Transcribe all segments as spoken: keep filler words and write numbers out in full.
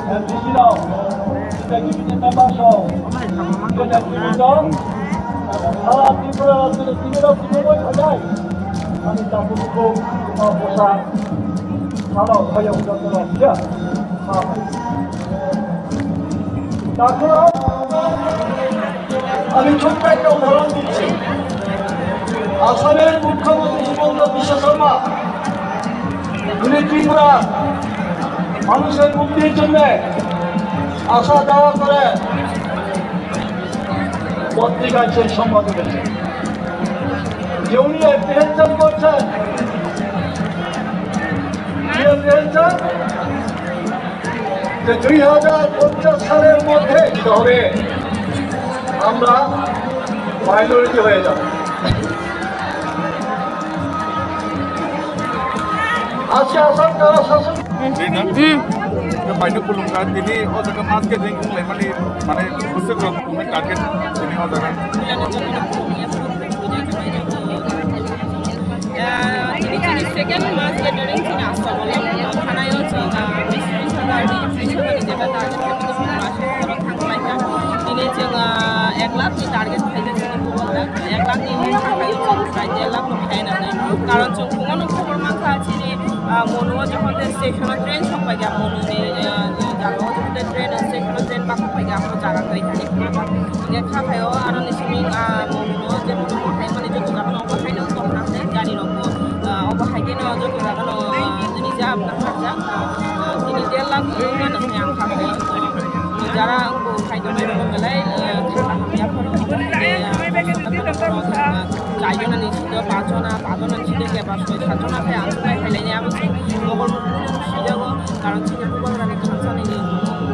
M D C rok, T T C member song, T T C member song, Sara Tripura rajyoni T T C rok tini moi sajai. Ani takhuk, o bosa, salo, hoyong, joto rok, ya. Takhuk, আমি ছোট্ট একটা উদাহরণ দিচ্ছি। আসামের মুখ্যমন্ত্রী হিমন্ত বিশ্ব শর্মা, উনি ত্রিপুরা মানুষের মুক্তির জন্য আসা যাওয়া করে পত্রিকায় সেই সংবাদ উঠেছে যে উনি অ্যাপ্রিহেনশন করছেন। কি অ্যাপ্রিহেনশন? যে দুই হাজার পঞ্চাশ সালের মধ্যে কি হবে, আমরা মাইনরিটি হয়ে যাব। আজকে আসাম যারা শাসন Hm. Hm. Ito, paino pulung ka, tini o jaga mass gathering kung lai mani, mane, busuk rok kung target, tini o jaga. Ah, tini chini second mass gathering chini Assam o, khanayo chwng, ah, bis hajar ni, bis hajar ni jeba target khaijak, tini chwng, ah, ek lakh ni target khaijak chini bubagra, ek lakh ni mungsa khaio chwng prai der lakh no khai nangnai. Karon chwng phungo no khobor mankha chini, ah, Monu o jokhon tei station o train sok paikha, Monu ni, ah, jaga o jokhon tei train, station o train bakhok paikha, abo jaga kwrwi thani khna ba. Hingkhe kha phaio aro ni simi, ah, Monu no je Monu no hai mani joto jaga no obo haino tongna hwnwi gari rok bo, ah, obo hai khe no joto jaga no, ah, rijak na kharjak, ah, tini der lakh wngmano hwnwi ang kha phaio. Jara wngkha hai tongmani rok belai, ah, thangna hamya phano, ah, chaijona ni side o pachona, pachona ni side o keba soi, satjona khe ang bai hai laini abo se mokol mukul no sijago, karon chini bubagra ni thansani ni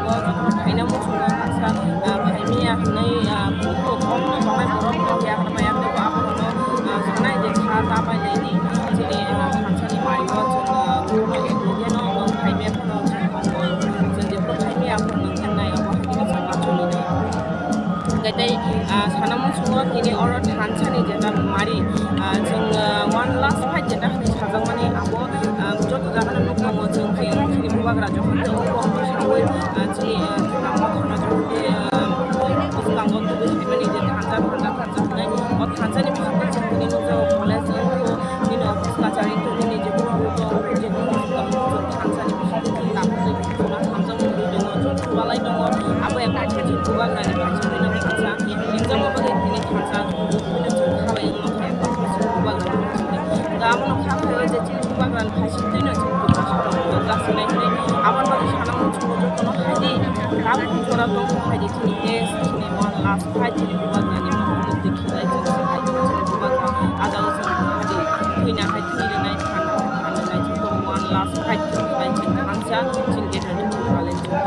joto no khaina muchungo baksa, ah, phaimiya hwnwi, ah, bukhuk kokno tongnai borok no ya hwnwi ya tei abo rok no, ah, sanai je kha ta pai laini chini, ah, thansani mai o chwng, ah, kokno eklegeno phaimiya phano chwng kongkol chwng jephuru phaimiya phano nang thangnai obo hai khe chwng ma choli nai. Hingkhe tei, ah, sana muchungo tini oro thansani jeta mari, ah, chwng, ah, one last fight jeta hwnwi sajakmani abo, ah, joto jagano nuk tongo chwng khe chini bubagra jokhon tei ungkor saui, ah, chini, ah, Tipra Mothano jokhon tei, ah, bwskango tubui saimani je thansa, thansa, thansa hwnwi o thansani bisingo chwng tini nukjago college wngkhu, nini office kachari wngkhu, nini jephuru wngkhu, jephuru wngkhu thansani bisingo chwng tabuk tei bisingo thansa mungwi tongo, chwng chubalai tongo, abo ekha khe chwng bubagrani kaisa tini thansa. Exam o bagwi tini thansa chwng buphino chwng khalai wngma khe bubagra ni bisingtwi. Hwnkhe abono kha phaio je chini bubagra ni phaising twino chwng Tripura salo jasinai hwnwi aboni bagwi sana muchungo jotono hai di. Tabuk jora tongthok hai di chini test chini one last fight chini bubagra ni mukti khilai chwng se hai di chini bubagra ah jaga chwng hai di thwina hai thwi rwnai thana thani nai chwng one last fight chwng khlai chwng thansa chini Greater Tripura le chwng.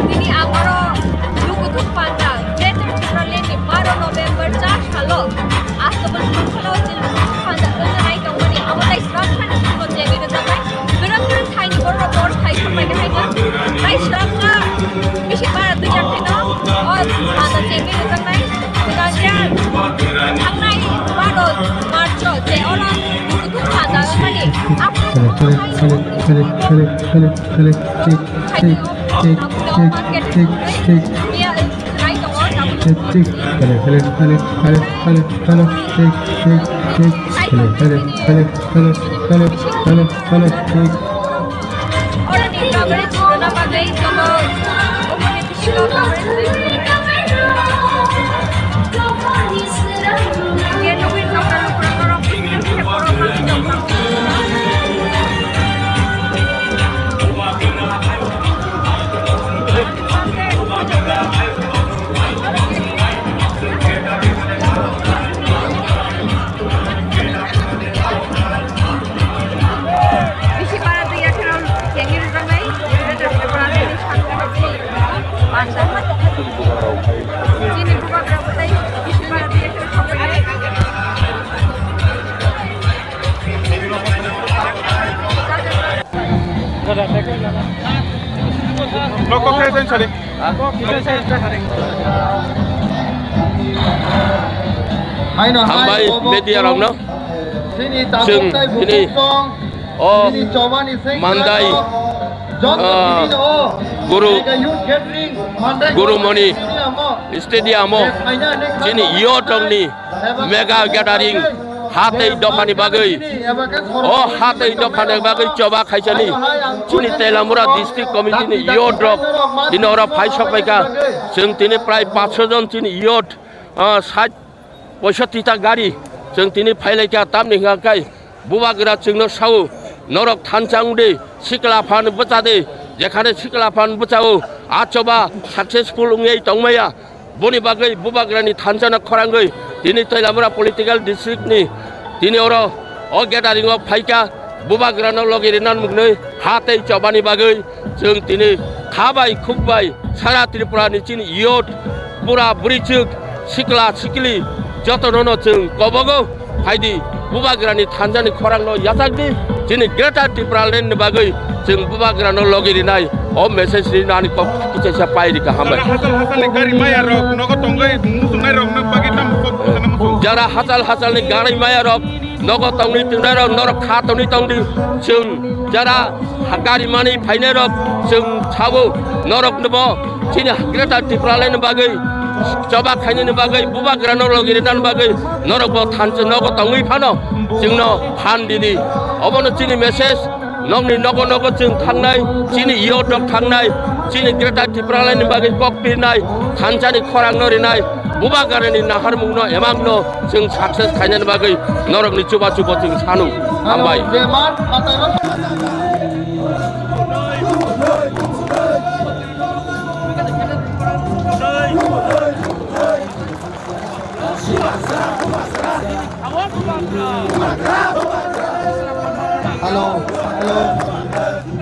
Tini ang oro Lukuthuk Panda, Greater Tipraland ni baro November char salo Astabul Mangkholao chini Lukuthuk Panda wngna nai tongmani abo tai srapsa ni bisingo chengwi rwjaknai. Kwrak kwrak thaini borok bor thai khorpai nai haino tai srapsa bisi bara twi jak haino o panda chengwi rwjaknai. Kwrwngya thangnai baro March o je oro Lukuthuk Panda wngmani. Hello, hello, hello, hello, hello, hello, hello, check, check, check, check, check, check, check, check, hello, hello, hello, hello, hello, hello, check, check, check, hello, hello, hello, hello, hello, hello, check. Bisi bara twi ya kheno kengwi rwjaknai, rwjaknai pora twi sakno twi panda. Chini bubagra bwtai bisi bara twi ya kheno thokbai. Nokok khe teng sari. Haino hai. Hambai obo media rok no. Chwng hini o Mandai, ah, Guru, Gurumoni Stadium o chini youth rokni mega gathering, ha tei dophani bagwi, o ha tei dophani bagwi choba khaisani chini Teliamura District Committee ni youth rok tini oro phai sok paikha. Chwng tini prai paanch sho jon chini youth, ah, sait poisotti ta gari chwng tini phailaikha, tamni hwnkha khe bubagra chwngno sao, norok thansa wngdi, sikla phan bwchadi, jekhane sikla phan bwchao, a choba successful wngwi tongmaya. Boni bagwi bubagrani thansano khorangwi tini Teliamura political district ni tini oro o gathering o phaikha, bubagrano logi rina mwnwi ha tei chobani bagwi chwng tini kha bai khuk bai sara Tripura ni chini youth, bura burichwk, sikla sikli jotono no chwng kobogo phaidi, bubagrani thansani khorangno yachakdi, chini Greater Tipraland ni bagwi chwng bubagrano logi rinai o message rinani kok kichaisa pai rikha, hambai. Jara hachal hachalni gari maya rok nogo tongwi muchungnai rokno bagwi tamo kok sana muchung. Jara hachal hachalni gari maya rok nogo tongwi tongnairok norok kha tongwi tongdi. Chwng jara ha gari mani phainairok chwng sabo noroknobo chini Greater Tipraland ni bagwi choba khainani bagwi bubagrano logi rinani bagwi norokbo thansa nogo tongwi phano chwngno phan didi. Obono chini message. Nokni nogo nogo chwng thangnai, chini youth rok thangnai, chini Greater Tipraland ni bagwi kok pirnai, thansani khorang no rinai, bubagrani naharmung no emang no chwng success khainani bagwi norokni chuba chubo chwng sanu. Hambai. Hello, hello.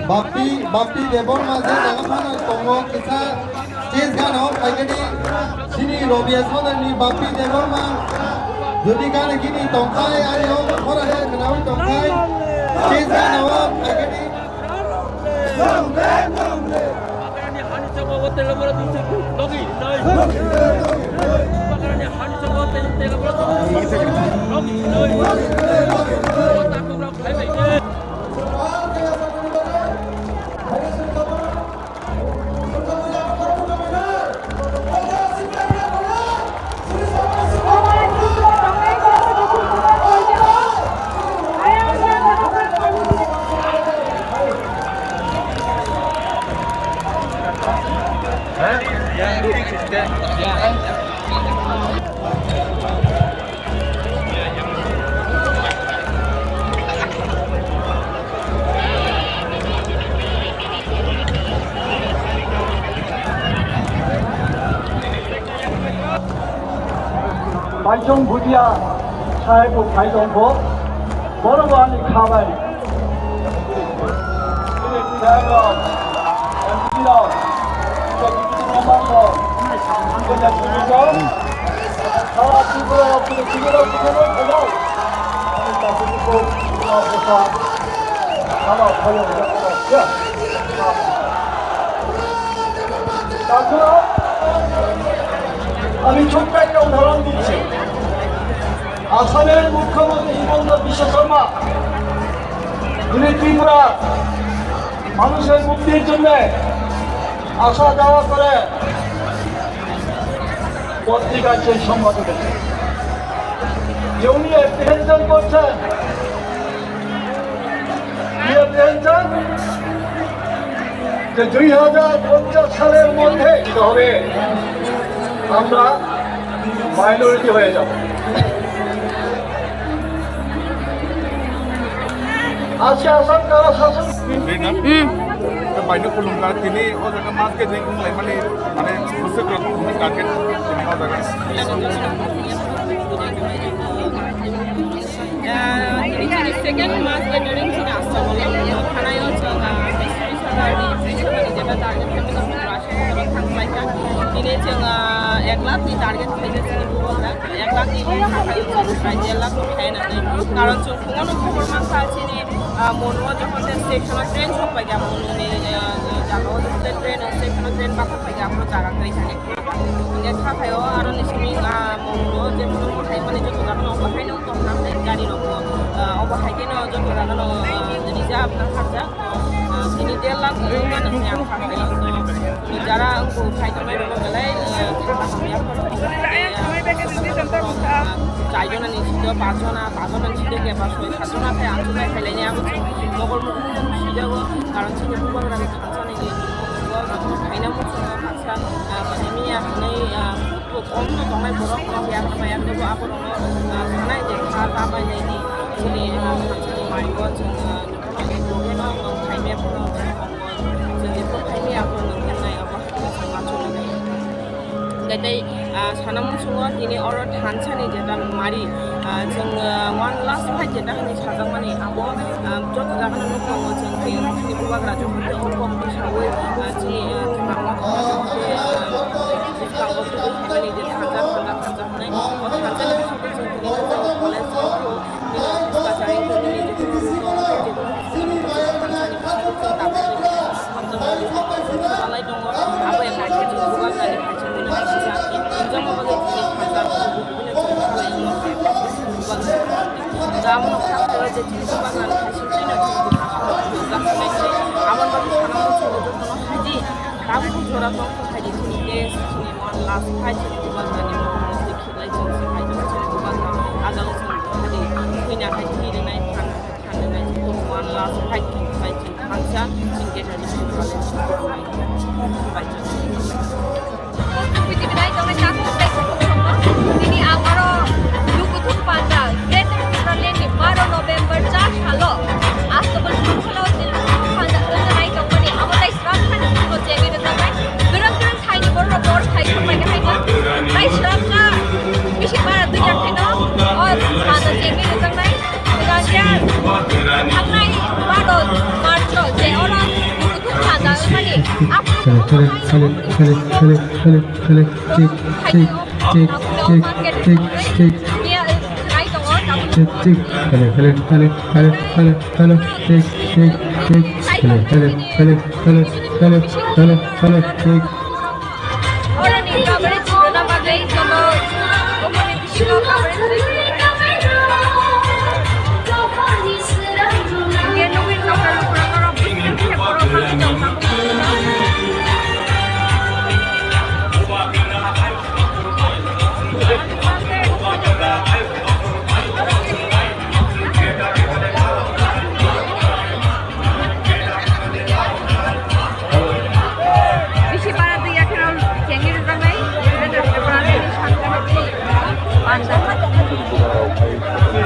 Bappi, Bappi Debbarma je jaga phano tongo kisa stage gana o phaikhe di chini Robia Sodar ni Bappi Debbarma. Jodi gana gini tongkhai, ani o khorang khe khnaui tongkhai. Stage gana o phaikhe di. Paisong Bhutia sahai bo phai tongkho, borok bo ani kha bai. Bini bwsai rok, M P rok, deputy member rok, ang khe deputy rok, sara Tripura rok, kini kini rok, kini rok, kini rok. Ani deputy rok, kini rok, kini rok. Sara phai rok, kini rok, kini rok. তাছাড়া আমি ছোট্ট একটা উদাহরণ দিচ্ছি। আসামের মুখ্যমন্ত্রী হিমন্ত বিশ্ব শর্মা, যিনি ত্রিপুরা মানুষের মুক্তির জন্য আসা যাওয়া করে পত্রিকার সেই সম্পাদক, যে উনি অ্যাপ্রিহেনশন করছেন, কি অ্যাপ্রিহেনশন? যে দুই হাজার পঞ্চাশ সালের মধ্যে হবে আমরা মাইনরিটি হয়ে যাব। আজকে আসাম কারা শাসন Vietnam? Hmm. Bai no kulum ka tini o jaga mas ke jeng lai mani mane busuk rok ni target tini o jaga. Ah, ini jadi second mass gathering sini asal boleh. Karena yang jaga, ah, Sri Sadar di Sri Sadar di jaga target kami tak berhasil, orang tak baik kan. Ini jaga, ah, ek lakh di target kami sini bukan, ek lakh di target kami sini, ek lakh di kaya nanti. Karena cuma kono kono masa sini, ah, mono jaga hotel station train sampai jam mono ni, ah, jaga hotel train station train bakal pai jam jaga kaya sini. Hingke kha phaio aro ni simi, ah, mungno je mungno hai mani joto jaga no obo haino tong nang nai gari rok bo, ah, Saikeno joto jagano, ah, rijak na kharjak, ah, tini der lakh wngmano hinwi ang kha khlaio. Jara wngkha phai tongnai rokno belai, ah, kha kaham ya phano, ah, chai jona ni side o pas jona, pas jona ni side o khe ba soi sat jona khe achuk nai khailai ni abo chwng mokol mukung sijago, karon chini bubagra ni thansa ni ni khaina muchungo baksa, ah, khaimya hinwi, ah, Bo kom no tongnai borok no ya kama ya kebo abo rok no, ah, sanai je kha ta bai nai ni chini, ah, thansa ni mai o chwng, ah, jotono ni loge no, ah, khaimya phano chwng khaimya abo no nai abo chwng ma chwng nai. Tei tei, ah, sana muchungo tini oro thansa ni jeta mari, ah, chwng, ah, one last fight jeta hinwi sajakmani abo, ah, joto jaga no nuk tongo chwng tei chini bubagra jokhon tei o kom bwsaui, ah, chini, ah, Bwskango tubu thangmani je thansa, thansa, thansa hwnwi, o thansa ni bisingtwi chwng tini hwnjao college o nini bwskang chari wngkha, nini je thansa ni bisingtwi chwng tabuk hamjakmani salai tongo. Abo ya khe chwng bubagrani phaisa tini kisa hwnjakma bagwi tini thansa bubagrani phaisa tini bubagrani. Amo no kha khe je chini bubagrani phaisa tini chwng bubagrani. Amo no sana muchungo jotono haidi tabuk jora tong. Hai di chini test, chini one last fight, chini bubagrani mokol mukti khiklai chini se hai di chini bubagra. Ajalo chini hai di thwina hai thwi rinai, phan hai phan rinai, chini one last fight, chini fight, chini thansa, chini keta di chini college, chini bubagra. Kuchuk nai tongnai takhuk tei kuchuk songno. Tini ang oro Nukuthung Panda, Greater Tipraland ni baro November cha salo Astabul Songkholo chini Nukuthung Panda wngna nai tongmani abo tai srang kha ni kuchuk chengwi rwjaknai. Gwrwng gwrwng thaini borok rok bor khai thangmani hai no. Tai srang kha bisi bara twi jak khaino o panda chengwi rwjaknai. Kwtal khe thangnai baro March o je oro Nukuthung Panda wngmani. Hello, hello, hello, hello, hello, hello, hello, check, check, check, check, check, check, check. Check, check. Hello, hello, hello, hello, hello, hello. Check, check, check. Hello, hello, hello, hello, hello, hello, hello. Check. Bisi bara twi yakheno chengwi rwjaknai,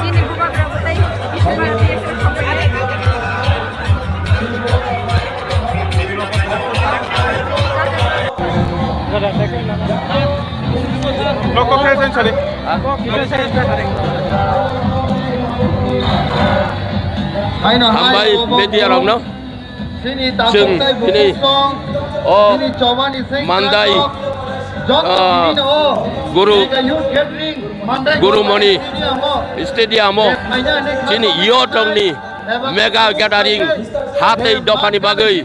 chini bubagra bwtai bisi bara twi yakheno. Local presence hari. Hambai media rokno. Chwng tini o Mandai, ah, Guru, Gurumoni stadium o chini youth rokni mega gathering ha tei dophani bagwi,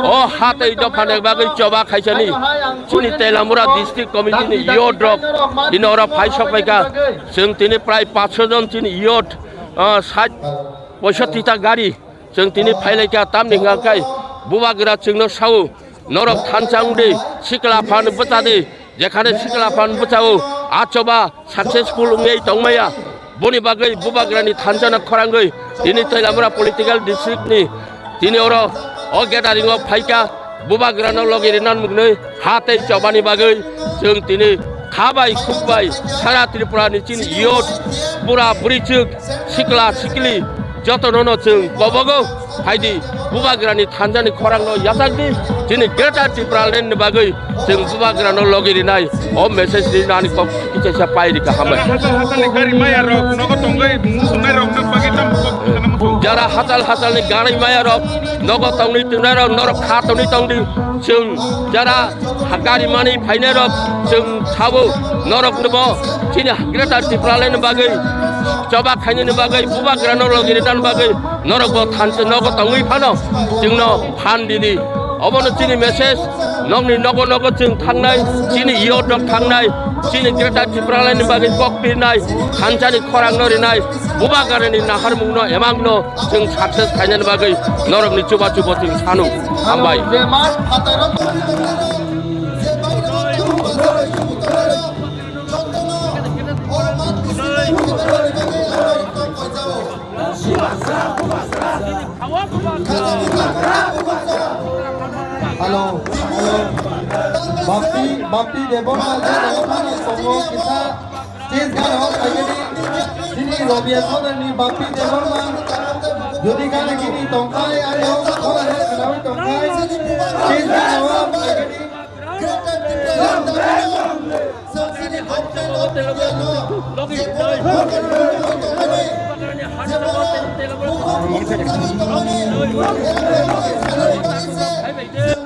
o ha tei dophani bagwi choba khaisani chini Teliamura district committee ni youth rok tini oro phai sok phaikha. Chwng tini prai paanch sho jon chini youth, ah, sait poisotti ta gari. Chwng tini phailaikha, tamni hwnkha khe bubagra chwngno sao, norok thansa wngdi, sikla phan bwchadi, jekhane sikla phan bwchao, a choba successful wngwi tongmaya. Boni bagwi bubagrani thansano khorangwi tini Teliamura political district ni tini oro o gathering o phaikha. Bubagrano logi rina nuknwi ha tei chobani bagwi chwng tini kha bai khuk bai sara Tripura ni chini youth, bura bwrwi chwk, sikla sikli jotono no chwng kobogo phaidi, bubagrani thanjani khorangno yachakdi, chini Greater Tipraland ni bagwi chwng bubagrano logi rinai o message rinani kok kichaisa pai rikha hambai. Hasal hasalni gari maya rok nogo tongwi musungnai rok nang bagwi tamo kok sana muchung. Jara hasal hasalni gari maya rok nogo tongwi twngnai rok norok kha tongwi tongdi. Chwng jara gari mani phainai rok chwng sabo norok nobo chini Greater Tipraland ni bagwi choba khainani bagwi bubagrano logi rinani bagwi norok bo thansa nogo tongwi phano chwngno phan didi. Obono chini message, nokni nogo nogo chwng thangnai, chini youth rok thangnai, chini Greater Tipraland ni bagwi kok pirnai, thansani khorang no rinai, bubagrani naharmung no emang no chwng success khainani bagwi norok ni chuba chubo chwng sanu. Hambai. Hello, hello. Bapti, Bapti Debbarma je Debbarma ni tongo kisa stage gana o phaikhe di. Chini Rabia Sodar ni Bapti Debbarma. Jodi gana gini tongkhai, ani o khora he khnawi tongkhai. Stage gana o phaikhe di.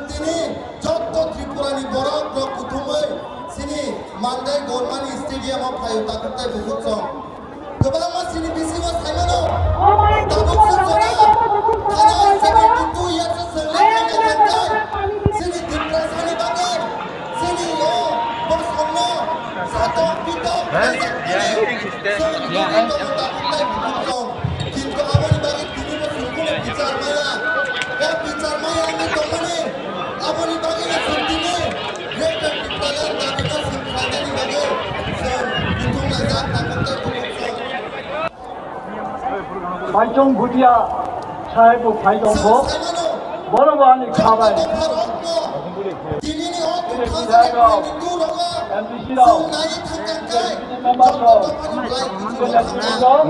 Tini joto Tripura ni borok rok kuthumwi chini Mandai Gormani Stadium o phaio takhuk tei bukhuk song. Kwbangma chini bisingo saimano, tabuk sujana, thana seventy two years o chwng le thangkhe thangkhe, chini Tiprasani bagwi, chini o bosongno satok pitok khaijak mani, chwng tongwi tongo tabuk tei bukhuk song. Kintu aboni bagwi tini bo chwng kunu bichar maya, o bichar maya wngwi tongmani, aboni bagwi no chwng tini Greater Tipraland dabi no chwng khlainani bagwi chwng kuthum laijak tabuk tei bukhuk song. Maichung Bhutia sahai bo phai tongkho, bono bo ani kha bai. Tini ni o tini bidhayok, M D C rok, deputy member rok, senior leader rok,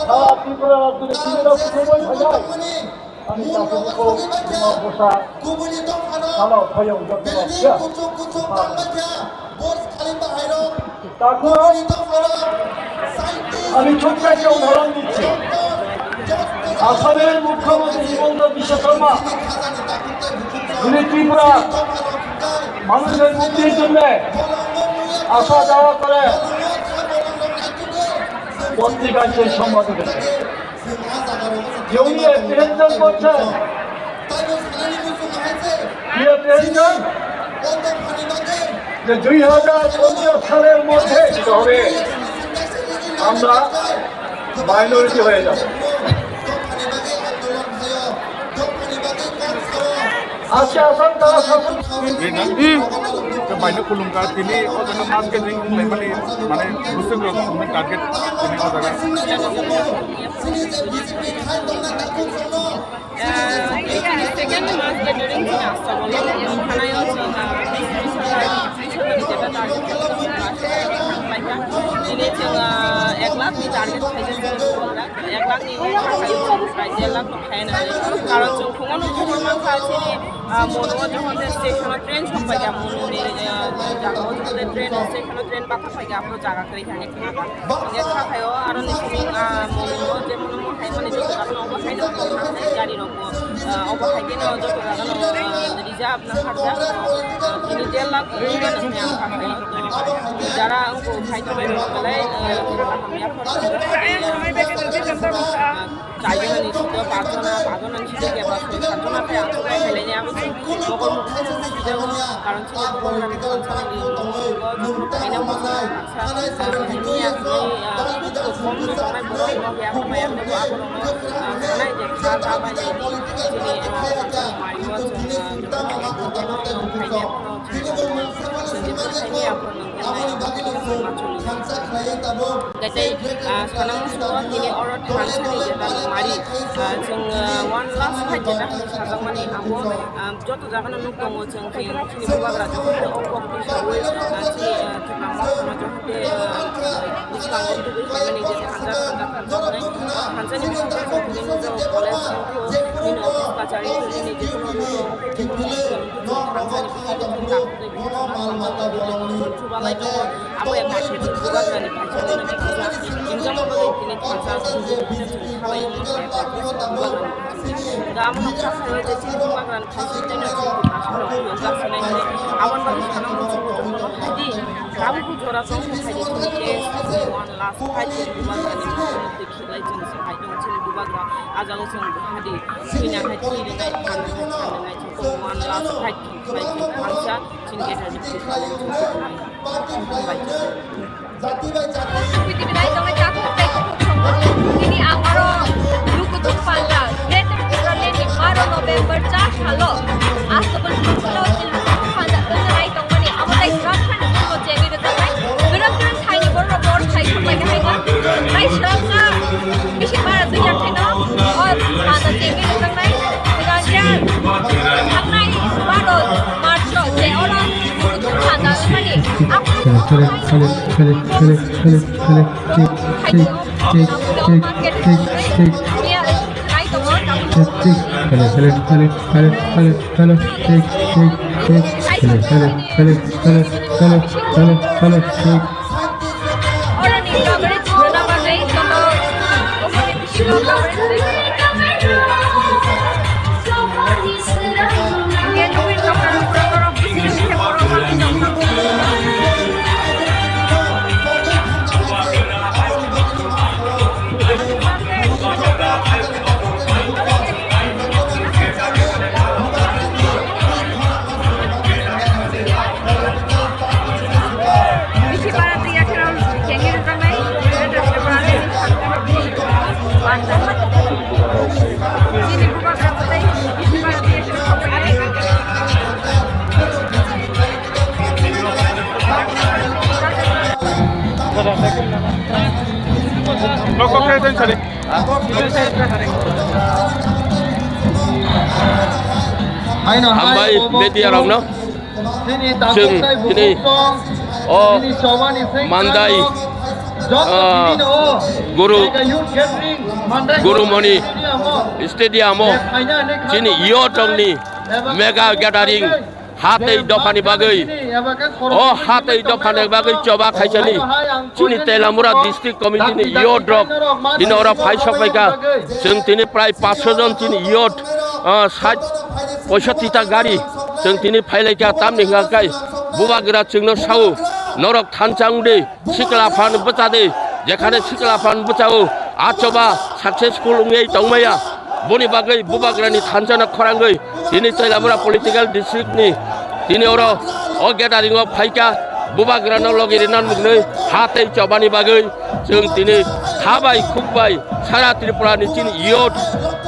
sara Tripura rajyo ni senior rok kuthumwi phaijak. Ani tabukbo Buma Bwsa salo phaiyong joto rok ya. Takhuk ani chukkai se udhoron dicchi. Asamir Mukhyamantri Himanta Biswa Sarma, jini Tripura manusher muktir jonno asha dawa kore, potrika se sombadi kore. যে উনি এপ্রিহেনশন করছেন, কি এপ্রিহেনশন? যে দুই হাজার পঞ্চাশ সালের মধ্যে কি হবে, আমরা মাইনরিটি হয়ে যাব। আজকে আসাম তারা শাসন Ke baino khulumkha tini o jaga mass gathering wnglaimani, mane bwswk rok wngwi target tini o jaga. Second mass gathering chini Astabolo, thanaio chwng, ah, tris hajar, tris hajar ni jeta target khaijak, tini chwng, ah, ek lakh ni target khaijak, ek lakh ni, ah, prai der lakh no khaina. Karon chwng phungo no khobor mankha chini, ah, Monu o jokhon je station o train sok paikha, Monu ni, ah, jaga o jokhon je train station o train batha paikha, aphuru jaga kwrwi thani. Hingke kha khaio aro ni simi, ah, mo, mo, je mo, mo hai mani joto jaga no obo hai no, gari rok bo, ah, obo hai khe no joto jaga no, ah, reserve na kharjak, ah, tini der lakh wngmani hwnwi ang kha khaio. Jara wngkha hai tongnai rok belai, ah, hamya khorang. Ah, chai jona ni sito, pach jona, pach jona ni sito kebo soi sat jona khe ang khe khailai ni abo se nokol mukti sujak, karon chini bubagrani thansa ni bo khaina muchung thansa, ah, hini yakni, ah, khub khub bumung tongnai borok rok ya khamai ang bo aborok no, ah, sanai je kha ta bai ni chini, ah, thansa ni mari o chwng, ah, khaina phano chwng, chwng je bo khaini aborok no. Tei, ah, sana muchungo tini oro thansani jeta mari, ah, chwng, ah, one last fight jeta hwnwi sajakmani abo, ah, joto jagano nuk tongo chwng, chini bubagra joto o kok twi sawi, ah, chini, ah, Tipra Motha no joto tei, ah, bwskango tubui phaimani je thansa thansa thanjaknai. Thansani bisingtwi chwng tini nukjago college wngkhe o nini office kachari nini jephuru nuk tongo, thansani bisingtwi chwng chubalai tongo. Abo ya kha khe bubagrani phaisingno kisa injamo bagwi tini thansa sujui khe chwng khalai wngkha. Bubagrani phaising da amo nokha khaio je chini bubagrani phaising tei no chini bubagrani phaising no khlai wngkha sinai hwnwi aboni bagwi sana muchungo chwng bono hai di. Tabukbo jora tong khe hai di chini case one last fight chini bubagrani phaising no twi khiklai chwng se hai tongo chini bubagra. Ah jaga o chwng hai di thwina hai thwi rinai thang rinai thang rinai chwng tongo one last fight. Bai khe thansa chini getar ni phaising no chwng twi khlai. Pwithibini naitongwi takhuk tei kuthuk songkha. Tini ang oro Lukuthum Panda, Greater Tipraland ni baro November cha salo Astabul Council o chini Lukuthum Panda tongwi naitongmani abo tai swrapsani bisingo chengwi rwjaknai. Kwrwng kwrwng thaini borok bor thai thumbai khe haino tai swrapsa bisi bara twi ya khaino o panda chengwi rwjaknai. Kwrwng kwrwng thangnai baro March o je oro Lukuthum Panda wngmani. Hambai media rokno. Chwng tini o Mandai, ah, Guru, Gurumoni Stadium o chini youth rokni mega gathering ha tei dophani bagwi, o ha tei dophani bagwi choba khaisani. Chini Telamura District Committee ni youth rok tini oro phai sok phaikha. Chwng tini prai paanch sho jon chini youth, ah, sait poisotti ta gari chwng tini phailaikha. Tamni hwnkha khe bubagra chwngno sao, norok thansa wngdi, sikla phan bwchadi, jekhane sikla phan bwchao, a choba successful wngwi tongmaya. Boni bagwi bubagrani thansano khorangwi tini Telamura political district ni tini oro o gathering o phaikha, bubagrano logi rinani mwnwi ha tei chobani bagwi chwng tini kha bai khuk bai sara Tripura ni chini youth,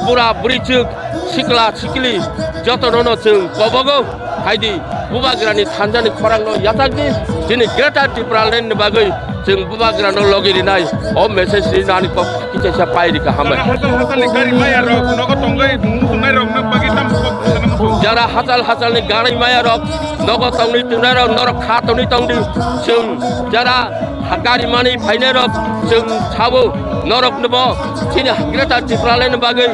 bura bwrwichwk, sikla sikli jotono no chwng kobogo. Haidi bubagrani thanjani khorangno yachakdi, chini Greater Tipraland ni bagwi chwng bubagrano logi rinai o message rinani kok kichaisa pai rikha hambai. Jara hachal hachalni gari maya rok nogo tongwi muchungnai rokno bagwi tamo kok sana muchung. Jara hachal hachalni gari maya rok nogo tongwi tongnai rok norok kha tongwi tongdi. Chwng jara ha gari mani phainai rok chwng sabo norok no bo chini Greater Tipraland ni bagwi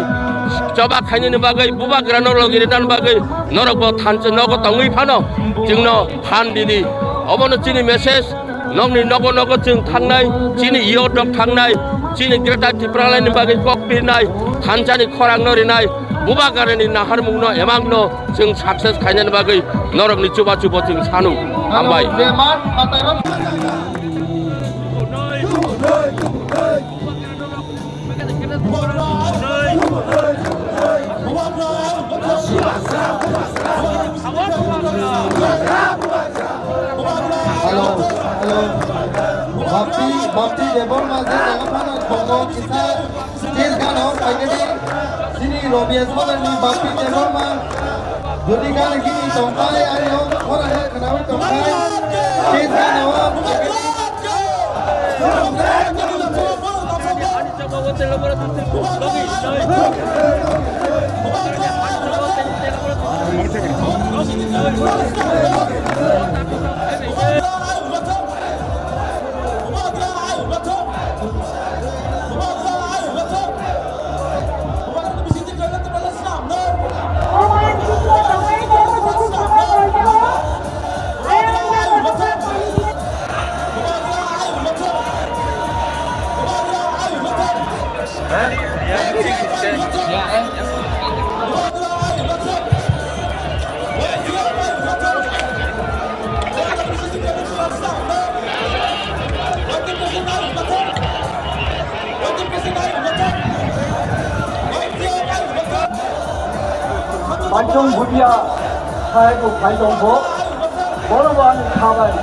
choba khainani bagwi bubagrano logi rinani bagwi norok bo thansa nogo tongwi phano chwngno phan didi. Obono chini message, nokni nogo nogo chwng thangnai, chini youth rok thangnai, chini Greater Tipraland ni bagwi kok pirnai, thansani khorangno rinai, bubagrani naharmungno emangno chwng success khainani bagwi norokni chubachu bo chwng sanu. Hambai. Hello, hello. Bapti, Bapti Debbarma je jaga phano tongo kisa stage gana o phaikhe di. Chini Robi Esmadar ni Bapti Debbarma. Jodi gana gini tongkhai, ani o khorang khe khnaui tongkhai. Stage gana o phaikhe di. Panchong Bhutia hai bo phai tong bo. Bono bo ang khabai.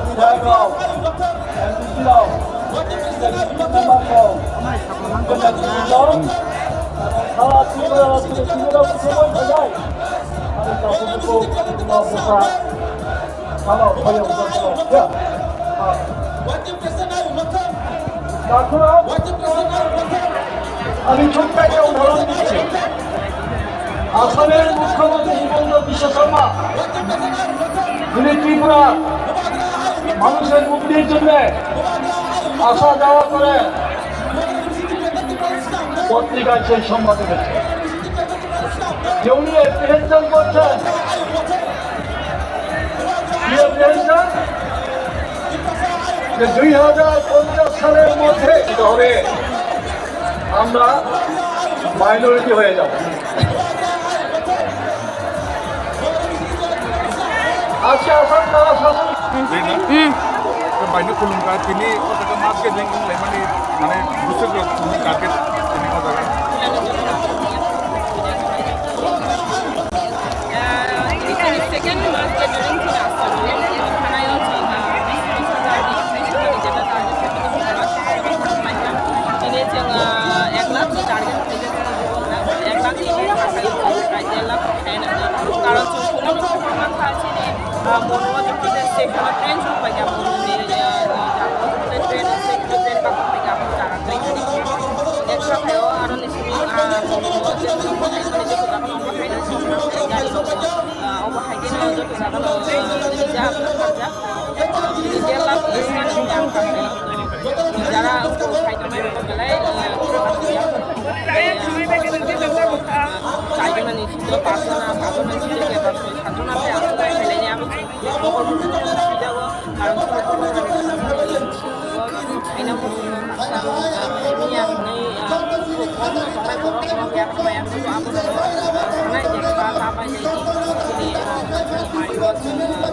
Bidhayok rok, M D C rok, member rok, sala Tripura rok, Tripura rok, Tripura rok, Tripura rok, Tripura rok, Hello, hello, hello. Yeah. Uh, Wajib President Arun Mathur. Wajib President Arun Mathur. আমি ছোট্ট একটা উদাহরণ দিচ্ছি। আসামের মুখ্যমন্ত্রী হিমন্ত বিশ্ব Sarma, Wajib President Arun Mathur. তিনি ত্রিপুরা মানুষের মুক্তির জন্য আসা যাওয়া করে পত্রিকায় সেই সম্মান পেয়েছে। যে উনি apprehension করছেন, কি apprehension? যে দুই হাজার পঞ্চাশ সালের মধ্যে হবে আমরা মাইনরিটি হয়ে যাব। আজকে আসাম তারা শাসন Baino khulumkha tini o jaga mass gathering wnglaimani, mane bwswk rok tini target tini o jaga. Second mass gathering tini Assam ni thanai o chwng, ah, tini chwng, ah, ek lakh ni target khaijak, ek lakh ni ek lakh khaijak, karon chwng khulumkha chini Ah, Monu o jokhon tei station o train chwng paikha, Monu ni, ah, ni jaga o jokhon tei train o se train bakha paikha, abo jaga tei eksa khaio aro ni simi, ah, Monu o je jokhon tei mani joto jaga o omo hai no, ah, omo hai khe no joto jaga o, ah, rijak, rijak. Ni der lakh ni sani jang kha. Jara uko khai tongnai rok belai, eh, chaijana ni simi paanch jana, paanch jana ni simi lebar soi, saat jana tei aat jana khailai ni abo chwng mokol mukti sui jago, karon chwng khaina muchungo, miya hwnwi, ah, borok no tongnai borok no yak maya abo sanai je ba ta bai chini, ah, mai bo chini, ah,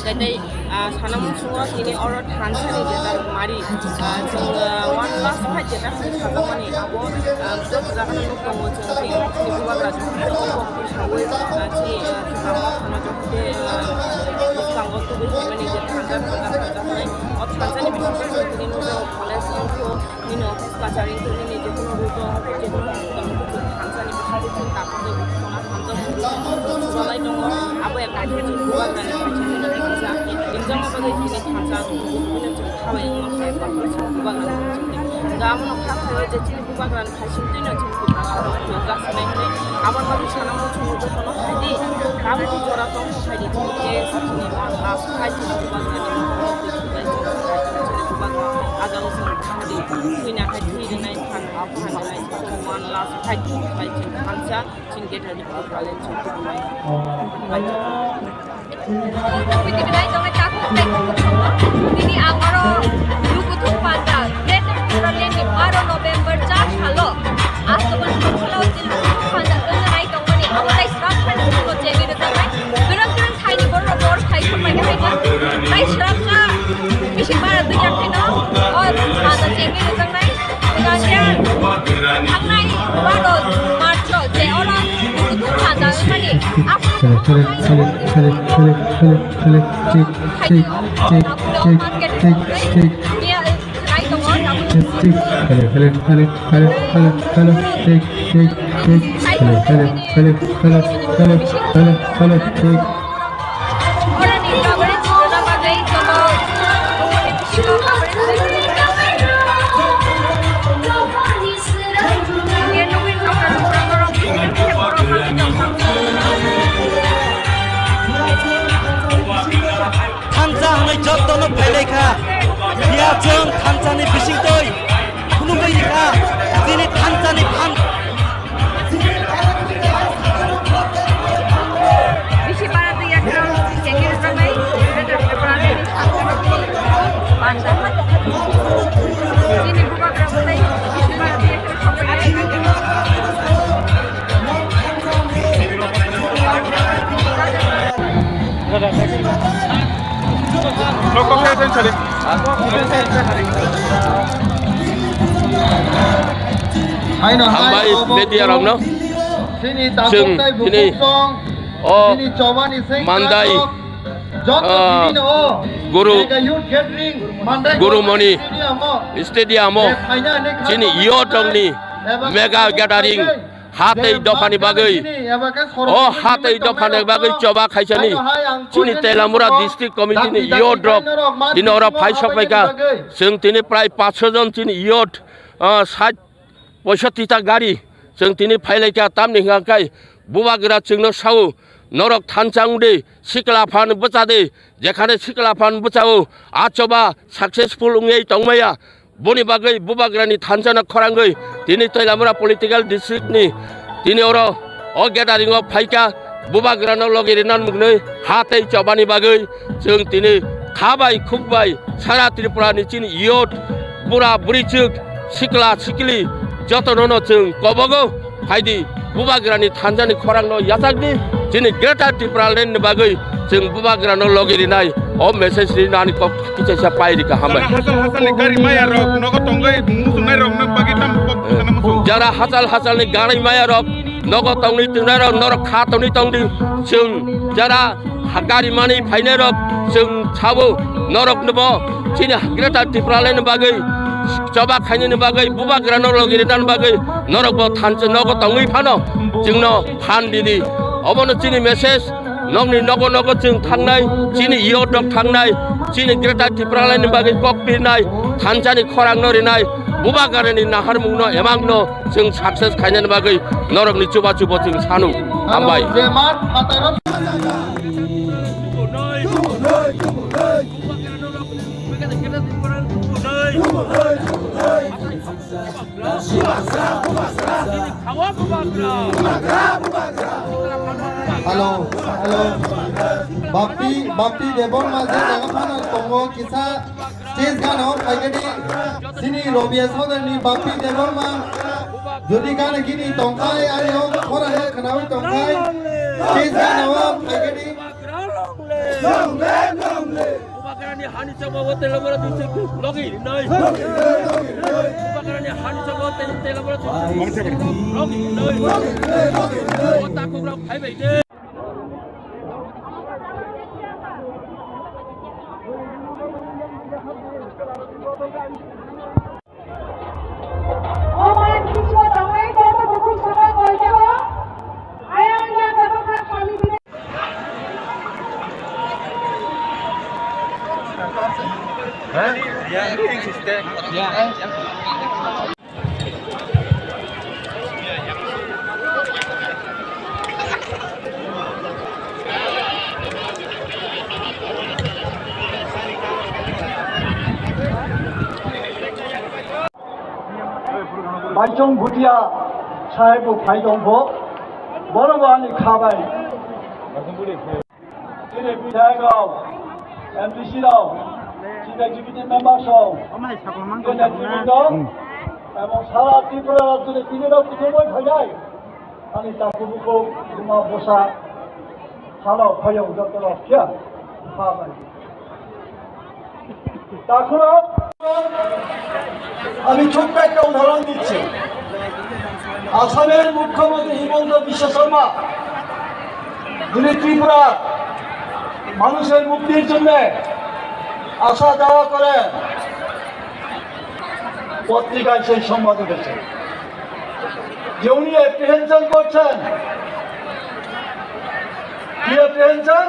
Tei, ah, sana muchungo tini oro thansa ni jeta mari, ah, chwng, ah, one last fight jeta hwnwi sajakmani abo, ah, joto jaga no nuk tongo chwng tei chini bubagra chwng tei kok twi sawi, ah, chini, ah, chwng tamo thana joto tei, ah, bwskango tubui phaimani je thansa thansa thansa hwnwi o thansa ni bisingo chwng tini nukjago college wngkhu. Nini office kachari wngkhe, nini jekono route o, jekono hospital o, chwng thansa ni bisingtwi chwng takhuk tei ukhukna hamjakmung rwui chwng chwlalai tongo. Abo ekdom khe chwng bubagrani kaichakmani rijak. Rijak bagwi chini thansa chwng buino chwng thabai wngma khe, bubagrani kaichakmani. Hwnkhe abono kha khaio je chini bubagrani kaichakmani chwng Tiprasa rok chwng jasinai hwnwi. Aboni bagwi sana muchungo jotono hai di, tabukni jora tongthok hai di, chini case, chini one last fight, chini bubagrani bubagrani bubagrani ajalo chwng thangdi. Thwina hai thwi rwnai phan, abo hai rwnai one last fight, fight chini thansa, chini greater Diphu Valley chini thangnai. Tini ang oro Lukuthung Panda, Greater Tipraland ni baro November char salo Astoban Kongkhalo je Lukuthung Panda wngna nai tongmani, abo tai srap sani bisingo chengwi rwjaknai. Kwrwng kwrwng thaini borok bor khai khurmai khe hai kha. Tai srapsa bisi bara twi ya khaino o panda chengwi rwjaknai. Hingkhe thangnai baro March o je oro Lukuthung Panda wngmani, aphuru Hello, hello, hello, hello, hello, hello, hello, check, check, check, check, check, check, check. Hello, hello, hello, hello, hello, hello, check, check, check. Hello, hello, hello, hello, hello, hello, hello, check. Thansa hwnwi jotono phailai kha. Phiya chwng thansani bisingtwi phunugwi rikha chini thansani phan. Bisi bara twi ya kheno chengwi rwjaknai, panda. Chini bubagra bwlai bisi bara twi ya kheno khopoi. Nokok khe Hambai media rokno. Chwng tini o Mandai, ah, Guru, Gurumoni Stadium o chini youth rokni mega gathering. Hatei dophani bagwi, o hatei dophani bagwi choba khaisani chini Teliamura district committee ni youth rok tini oro phai sokpaikha. Chwng tini prai paanch sho jon chini youth, ah, sait poishotti ta gari chwng tini phailaikha. Tamni hwnkha khe bubagra chwngno sao, norok thansa wngdi, sikla phan bwchadi, jekhane sikla phan bwchao, a choba successful wngwi tongmaya. Boni bagwi bubagrani thansa no khorangwi tini Teliamura political district ni tini oro o gathering o phaikha, bubagrano logi rina nuknwi hatei chobani bagwi chwng tini kha bai khuk bai sara Tripura ni chini youth, bura burichwk, sikla sikli jotono no chwng kobogo phaidi. Bubagrani thansani khorangno yachakdi, chini Greater Tipraland ni bagwi chwng bubagrano logi rinai o message rinani kok kichaisa pai rikha. Hambai. Hachal hachalni gari maya rok nogo tongwi muchungnai rok nang bagwi tam kok sana muchung. Jara hachal hachalni gari maya rok nogo tongwi tongnai rok norok kha tongwi tongdi. Chwng jara ha gari mani phainai rok chwng sabo norok nobo chini Greater Tipraland ni bagwi choba khainani bagwi bubagrano logi rinani bagwi norok bo thansa nogo tongwi phano chwngno phan didi. Obono chini message, nokni nogo nogo chwng thangnai, chini youth rok thangnai, chini Greater Tipraland ni bagwi kok pirnai, thansani khorangno rinai, bubagrani naharmungno emangno chwng success khainani bagwi norokni chubachu bo chwng sanu. Hambai. Hello, hello. Bapti, Bapti Debbarma je jaga phano tongo kisa stage gana o phaikhe di. Chini Robi Sodar ni Bapti Debbarma jodi gana gini tongkhai, ani o khorang khwnawi tongkhai. Stage gana o phaikhe di. Bubagrani hani chabo o Teliamura district logi nai. Bubagrani hani chabo o Teliamura district logi nai. O takhuk rok phai bai de. Baichong Bhutia sahib bo phai tong pho, bono bo ani kha bai. Chini bidhayok rok, M D C rok, chini deputy members rok, chini netribrundo, ebong sara Tripura rajyo ni tini rok kuthumoi phainai. Ani takhuk bukhuk, buma bwsa, salo phaiyong joto rok phiya, kha bai. Takhuk rok, আমি ছোট্ট একটা উদাহরণ দিচ্ছি। আসামের মুখ্যমন্ত্রী হিমন্ত বিশ্ব শর্মা, যিনি ত্রিপুরা মানুষের মুক্তির জন্য আসা যাওয়া করেন, পত্রিকায় সেই সংবাদ উঠেছে যে উনি অ্যাপ্রিহেনশন করছেন। কি অ্যাপ্রিহেনশন?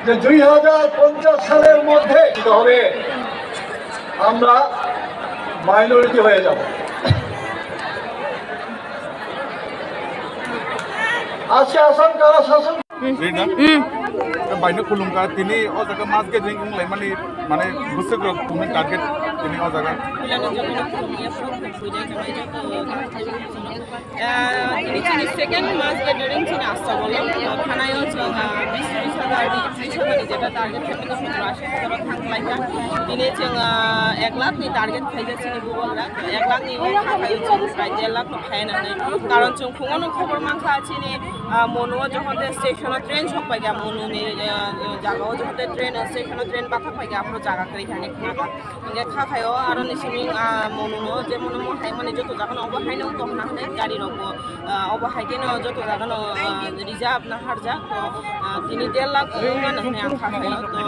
যে দুই হাজার পঞ্চাশ সালের মধ্যে কি হবে, আমরা মাইনরিটি হয়ে যাব। আজকে আসাম কারা শাসন Rina? Hmm. Baino khulumkha, tini o jaga mass gathering wnglaimani, mane, bwswk rok tongmani target Tini o jaga. Pilano jotono khulumya, khulumya, khulumya, khulumya. Ah, tini chini second mass gathering chini Astabolo. Khanayo chwng, ah, bis tris hajar ni, tris hajar ni jeta target khaimani, sotoro ashi hajar o thang khlaikha. Tini chwng, ah, ek lakh ni target khaijak chini bubagra. Ek lakh ni o kha khaio chwng prai der lakh no phai nangnai. Karon chwng phungo no khobor mankha chini, ah, Monu o jokhon te station o train sok paikha, Monu ni, ah, jaga o jokhon te train, station o train bathak paikha, aphuru jaga kwrwi thani khna kha. Hingke kha khaio aro ni simi, ah, Monu no je Monu mo hai mani joto jaga no obo hai no tong na hwnwi gari rok bo, ah, obo hai khe no joto jaga no, ah, reserve na harjak to, ah, tini der lakh wng mano hwnwi ang kha khaio to,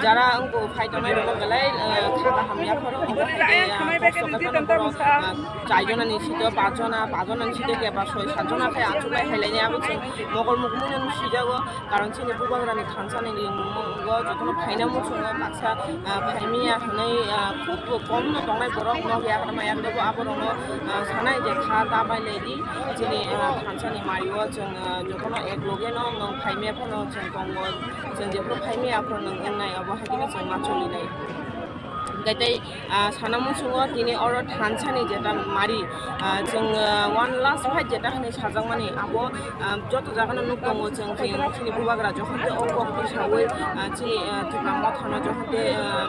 jara wngbo phai tongnai rok no belai, ah, kha kaham yapharo obo hai khe, ah, kosto khe phano borok, ah, chai jona ni sito, pach jona, pach jona ni sito khe ba soi sat jona khe achuk bai hai lainai abo chwng mokol mukmui no sijago. Karon chini bubagrani thansa ni ringmungo jotono phaina muchungo baksa, ah, phaimiya hwnwi, ah, khub kom no tongnai borok, nok ya kwrwma ya kwrwbo aborokno, ah, sanai je kha ta bai lai di chini, ah, thansa ni mario chwng, ah, jotono ek loge no nwng phaimiya phano chwng tongo, chwng jephuru phaimiya aphuru nwng wngnai abo hai kheno chwng ma choli nai. Hingke tei, ah, sana muchungo tini oro thansa ni jeta mari, ah, chwng, ah, one last fight jeta hinwi sajakmani abo, ah, joto jagano nuk tongo chwng, chini, chini bubagra jokhon te o kok tisaui, ah, chini, ah, Tipra Mothano jokhon te, ah,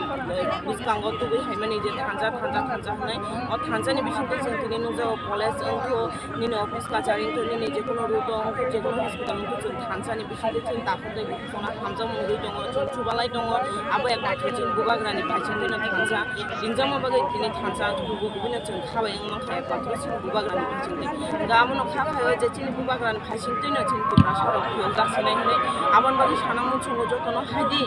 bwskango tubui haimani je thansa, thansa, thansa hinwi. O thansa ni bisingtwi chwng tini nukjago college wngkhu, nini office kachari wngkhu, nini jekono road o wngkhu, jekono hospital wngkhu, chwng thansa ni bisingtwi chwng takhuk tei bukhuk songna hamjakmung rwi tongo, chwng chubalai tongo. Abo ekmatro chini bubagrani phaisingtwino thansa ringjakma bagwi tini thansa kubui kubuino chwng khabai wngma kha, ekmatro chini bubagrani phaisingtwi. Hwnkhe abono kha khaio je chini bubagrani phaisingtwino chini Tiprasarok phiyokjak sinai hwnwi. Aboni bagwi sana muchungo jotono haidi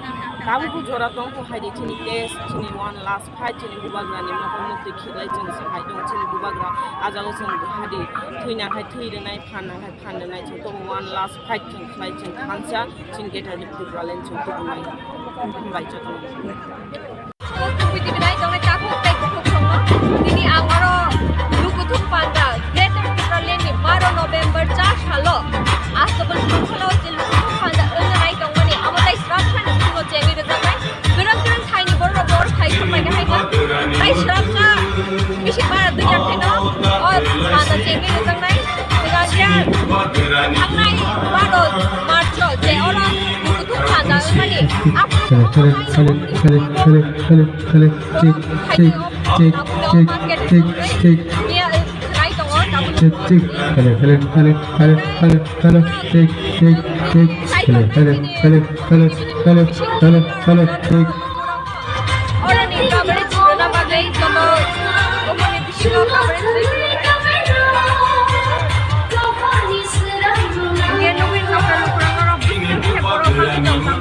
tabukbo jora tongkho, haidi chini case, chini one last fight, chini bubagrani mokol muktwi khiklai chwng se hai tongo, chini bubagra ah jaga chwng haidi thwina hai thwi rwnai, phan nang hai phan rwnai, chwng tobo one last fight chwng khlai chwng thansa chini Greater Tipraland chwng tubunai. Hambai jotono. Tini ang oro Lukuthum Panda, Greater Tipraland ni baro November cha salo Astabol Mungkhalo je Lukuthum Panda wngna nai tongmani, amo tai srapsani bisingo chengwi rwjaknai. Kwrwng kwrwng thaini borok bor thai thumbai khe hai kha. Tai srapsa bisi bara dui yak khaino o panda chengwi rwjaknai. Hingkha khe thangnai baro March o je oro Lukuthum Panda wngmani. Aphuru Chale, chale, chale, chale, chale, chale, chale, tik, tik, tik, tik, tik, tik, tik. Miya, eh, khlai tongo, tabuk. Tik, tik. Hello, hello, hello, hello, hello, hello. Tik, tik, tik. Hello, hello, hello, hello, hello, hello, hello. Tik. Oroni coverage rwna bagwi joto oborni bisingo coverage rwdi. Hingke nugwi nokha lukurok oro bwswk khe borok hamjak tongo.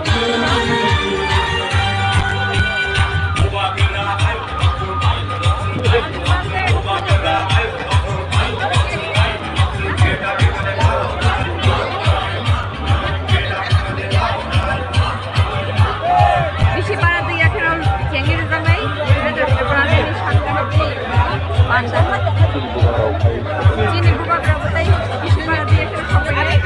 Bisi bara twi yakheno chengwi rwjaknai, Greater Tipraland ni sakjak tei panda. Chini bubagra bo tei bisi bara twi yakheno sokphainai.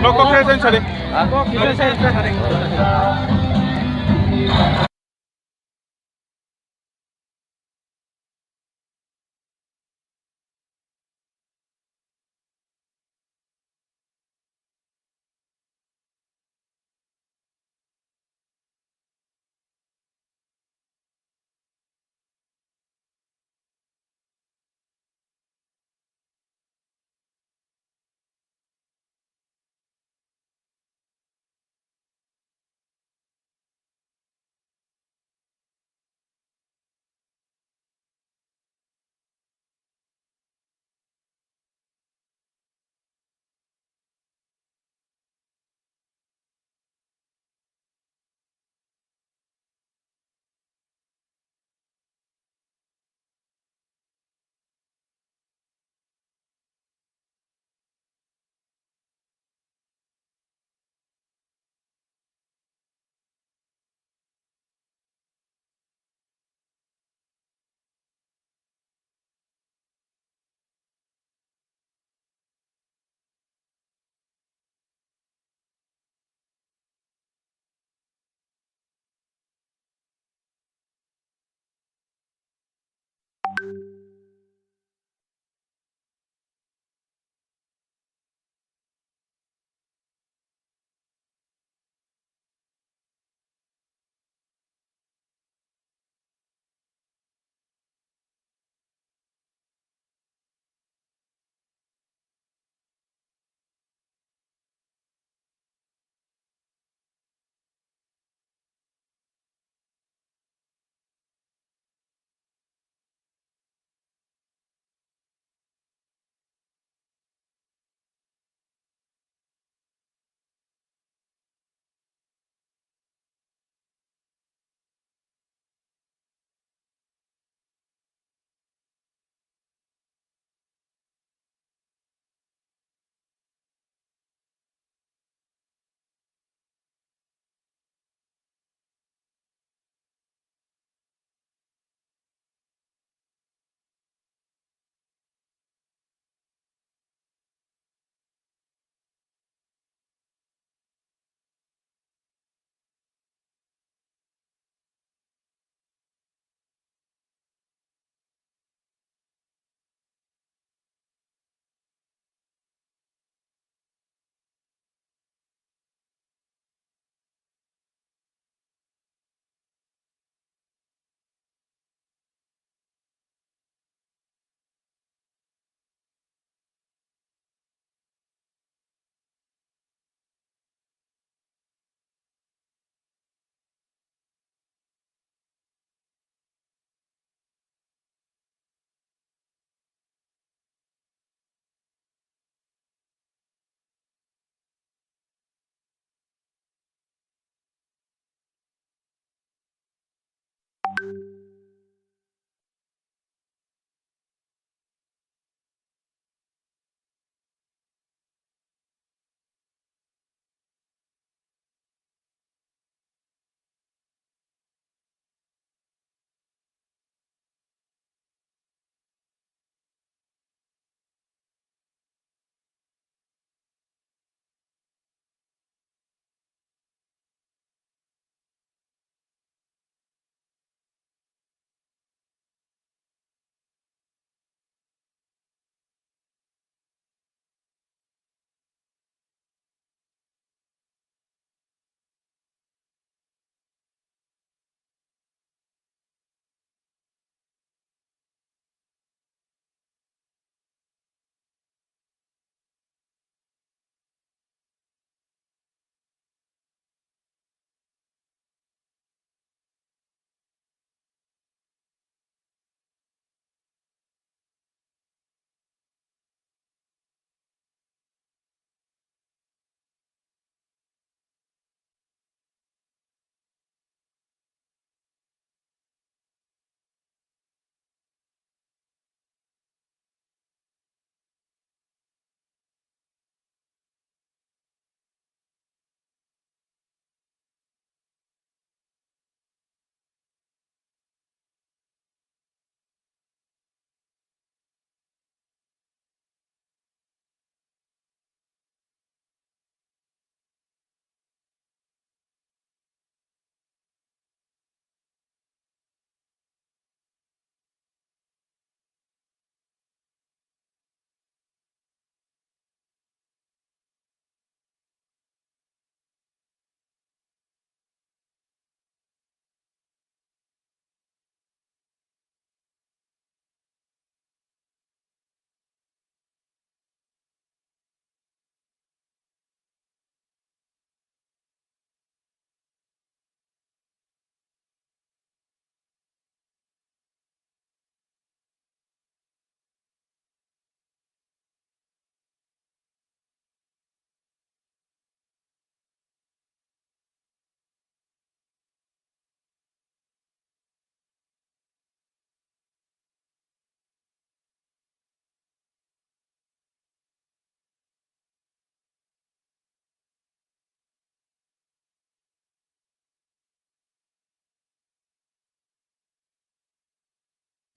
Rokok saya sering.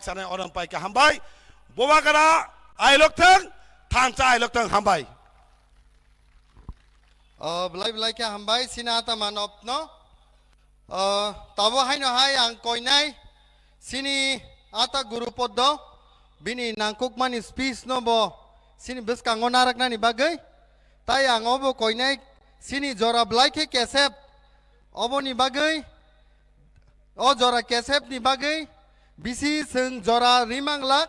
Sanai orom pai khe hambai. Bubagra ailok thang, thansa ailok thang, hambai. O, belai belai khe hambai, sini ata manopno. O, tabo haino hai ang koinai, sini ata Guru Poddo, bini nangkukmani speech no bo, sini bwskango naraknani bagwi. Tai ang obo koinai, sini jora belai khe kesep, oboni bagwi, o jora kesep ni bagwi bisi chwng jora rimang lak.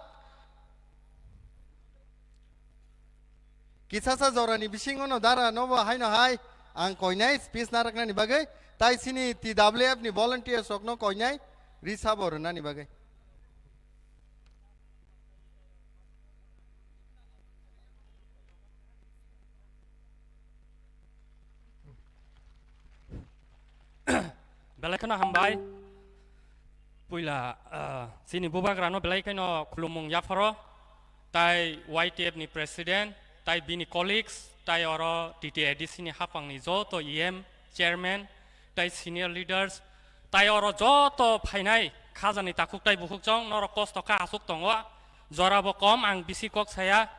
Kisasa jora ni bisingo no dara no bo haino hai ang koinai speech naraknani bagwi, tai sini T W F ni volunteers rok no koinai risa bo rwnani bagwi. Belai kheno hambai. Puila, ah, chini bubagrano belai kheno khulumung yapharo, tai Y T F ni president, tai bini colleagues, tai oro T T A D C ni haphangni joto E M, chairman, tai senior leaders, tai oro joto phainai khajani takhuk tai bukhuk chong, norok kosto kha aswk tongo, jorabo kom ang bisi kok saya.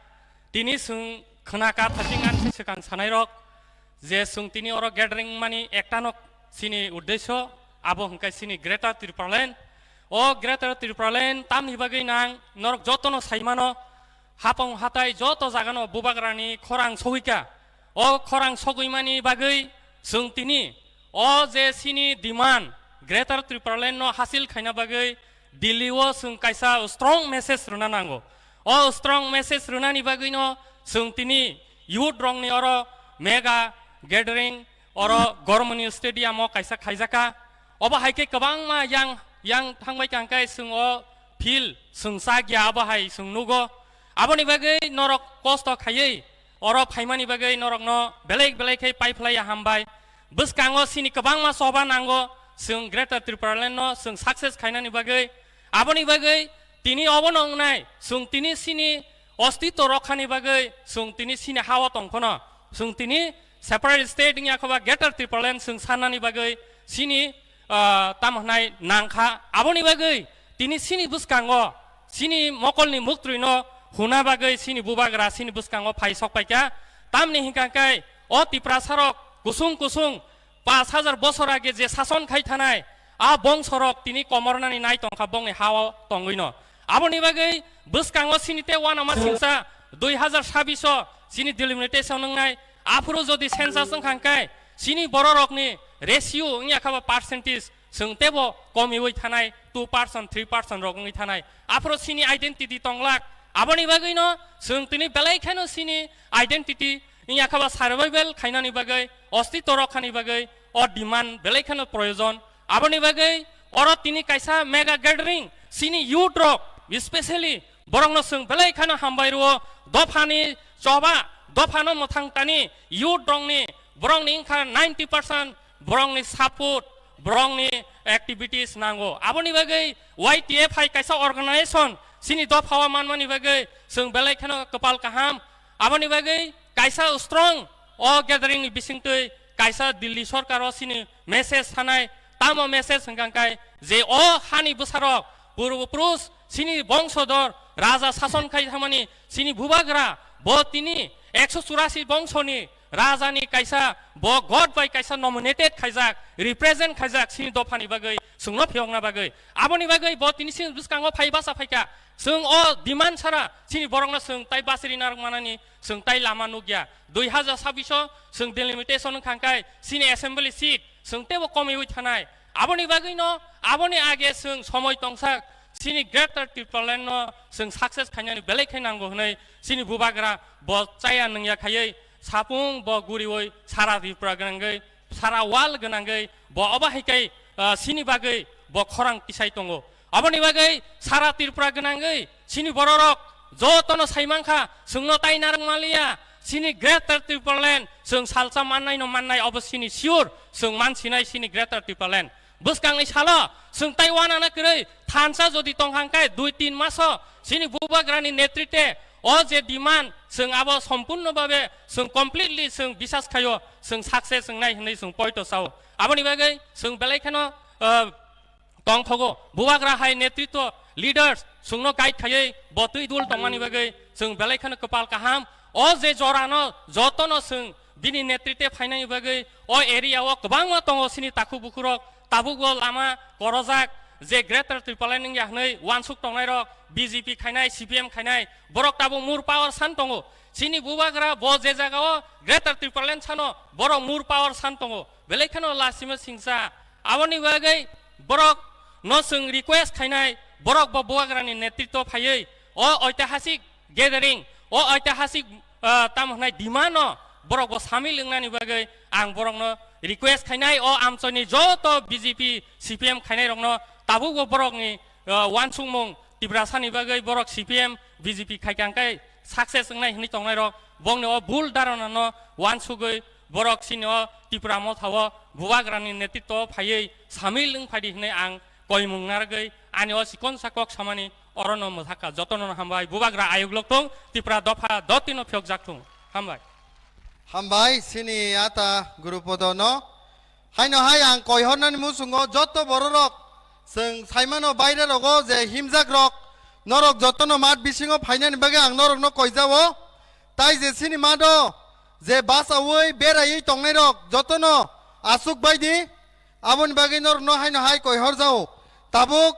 Tini chwng khna ka thaching ani se swkang sanairok, je chwng tini oro gathering mani ektano chini uddesyo, abo hwnkhe chini Greater Tipraland. O Greater Tipraland tamni bagwi nang norok jotono saimano, hapong hatai joto jagano bubagrani khorang sohika. O khorang sogwimani bagwi chwng tini o je chini demand Greater Tipraland no hasil khaina bagwi Delhi o chwng kaisa strong message rwna nango. O strong message rwnani bagwino chwng tini youth rokni oro mega gathering oro Gormoni Stadium o kaisa khaijaka. Obo hai khe kwbangma yang, yang thangbai kha hwnkhe chwng o field chwng chak ya, abo hai chwng nugo. Aboni bagwi norok kosto khaiwi oro phaimani bagwi norokno belai belai khe paiphlaiya hambai. Bwskango chini kwbangma choba nango, chwng Greater Tipraland no chwng success khainani bagwi. Aboni bagwi tini obono wngnai, chwng tini chini ostitw rokhani bagwi, chwng tini chini ha-o tongphano, chwng tini separate state wngya khe ba Greater Tipraland chwng sannani bagwi chini, ah, tamo hwnai nangkha. Aboni bagwi tini chini bwskango chini mokolni muktrwino huna bagwi chini bubagra chini bwskango phai sok paikha. Tamni hwnkha khe o Tiprasarok kusung kusung pash hajar bosor age je sason khai thanai, a bongsorok tini komornani nai tongkha bongni ha-o tongwino. Aboni bagwi bwskango chini tei uanama singsa dui hazar sabbish o chini delimitation wngnai, aphuru jodi census wngkha hwnkhe chini bororokni ratio wngya kha ba percentage chwng teibo komiwi thanai, two percent, three percent rok wngwi thanai. Aphuru chini identity tonglak. Aboni bagwino chwng tini belai kheno chini identity wngya kha ba survival khainani bagwi, ostitw rokhani bagwi o demand belai kheno proyojon. Aboni bagwi oro tini kaisa mega gathering, chini youth rok, specially borokno chwng belai kheno hambai rwo, dophani choba, dophano mwthang tani youth rokni, borokni wngkha ninety percent borokni support, borokni activities nango. Aboni bagwi Y T F hai kaisa organization chini dophao manmani bagwi chwng belai kheno kwpal kaham. Aboni bagwi kaisa strong o gathering ni bisingtwi kaisa Delhi sorkar o chini message sanai, tamo message hwnkha khe je o hani bwsarok purbo purush chini bongsodor raja sason khai thangmani chini bubagra bo tini ekso churasi bongsoni rajani kaisa bo god bai kaisa nominated khaijak, represent khaijak chini dophani bagwi, chwngno phiyokna bagwi. Aboni bagwi bo tini chini bwskango phai basa phaikha. Chwng o demand sara chini borokno chwng tai basiri narwk manani chwng tai lama nukya. Dui hazar sabbish o chwng delimitation wngkha khe chini assembly seat chwng teibo komiwi thanai. Aboni bagwino, aboni age chwng somoi tongsak, chini Greater Tipraland no chwng success khainani belai khe nango hwnwi chini bubagra bo chaya nungya khaiwi sapung bo guriwi sara Tripura gwnangwi, sara world gwnangwi bo obo hai khe, ah, chini bagwi bo khorang tisai tongo. Aboni bagwi sara Tripura gwnangwi chini bororok jotono saimankha, chwngno tai narwk manliya, chini Greater Tipraland chwng salsa mannaino mannai, obo chini sure, chwng mansinai chini Greater Tipraland. Bwskangni salo chwng tai uanana kwrwi thansa jodi tongkha hwnkhe dui tin maso chini bubagrani netrite o je demand chwng abo sompurno babe chwng completely chwng bisas khaio, chwng success wngnai hwnwi chwng poito sao. Aboni bagwi chwng belai kheno, ah, tongthogo. Bubagra hai netritwo leaders chwngno guide khaiwi bo twi dul tongmani bagwi chwng belai kheno kwpal kaham. O je jorano jotono chwng bini netritwe phainani bagwi o area o kwbangma tongo chini takhuk bukhurok, tabukbo lama korojak, je Greater Tipraland wngya hwnwi uansuk tongnairok, B J P khainai, C P M khainai, borok tabuk more power san tongo. Chini bubagra bo je jagao Greater Tipraland sano borok more power san tongo. Belai kheno lasima singsa. Aboni bagwi borok no chwng request khainai, borok bo bubagrani netritwo phaiwi o oitihasik gathering, o oitihasik, ah, tamo hwnai demand no borok bo samil wngnani bagwi ang borokno request khainai, o amchoini joto B J P, C P M khainairokno tabukbo borokni, ah, uansukmung Tiprasani bagwi borok C P M, B J P khaikha hwnkhe success wngnai hwnwi tongnairok bongni o bul dharonano uansugwi borok chini o Tipra Motha o bubagrani netritwo phaiwi samil wng phaidi hwnwi ang koimung narwgwi ani o chikonsa kok samani orono mwthakha. Jotono hambai, bubagra ayuk lok thung, Tipra dopha dotino phiyokjak thung. Hambai. Hambai, chini ata Gurupodono. Haino hai ang koihornani muchungo joto bororok, chwng saimano baire rogo je himjak rok, norok jotono mat bisingo phainani bagwi ang norokno koijao. Tai je chini mado je bachaui beraiwi tongnairok jotono asuk baidi, aboni bagwi norokno haino hai koihorjao. Tabuk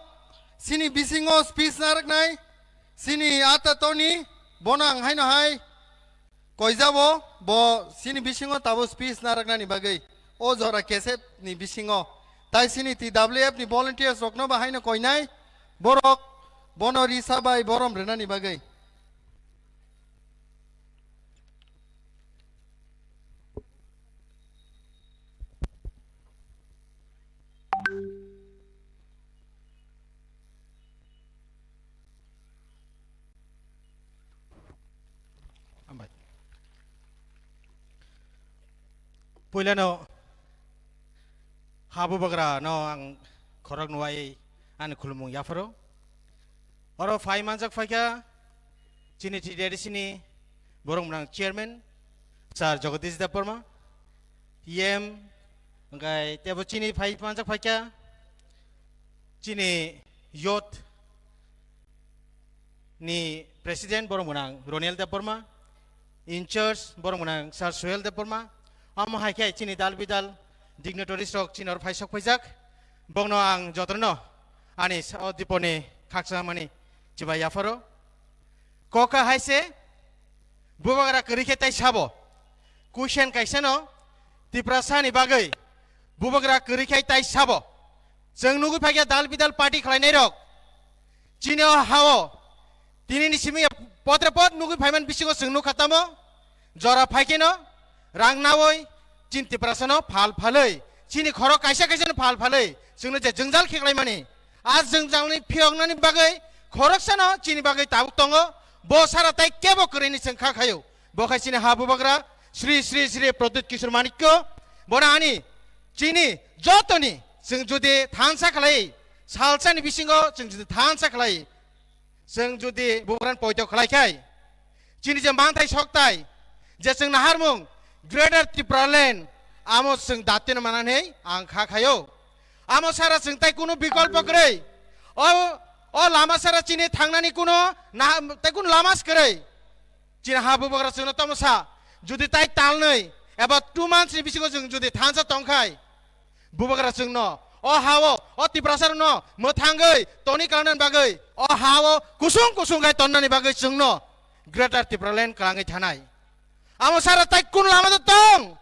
chini bisingo speech narwknai chini ata Tony, bono ang haino hai koijao, bo chini bisingo tabuk speech narwknani bagwi, o jora kesep ni bisingo. Tai chini T W F ni volunteers rokno bo haino koinai, borok bono risa bai borom rwnani bagwi. Hambai. Puilano ha bubagra no ang khorok nuwai ani khulumung yapharo. Oro phai manjak phaikha chini T D R C ni borok mwnang chairman sir Jagadish Debbarma, E M, hwnkhe tebo chini phai manjak phaikha chini youth ni president borok mwnang Roniel Debbarma, in charge borok mwnang sir Suhel Debbarma, omo hai khe chini dal bidal dignitaries rok chini oro phai sok phaijak, bokno ang jotono ani sa-, o diponi khaksa mani chibai yapharo. Koka hai se bubagra kwrwi khe tai sabo. Kusen kaisa no Tiprasa ni bagwi bubagra kwrwi khe tai sabo. Chwng nugwi phaikha dal bidal party khlainai rok. Chini o ha-o tini ni simi potre pot nugwi phaiman bisingo chwng nukha tamo. Jora phaikheno rang nawi chini Tiprasa no phal phalwi, chini khorok kaisa kaisa no phal phalwi chwngno je jwngjal khiklaimani. A jwngjalni phiyoknani bagwi khoroksano chini bagwi tabuk tongo. Bo sara tai kebo kwrwini chwng kha khayo. Bo khai chini ha bubagra Sri Sri Sri Pradyut Kishore Manikya. Bono ani chini jotoni chwng jodi thansa khlai, salsani bisingo chwng jodi thansa khlai, chwng jodi bubagrani poito khlai khai, chini je manthai soktai, je chwng naharmung Greater Tipraland, amo chwng datino mananhei ang kha khayo. Amo sara chwng tai kunu bikolpo kwrwi. O, o lama sara chini thangnani kuno na, tai kunu lama se kwrwi. Chini ha bubagra chwngno tamo sa, jodi tai talnwi eba two months ni bisingo chwng jodi thansa tongkhai, bubagra chwngno o ha-o, o Tiprasa rokno mwthangwi toni kalnani bagwi, o ha-o kusung kusung khai tonnani bagwi chwngno Greater Tipraland kwlangwi thanai. Amo sara tai kun lama do tong?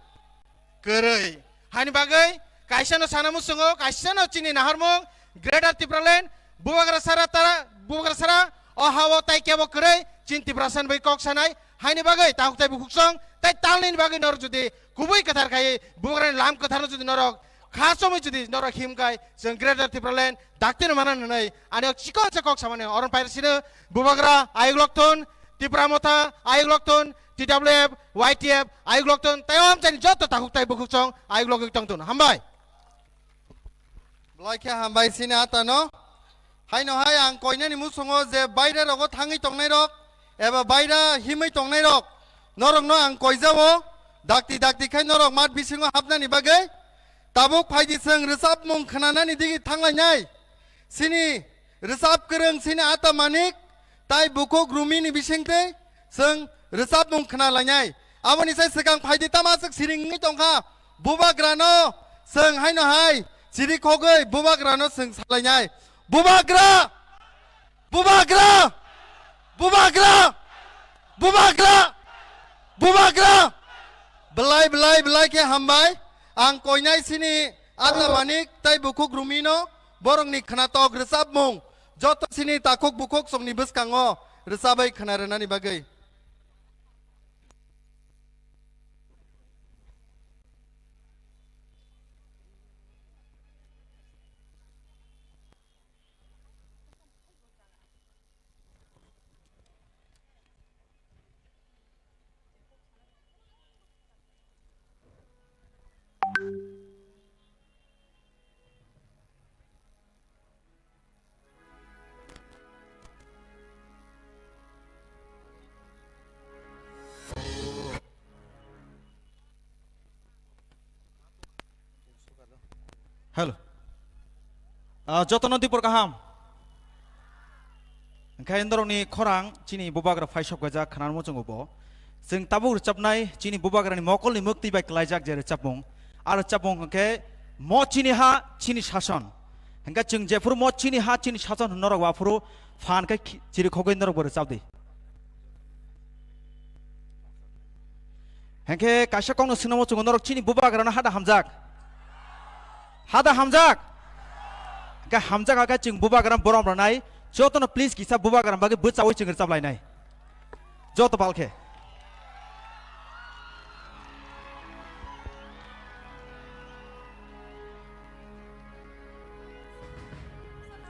Kwrwi. Haini bagwi kaisa no sana muchungo, kaisa no chini naharmung Greater Tipraland, bubagra sara tara, bubagra sara o ha-o tai kebo kwrwi chini Tiprasa ni bagwi kok sanai. Haini bagwi tahuk tai bukhuksong tai talnini bagwi norok jodi kubui kwthar khai bubagrani lam kwtharno jodi norok kha chomwi jodi norok himkhai, chwng Greater Tipraland daktino manan hwnwi ani o chikon se kok samani oron pairasino bubagra ayuk lokthun, Tipra Motha ayuk lokthun, T W F, Y T F ayuk lokthun, tei o amchaini joto tahuk tai bukhuksong ayuk logwi tongthun. Hambai. Belai khe hambai chini atano. Haino hai ang koinani muchungo je baira rogo thangwi tongnai rok eba baira himwi tongnai rok, norokno ang koijao, dakti dakti khai norok mat bisingo hapnani bagwi. Tabuk phaidi chwng rwchapmung khwnanani digi thanglainai. Chini Rwchap kwrwng sini Ata Manik tai bukhuk Rumi ni bisingtwi chwng rwchapmung khna lainai. Aboni sai swkang phaidi tama swk siring wngwi tongkha. Bubagrano chwng haino hai chiri khogwi bubagrano chwng salainai. Bubagra! Bubagra! Bubagra! Bubagra! Bubagra! Belai, belai, belai khe hambai. Ang koinai sini Ata Manik tai bukhuk Rumino borokni khnatok rwchapmung joto sini takhuk bukhuk songni bwskango rwchabai khna rwnani bagwi. Hello. Ah, jotono dipor kaham. Hwnkhe norokni khorang chini bubagra phai sok kaijak khnarmo chwngbo. Chwng tabuk rwchapnai chini bubagrani mokolni mwktwi bai klaijak je rwchapmung. A rwchapmung hwnkhe mo chini ha chini sason. Hwnkhe chwng jephuru mo chini ha chini sason hwn norok aphuru phan khe khi-, chiri khogwi norokbo rwchapdi. Hwnkhe kaisa kokno swnamo chwngno norok chini bubagrano hada hamjak. Hada hamjak. Hwnkhe hamjak hakhe chwng bubagrano borom rwnai. Jotono please kisa bubagrano bagwi bwchaui chwng rwchap lainai. Joto pal khe.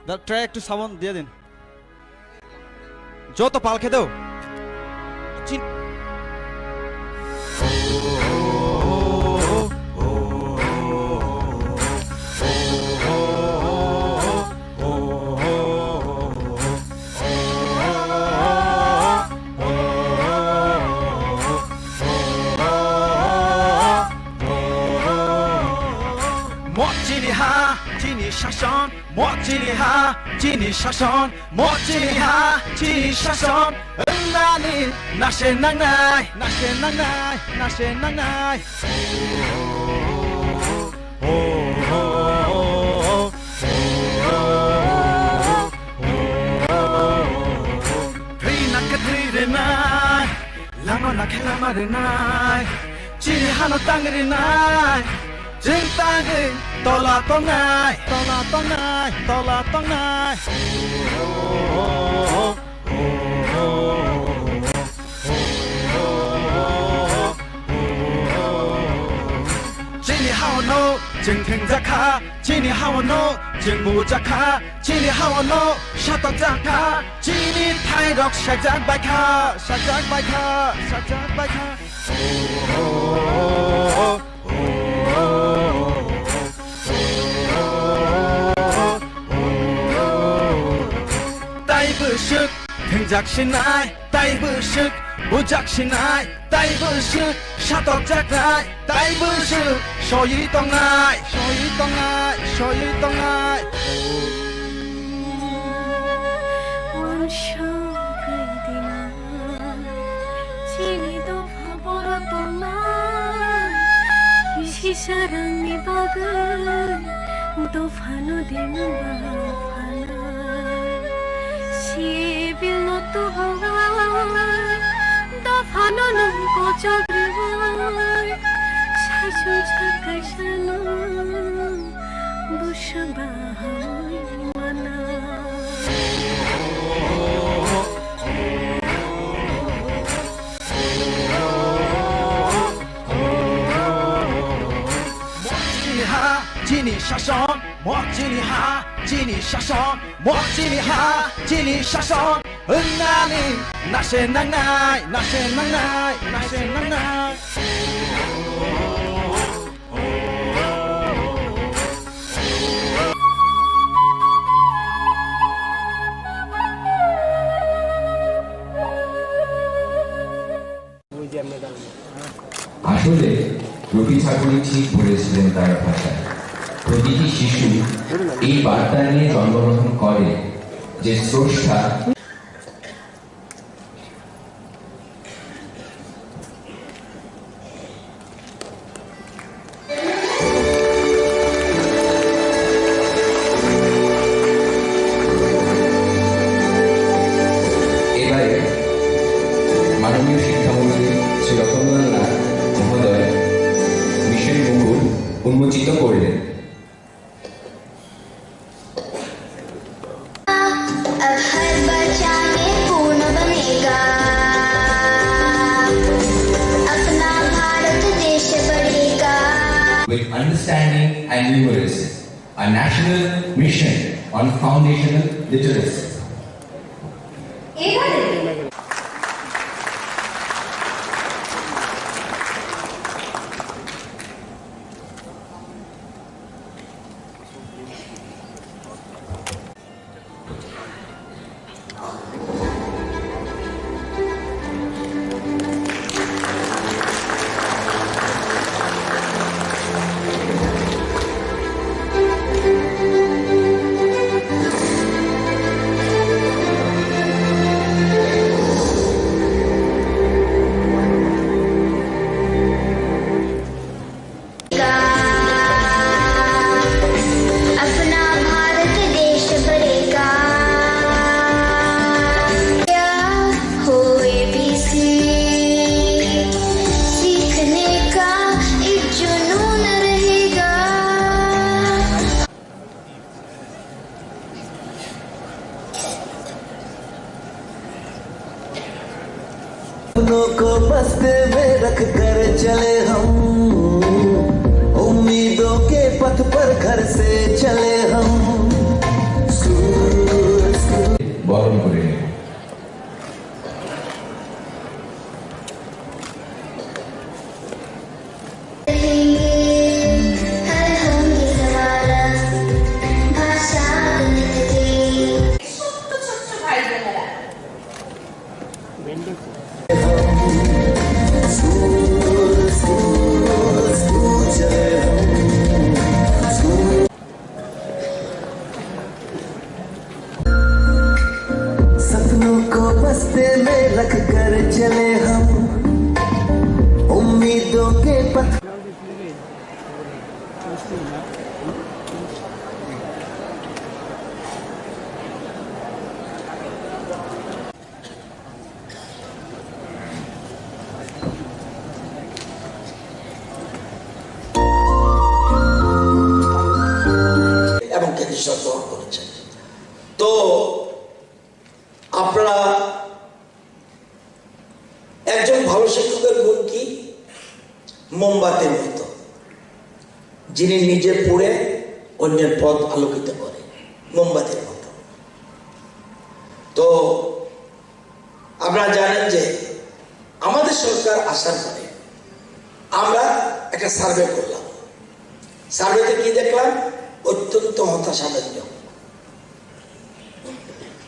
The track to sound diye din. Joto pal khe do. Chin- Mo chini ha, chini sason, mo chini ha, chini sason, mo chini ha, chini sason. Wngnani nase nangnai, nase nangnai, nase nangnai. Thwi nakhe thwi rwnai, lama nakhe lama rwnai, chini hano tang rwnai, chwng tangwi tola tongnai, tola tongnai, tola tongnai. Chini hao no chwng thwngjakha, chini hao no chwng bujakha, chini hao no satokjakha, chini thairok sakjak baikha, sakjak baikha, sakjak baikha. Tai bwswk thwngjak sinai, tai bwswk bujak sinai, tai bwswk satokjaknai, tai bwswk soiwi tongnai, soiwi tongnai, soiwi tongnai. Uansukgwi dina, chini dopha boro tongnai, bisi sarangni bagwi dophano dengba phanai. Sibilno tubuwi, dophano nwng kochok rwui, saichung sak kaisano bwswk bahaui mana. Mo chini ha, chini sason, mo chini ha, chini sason, mo chini ha, chini sason. Wngnani nase nangnai, nase nangnai, nase nangnai. আসলে রবি ঠাকুরই ঠিক বলেছিলেন তার ভাষায়। প্রতিটি শিশু এই বার্তা নিয়ে জন্মগ্রহণ করে। যে স্রষ্টা। এবারে মাননীয় শিক্ষামন্ত্রী শ্রী রতনলাল নাথ মহোদয় মিশন মুকুট উন্মোচিত করলেন। अब हर बच्चा में पूर्ण बनेगा, अपना भारत देश बढ़ेगा। With understanding and numeracy, a national mission on foundational literacy. अपना भारत देश बढ़ेगा। क्या हो एबीसी, सीखने का एक जुनून रहेगा। अपनों को बस्ते में रख कर चले हम, उम्मीदों के पथ पर घर से चले हम। School, school. বরণ করে নেব। ছোট্ট ছোট্ট ভাই বোনেরা। सपनों को बस्ते में रख कर चले हम, उम्मीदों के पथ। এবং কেন্দ্রীয় সরকার গ্রহণ করেছে। তো আপনারা, একজন ভালো শিক্ষকের গুণ কি? মোমবাতির মতো, যিনি নিজে পুড়ে অন্যের পথ আলোকিত করে, মোমবাতির মতো। তো আপনারা জানেন যে আমাদের সরকার আসার পরে আমরা একটা সার্ভে করলাম। সার্ভেতে কি দেখলাম? অত্যন্ত হতাশাজনক।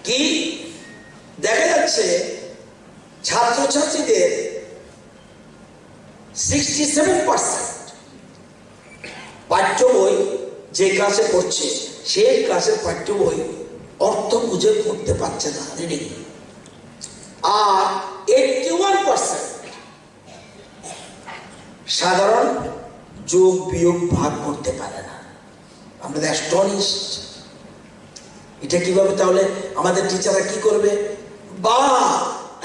কি দেখা যাচ্ছে? ছাত্রছাত্রীদের সিক্সটি সেভেন পার্সেন্ট পাঠ্য বই, যে ক্লাসে পড়ছে সেই ক্লাসের পাঠ্য বই অর্থ বুঝে পড়তে পারছে না, রিডিং। আর এইটটি ওয়ান পার্সেন্ট সাধারণ যোগ বিয়োগ ভাগ করতে পারে না। আমরা অ্যাস্টনিশড। এটা কিভাবে তাহলে আমাদের টিচাররা কি করবে? বা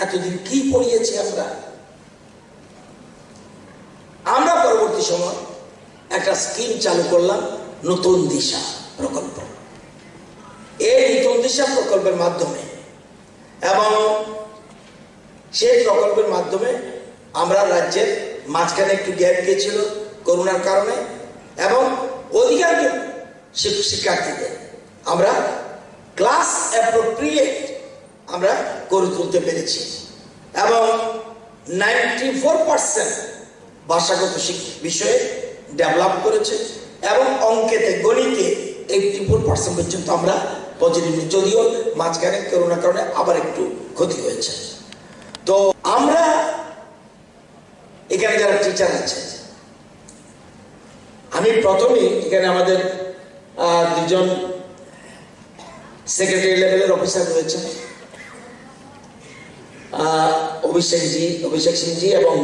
এতদিন কি পড়িয়েছি আমরা? আমরা পরবর্তী সময় একটা স্কিম চালু করলাম, নতুন দিশা প্রকল্প। এই নতুন দিশা প্রকল্পের মাধ্যমে এবং সেই প্রকল্পের মাধ্যমে আমরা রাজ্যের মাঝখানে একটু গ্যাপ গিয়েছিল করোনার কারণে, এবং অধিকাংশ শিক-, শিক্ষার্থীদের আমরা ক্লাস অ্যাপ্রোপ্রিয়েট আমরা করে তুলতে পেরেছি, এবং নাইনটি ফোর পার্সেন্ট ভাষাগত শিক-, বিষয়ে ডেভেলপ করেছে, এবং অঙ্কেতে, গণিতে এইটটি ফোর পার্সেন্ট পর্যন্ত আমরা পজিটিভ, যদিও মাঝখানে করোনার কারণে আবার একটু ক্ষতি হয়েছে। তো আমরা এখানে যারা টিচার আছে, আমি প্রথমেই এখানে আমাদের, আহ, দুজন সেক্রেটারি লেভেলের অফিসার রয়েছে, আহ, অভিষেক জি, অভিষেক সিং জি এবং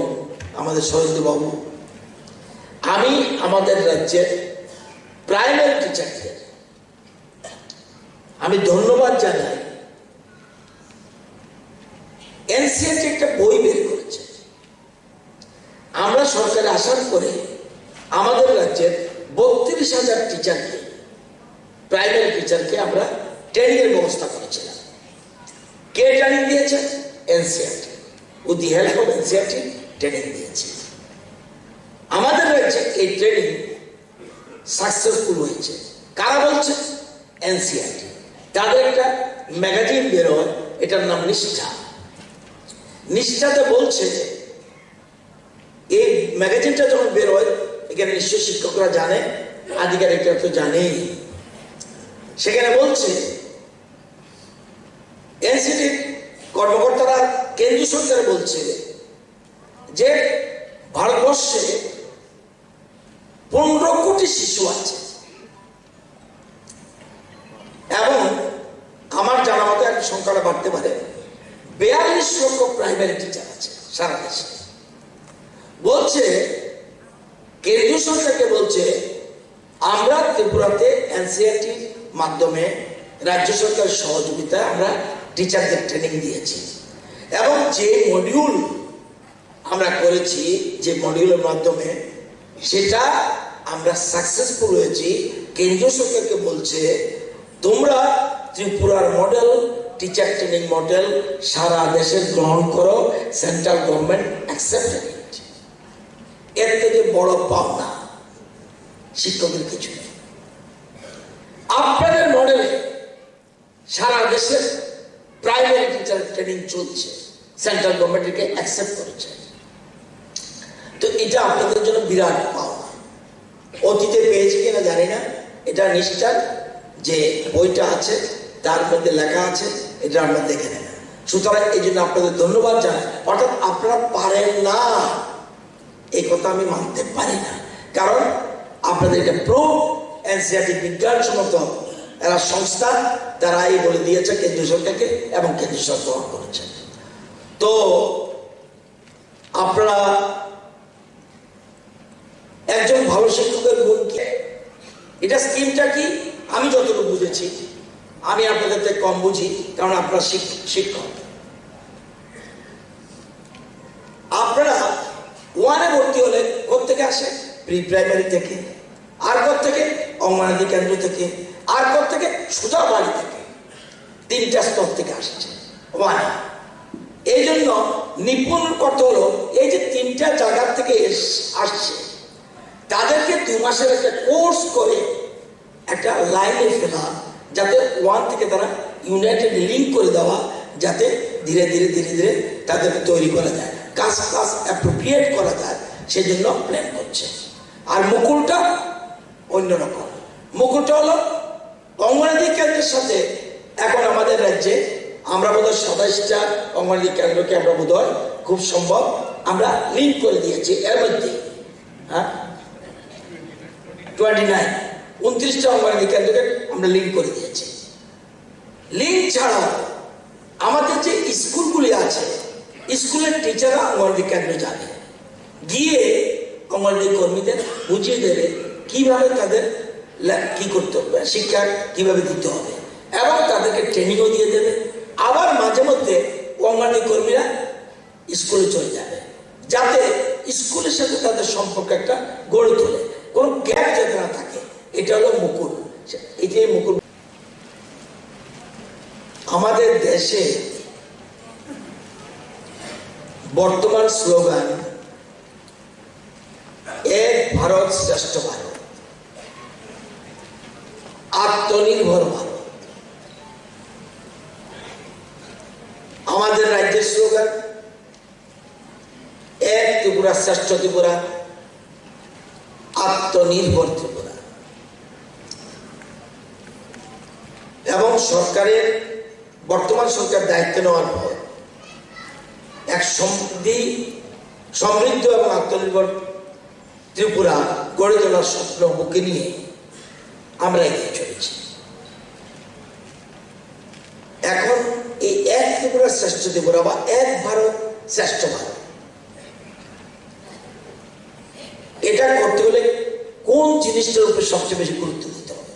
আমাদের শরদ বাবু। আমি আমাদের রাজ্যের প্রাইমারি টিচারদের আমি ধন্যবাদ জানাই। এনসিইআরটি একটা বই বের করেছে। আমরা সরকারে আসার পরে আমাদের রাজ্যের বত্রিশ হাজার টিচারকে, প্রাইমারি টিচারকে আমরা ট্রেনিং এর ব্যবস্থা করেছিলাম। কে ট্রেনিং দিয়েছে? NCERT. With the help of NCERT training দিয়েছে। আমাদের রাজ্যে এই ট্রেনিং সাকসেসফুল হয়েছে। কারা বলছে? এনসিইআরটি। তাদের একটা ম্যাগাজিন বেরোয়, এটার নাম নিষ্ঠা। নিষ্ঠাতে বলছে, এই ম্যাগাজিনটা যখন বেরোয়, এখানে নিশ্চয় শিক্ষকরা জানে, আধিকারিকরা তো জানেই। সেখানে বলছে, এনসিইআরটির কর্মকর্তারা কেন্দ্রীয় সরকার বলছে যে ভারতবর্ষে পনেরো কোটি শিশু আছে এবং আমার জানা মতে আর সংখ্যাটা বাড়তে পারে, বিয়াল্লিশ লক্ষ প্রাইমারি টিচার আছে সারা দেশে। বলছে, কেন্দ্রীয় সরকারকে বলছে, আমরা ত্রিপুরাতে এনসিইআরটির মাধ্যমে রাজ্য সরকারের সহযোগিতায় আমরা টিচারদের ট্রেনিং দিয়েছি এবং যে মডিউল আমরা করেছি, যে মডিউলের মাধ্যমে, সেটা আমরা সাকসেসফুল হয়েছি। কেন্দ্রীয় সরকারকে বলছে, তোমরা ত্রিপুরার মডেল, টিচার ট্রেনিং মডেল সারা দেশে গ্রহণ করো, সেন্ট্রাল গভর্নমেন্ট অ্যাকসেপ্টেড ইট। এর থেকে বড় পাওনা শিক্ষকের কিছু নেই। আপনাদের মডেলে সারা দেশে প্রাইমারি টিচার ট্রেনিং চলছে, সেন্ট্রাল গভর্নমেন্ট একে অ্যাকসেপ্ট করেছে। তো এটা আপনাদের জন্য বিরাট পাওনা। অতীতে পেয়েছে কিনা জানি না, এটা নিষ্ঠার যে বইটা আছে, তার মধ্যে লেখা আছে, এটা আমরা দেখে নেবেন। সুতরাং এই জন্য আপনাদের ধন্যবাদ জানাই। অর্থাৎ আপনারা পারেন না, এই কথা আমি মানতে পারি না, কারণ আপনাদের এটা প্রুফ। এনসিইআরটি বিজ্ঞানসম্মত এরা সংস্থা, তারাই বলে দিয়েছে কেন্দ্র সরকারকে এবং কেন্দ্র সরকার গ্রহণ করেছে। তো আপনারা একজন ভালো শিক্ষকের গুণ কি? এটা স্কিমটা কি? আমি যতটুকু বুঝেছি, আমি আপনাদের থেকে কম বুঝি, কারণ আপনারা শিক-, শিক্ষক। আপনারা ওয়ানে ভর্তি হলে কোত্থেকে আসে? প্রি প্রাইমারি থেকে। আর কোত্থেকে? অঙ্গনাদি কেন্দ্র থেকে। আর কোত্থেকে? সোজা বাড়ি থেকে। তিনটা স্তর থেকে আসছে ওয়ানে। এই জন্য নিপুণ করতে হলো, এই যে তিনটা জায়গা থেকে এস-, আসছে, তাদেরকে দুই মাসের একটা কোর্স করে একটা লাইনে ফেলা, যাতে ওয়ান থেকে তারা ইউনাইটেড লিংক করে দেওয়া, যাতে ধীরে ধীরে ধীরে ধীরে তাদেরকে তৈরি করা যায়, কাজ কাজ অ্যাপ্রোপ্রিয়েট করা যায়, সেজন্য প্ল্যান করছে। আর মুকুলটা অন্যরকম। মুকুলটা হলো অঙ্গনাদি কেন্দ্রের সাথে এখন আমাদের রাজ্যে আমরা বোধহয় সাতাইশটা অঙ্গনাদি কেন্দ্রকে আমরা বোধহয় খুব সম্ভব আমরা লিংক করে দিয়েছি। এর মধ্যে, হ্যাঁ, টোয়েন্টি নাইন, ঊনত্রিশটা অঙ্গনাদি কেন্দ্রকে আমরা লিংক করে দিয়েছি। লিংক ছাড়াও আমাদের যে স্কুলগুলি আছে, স্কুলের টিচাররা অঙ্গনাদি কেন্দ্রে যাবে, গিয়ে অঙ্গনাদি কর্মীদের বুঝিয়ে দেবে কিভাবে তাদের লে-, কি করতে হবে, শিক্ষা কিভাবে দিতে হবে এবং তাদেরকে ট্রেনিংও দিয়ে দেবে। আবার মাঝে মধ্যে অঙ্গনাদি কর্মীরা স্কুলে চলে যাবে, যাতে স্কুলের সাথে তাদের সম্পর্ক একটা গড়ে তোলে, কোনো গ্যাপ যাতে না থাকে। এটা হলো মুকুল, এটাই মুকুল। আমাদের দেশে বর্তমান স্লোগান এক ভারত শ্রেষ্ঠ ভারত, আত্মনির্ভর ভারত। আমাদের রাজ্যের স্লোগান এক ত্রিপুরা শ্রেষ্ঠ ত্রিপুরা, আত্মনির্ভর ত্রিপুরা। এবং সরকারের, বর্তমান সরকার দায়িত্ব নেওয়ার পর এক সমৃদ্ধি, সমৃদ্ধ এবং আত্মনির্ভর ত্রিপুরা গড়ে তোলার স্বপ্ন বুকে নিয়ে আমরা এগিয়ে চলেছি। এখন এই এক ত্রিপুরা শ্রেষ্ঠ ত্রিপুরা বা এক ভারত শ্রেষ্ঠ ভারত, এটা করতে হলে কোন জিনিসটার উপরে সবচেয়ে বেশি গুরুত্ব দিতে হবে?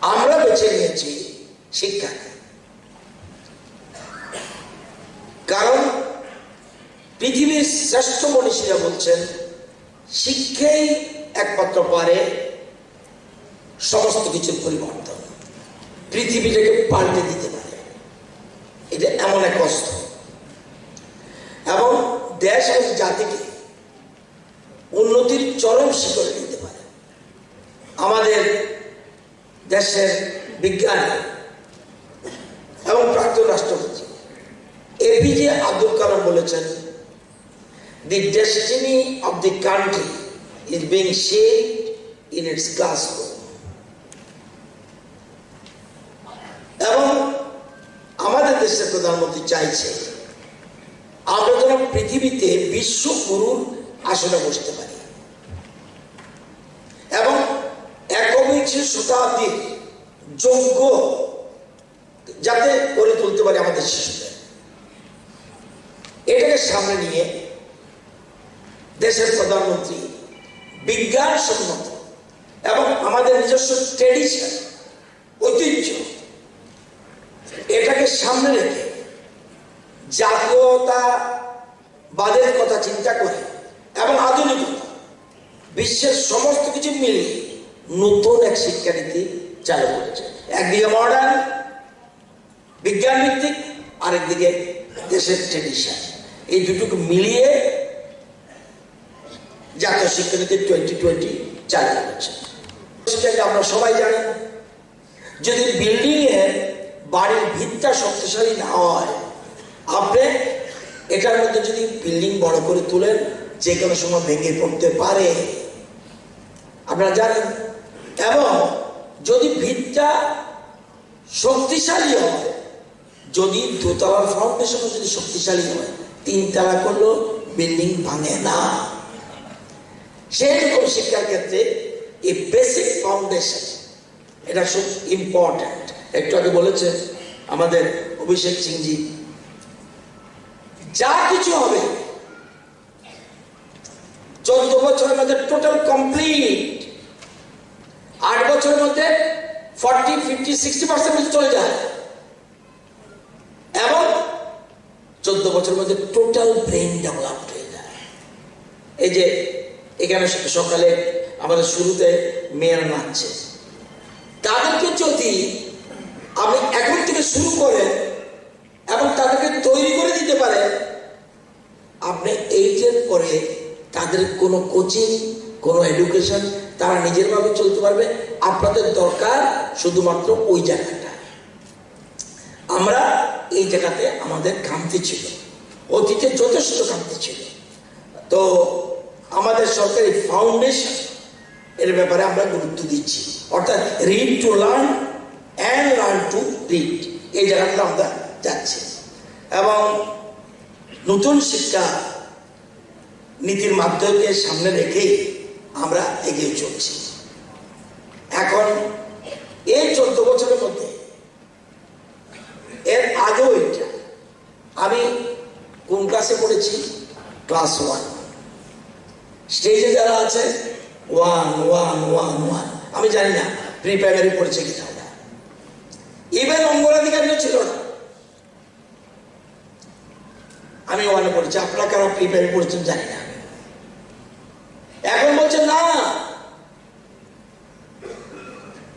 আমরা বেছে নিয়েছি শিক্ষা, কারণ পৃথিবীর শ্রেষ্ঠ মনীষীরা বলছেন, শিক্ষাই একমাত্র পারে সমস্ত কিছুর পরিবর্তন, পৃথিবীটাকে পাল্টে দিতে পারে। এটা এমন এক অস্ত্র, এবং দেশ এবং জাতিকে উন্নতির চরম শিখরে নিতে পারে। আমাদের দেশের বিজ্ঞানী এবং প্রাক্তন রাষ্ট্রপতি এপিজে আব্দুল কালাম বলেছেন, "The destiny of the country is being shaped in its classroom." এবং আমাদের দেশের প্রধানমন্ত্রী চাইছে আমরা যেন পৃথিবীতে বিশ্বগুরুর আসনে বসতে পারি এবং একবিংশ শতাব্দীর যোগ্য যাতে করে তুলতে পারি আমাদের শিশুদের, এটাকে সামনে নিয়ে দেশের প্রধানমন্ত্রী বিজ্ঞানসম্মত এবং আমাদের নিজস্ব ট্র্যাডিশন, ঐতিহ্য, এটাকে সামনে রেখে জাতীয়তাবাদের কথা চিন্তা করে এবং আধুনিকতা, বিশ্বের সমস্ত কিছু মিলিয়ে নতুন এক শিক্ষানীতি চালু করেছে। একদিকে মডার্ন, বিজ্ঞানভিত্তিক, আরেকদিকে দেশের ট্র্যাডিশন। এই দুটোকে মিলিয়ে জাতীয় শিক্ষানীতি টোয়েন্টি টোয়েন্টি চালু হচ্ছে। সেটা আমরা সবাই জানি, যদি বিল্ডিং এর বাড়ির ভিতটা শক্তিশালী না হয়, আপনি এটার মধ্যে যদি বিল্ডিং বড় করে তুলেন, যে কোনো সময় ভেঙে পড়তে পারে, আপনারা জানেন। এবং যদি ভিতটা শক্তিশালী হয়, যদি দোতলার ফাউন্ডেশনও যদি শক্তিশালী হয়, তিনতলা করলেও বিল্ডিং ভাঙে না। সেই রকম শিক্ষার ক্ষেত্রে এই বেসিক ফাউন্ডেশন, এটা খুব ইম্পর্ট্যান্ট। একটু আগে বলেছে আমাদের অভিষেক সিংজি, যা কিছু হবে, চোদ্দ বছরের মধ্যে টোটাল কমপ্লিট, আট বছরের মধ্যে ফর্টি, ফিফটি, সিক্সটি পার্সেন্ট চলে যায়, এবং চোদ্দ বছরের মধ্যে টোটাল ব্রেন ডেভেলপ হয়ে যায়। এই যে এখানে স-, সকালে আমাদের শুরুতে মেয়েরা নাচছে, তাদেরকে যদি আপনি এখন থেকে শুরু করেন এবং তাদেরকে তৈরি করে দিতে পারেন, আপনি এইটের পরে তাদের কোনো কোচিং, কোনো এডুকেশন, তারা নিজের ভাবে চলতে পারবে। আপনাদের দরকার শুধুমাত্র ওই জায়গাটা। আমরা এই জায়গাতে আমাদের খামতি ছিল, অতীতে যথেষ্ট খামতি ছিল। তো আমাদের সরকারি ফাউন্ডেশন এর ব্যাপারে আমরা গুরুত্ব দিচ্ছি, অর্থাৎ read to learn and learn to read, এই জায়গাটা আমরা যাচ্ছি। এবং নতুন শিক্ষা নীতির মাধ্যমকে সামনে রেখেই আমরা এগিয়ে চলছি। এখন এই চোদ্দ বছরের মধ্যে, এর আগেও এটা, আমি কোন ক্লাসে পড়েছি? Class one. স্টেজে যারা আছে, ওয়ান, ওয়ান, ওয়ান, ওয়ান। আমি জানি না প্রি প্রাইমারি পড়েছে কিনা ওরা। ইভেন অঙ্গনাধিকারীও ছিল না। আমি ওয়ানে পড়েছি, আপনারা কারা প্রি প্রাইমারি পড়েছেন জানি না। এখন বলছে না,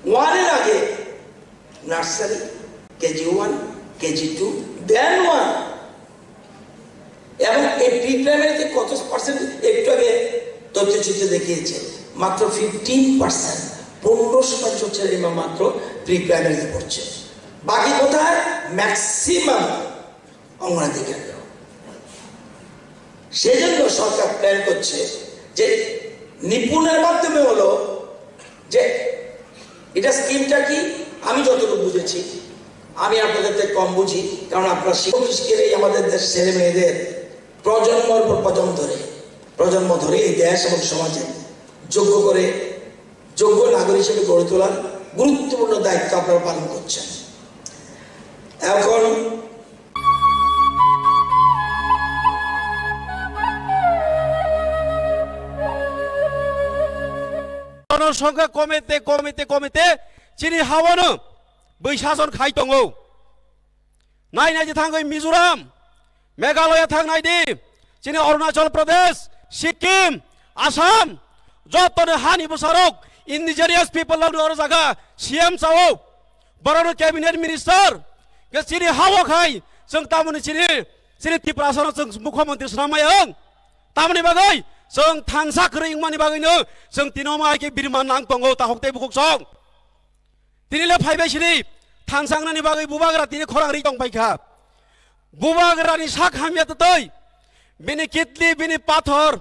ওয়ানের আগে nursery, KG one, KG two, then one. এবং এই প্রি প্রাইমারিতে কত পার্সেন্ট? একটু আগে তথ্যচিত্রে দেখিয়েছে, মাত্র ফিফটিন পার্সেন্ট, পনেরো শতাংশ ছেলে মেয়ে মাত্র প্রি প্রাইমারিতে পড়ছে। বাকি কোথায়? ম্যাক্সিমাম অঙ্গনাধিকারী। সেই জন্য সরকার প্ল্যান করছে যে নিপুণের মাধ্যমে হলো যে এটা স্কিমটা কি, আমি যতটুকু বুঝেছি, আমি আপনাদের থেকে কম বুঝি, কারণ আপনারা শিক্ষক হিসেবে এই আমাদের দেশ ছেলে মেয়েদের প্রজন্মর পর প্রজন্ম ধরে, প্রজন্ম ধরে এই দেশ এবং সমাজে যোগ্য করে, যোগ্য নাগরিক হিসেবে গড়ে তোলার গুরুত্বপূর্ণ দায়িত্ব আপনারা পালন করছেন। এখন জনসংখ্যা কমেতে কমেতে কমেতে chini hawano bwsajwk khai tongo. Nai nai di thangwi Mizoram, Meghalaya thang nai di, chini Arunachal Pradesh, Sikkim, Assam, joto ni hani bwsarok indigenous people rok ni oro jaga C M chao, borok no cabinet minister, ke chini hao khai, chwng tamoni chini, chini Tiprasa no chwng mukhyamantri swnam maya wng. Tamoni bagwi chwng thansa kwrwi wngmani bagwi no chwng tino ma hai khe birman nang tongo tahok tei bukhuk song. Tini le phaibai sini thansa wngnani bagwi bubagra tini khorang ri tong pai kha. Bubagra ni sak hamya twtwi bini kidney, bini pathor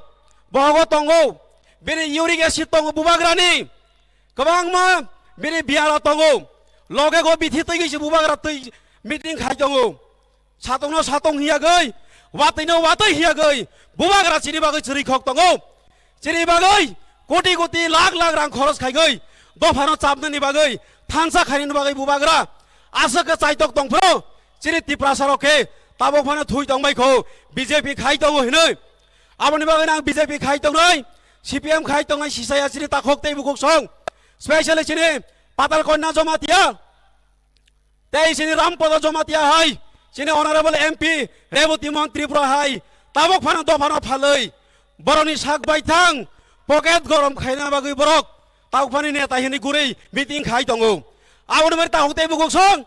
bohogo tongo, bini uric acid tongo bubagra ni, kwbangma bini biyala tongo. Loge go bithi twi gwi se bubagra twi meeting khai tongo. Satongno satong hiyagwi, watwino watwi hiyagwi, bubagra chini bagwi chwrwi khok tongo. Chini bagwi koti koti lakh lakh rang khoros khaigwi, dophano chapnani bagwi, thansa khainani bagwi bubagra aswk khe chaitok tongphuru, chini Tiprasa rok khe tabok phano thui tongbai kho, B J P khai tongo hinwi. Aboni bagwi ang B J P khai tongnai, C P M khai tongnai sisaya chini takhok tei bukhuk song, specially chini Patal Kanya Jamatia. Tei chini Rampada Jamatia hai, chini Honorable M P Reboti Mohan Tripura hai, tabok phano dophano phalwi, borokni sak bai thang, pocket gorom khaina bagwi borok, tabok phani neta hini gurwi meeting khai tongo. Aboni bagwi tahuk tei bukhuk song,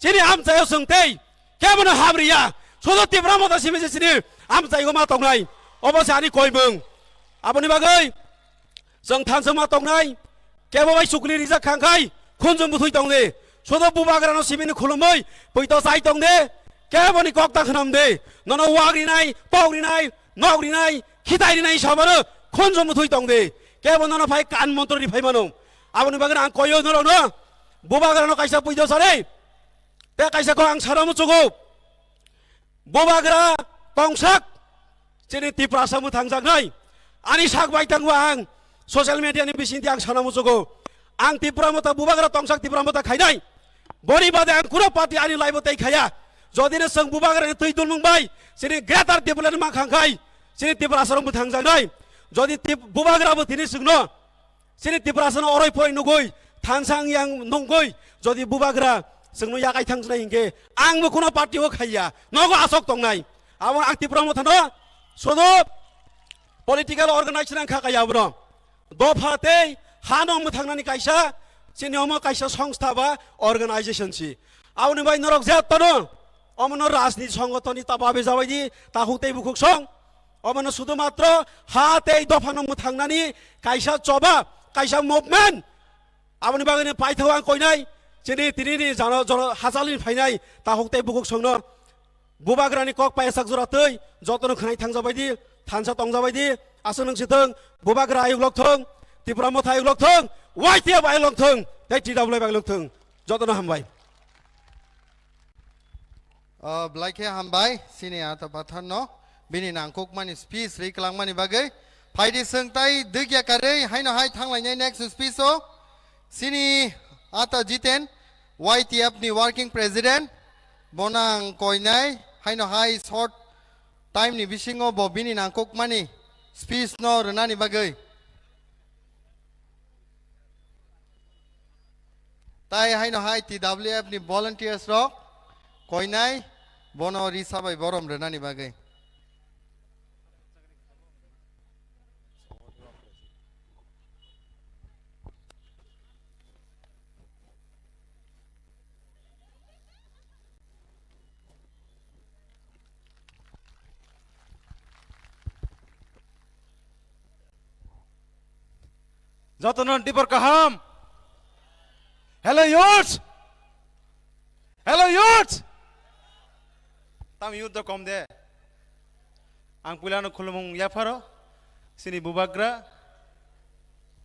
chini amchaio chwng tei, kebono hamriya, sodo Tipra Motha simi se chini amchaio ma tongnai, obo se ani koimung. Aboni bagwi, Chwng thansa ma tongnai, kebo bai chukli rijak khang khai, khunjung bwthwi tong de. Sodo bubagrano simini khulumwi, poito chai tong de, keboni kok ta khnam de. Nono wak rinai, pok rinai, nok rinai, khitai rinai sabano, khunjung bwthwi tong de. Kebo nono phai kan montro ri phai mano. Aboni bagwi ang koyo norokno, bubagrano kaisa poito sare. Te kaisa kok ang sana muchugo. Bubagra tongsak chini Tiprasa mwthangjaknai. Ani sak bai tangwa ang social media ni bisingtwi ang sana muchugo. Ang Tipra Motha bubagra tongsak Tipra Motha khainai. Boni bade ang kuno party ani life o tei khaya. Jodi no chwng bubagra ni twi dulmung bai chini greater Tipraland ma khang khai chini Tiprasa rok mwthangjaknai. Jodi tip-, bubagra bo tini chwngno Chini Tiprasano oroi poroi nugui, thansa wng yang nungui, jodi bubagra chwngno yakai thangnai hinkhe, ang bo kuno party o khaiya, nogo asok tongnai. Abo ang Tipra Mothano sodo political organization ang kha kaya abro. Dopha tei hano mwthangnani kaisa, chini omo kaisa songstha ba organization si. Aboni bai norok jetono omono rajniti songotoni ta babe jabaidi, ta huk tei bukhuk song. Omono sudu matro ha tei dophano mwthangnani kaisa choba, kaisa movement. Aboni bagwino paithao ang koinai, chini tinini jano, jono hachalni phainai, ta huk tei bukhuk songno. Bubagrani kok payasak jora twi, jotono khwnai thangjabaidi, thansa tongjabaidi, aswk nung sithwng, bubagra ayuk lok thung, Tipra Motha ayuk lok thung, Y T F ayuk lok thung, tei T W F ayuk lok thung. Jotono hambai. O, belai khe hambai, chini ata patharno, bini nangkukmani speech ri kwlangmani bagwi. Phaidi chwng tai dwkya karwi, haino hai thanglainai next speech o. Chini ata Jiten, Y T F ni working president, bono ang koinai, haino hai short time ni bisingo bo bini nangkukmani speech no rwnani bagwi. Tai haino hai T W F ni volunteers rok koinai bono risa bai borom rwnani bagwi. Jotono dibor kaham. Hello youth. Hello youth. Tam youth do kom de. Ang puilano khulumung yapharo. Chini bubagra.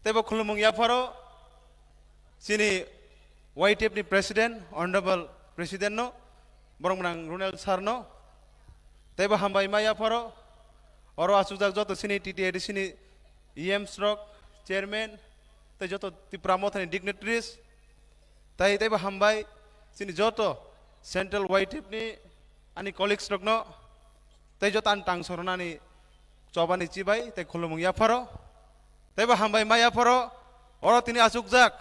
Teibo khulumung yapharo. Chini Y T F ni president, honorable president no. Borok mwnang Ronald sir no. Teibo hambai ma yapharo. Oro achukjak joto chini T T A D C ni E Ms rok, chairman, tei joto Tipra Mothani dignitaries, tei teibo hambai chini joto Central Y T F ni ani colleagues rokno tei joto ani tang sornani chobani chibai tei khulumung yapharo tei bo hambai ma yapharo. Oro tini achukjak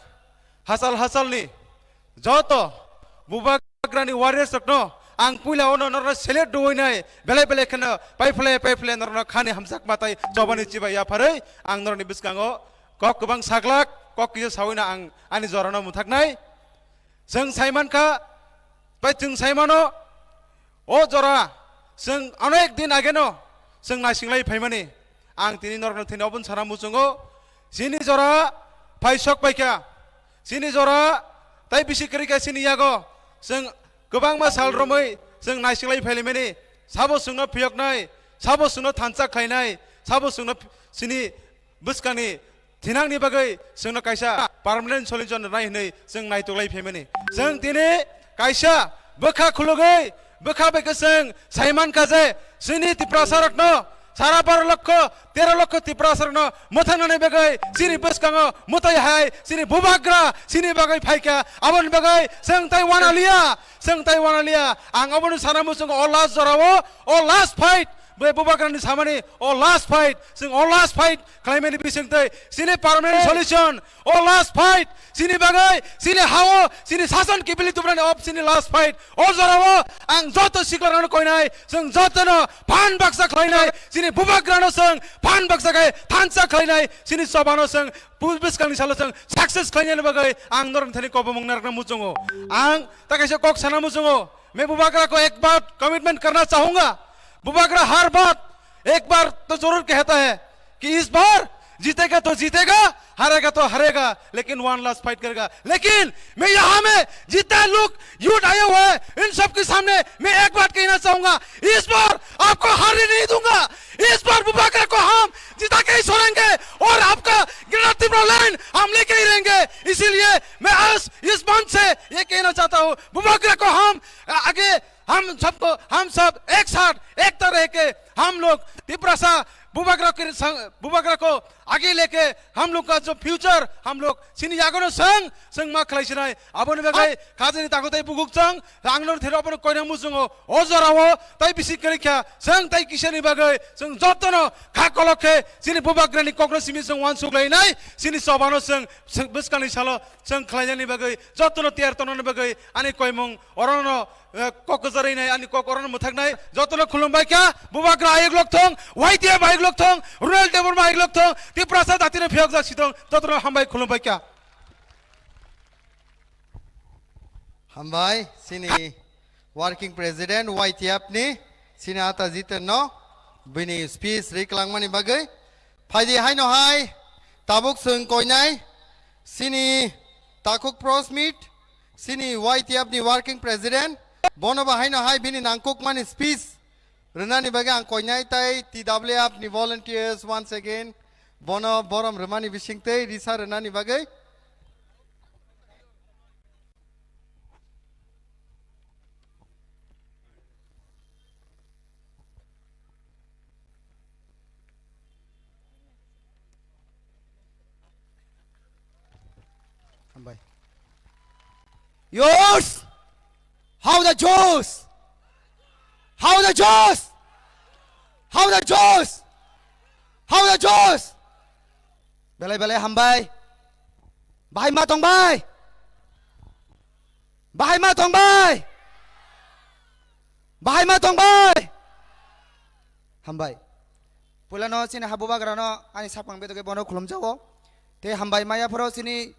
hachal hachalni joto bubagrani warriors rokno ang puila ono norno select duoinai belai belai kheno paiphle paiphle norno khani hamjakma tei chobani chibai yapharwi ang norni bwskango kok kwbang saglak kok kisa sawino ang ani jorano muthaknai. Chwng sai mankha, bai chwng sai mano, o jora chwng onek din ageno chwng naisinglai phaimani. Ang tini norokno thini obono sana muchungo, chini jora phaisok paikha, chini jora tai bisi kwrwikha chini yago. Chwng kwbangma sal romwi chwng naisinglai phailaimani, sabo chwngno phiyoknai, sabo chwngno thansa khlainai, sabo chwngno ph-, chini bwskangni thinangni bagwi chwngno kaisa permanent solution rwnai hwnwi chwng naituklai phaimani. Chwng tini kaisa bwkha khulugwi, bwkha bai khe chwng sai mankha je chini Tiprasarokno sara baro lokho, tero lokho Tiprasarokno mwthangnani bagwi chini bwskango mwtai hai chini bubagra chini bagwi phaikha. Aboni bagwi chwng tai wanaliya, chwng tai wanaliya. Ang obono sana muchungo o last jorao, o last fight, bai bubagrani samani o last fight, chwng o last fight khlaimani bisingtwi chini permanent solution, o last fight, chini bagwi, chini hao, chini sason kibili tubrani o chini last fight. O jorao ang joto siklarano koinai, chwng jotono phan baksa khlainai, chini bubagrano chwng phan baksa khai thansa khlainai, chini chobano chwng pu-, bwskangni salo chwng success khlainani bagwi ang norokni thani kobomung narwkna muchungo. Ang ta kaisa kok sana muchungo, मैं बुबागरा को एक बात कमिटमेंट करना चाहूंगा, बुबागरा हर बात एक बार तो जरूर कहता है कि इस बार जीतेगा तो जीतेगा, हारेगा तो हारेगा, लेकिन वन लास्ट फाइट करेगा। लेकिन मैं यहाँ में जितना लोग यूथ आए हुए हैं, इन सब के सामने मैं एक बात कहना चाहूंगा, इस बार आपको हारने नहीं दूंगा। इस बार बुबागरा को हम जिता के ही छोड़ेंगे और आपका ग्रेटर तिब्रा लैंड हम लेके ही रहेंगे। इसीलिए मैं आज इस मंच से ये कहना चाहता हूँ, बुबागरा को हम आगे, हम सबको, हम सब एक साथ, एकता रह के हम लोग तिप्रासा बुबागरा के संग, बुबागरा को आगे लेके हम लोग का जो फ्यूचर, हम लोग chini yagono chwng, chwng ma khlai sinai, aboni bagwi khajani takhuk tei bukhuk chwng, ang norni thero abono koina muchungo, o jorao tai bisi kwrwi kha, chwng tai kisani bagwi, chwng jotono kha kolok khe, chini bubagrani kokno simi chwng uansuk lainai, chini chobano chwng, chwng bwskangni salo chwng khlainani bagwi, jotono tiyar tongnani bagwi, ani koimung orono, eh, kok kwcharwi nai, ani kok orono mwthaknai, jotono khulumbai kha, bubagra ayuk lok thung, Y T F ayuk lok thung, Runal Debbarma ayuk lok thung, Tiprasa datino phiyokjak si thung, jotono hambai khulumbai kha. Hambai, chini working president Y T F ni, chini ata Jiten no, bini speech ri kwlangmani bagwi. Phaidi haino hai, tabuk chwng koinai, chini takhuk Prosmit, chini Y T F ni working president, bono bo haino hai bini nangkukmani speech rwnani bagwi ang koinai tai T W F ni volunteers once again, bono borom rwmani bisingtwi risa rwnani bagwi. Hambai. Yours! How the Joes? How the Joes? How the Joes? How the Joes? Belai belai hambai. Bahai ma tong bai. Bahai ma tong bai. Bahai ma tong bai. Hambai. Puilano chini ha bubagrano ani sakmang bedoke bono khulumjago. Tei hambai maya phoro chini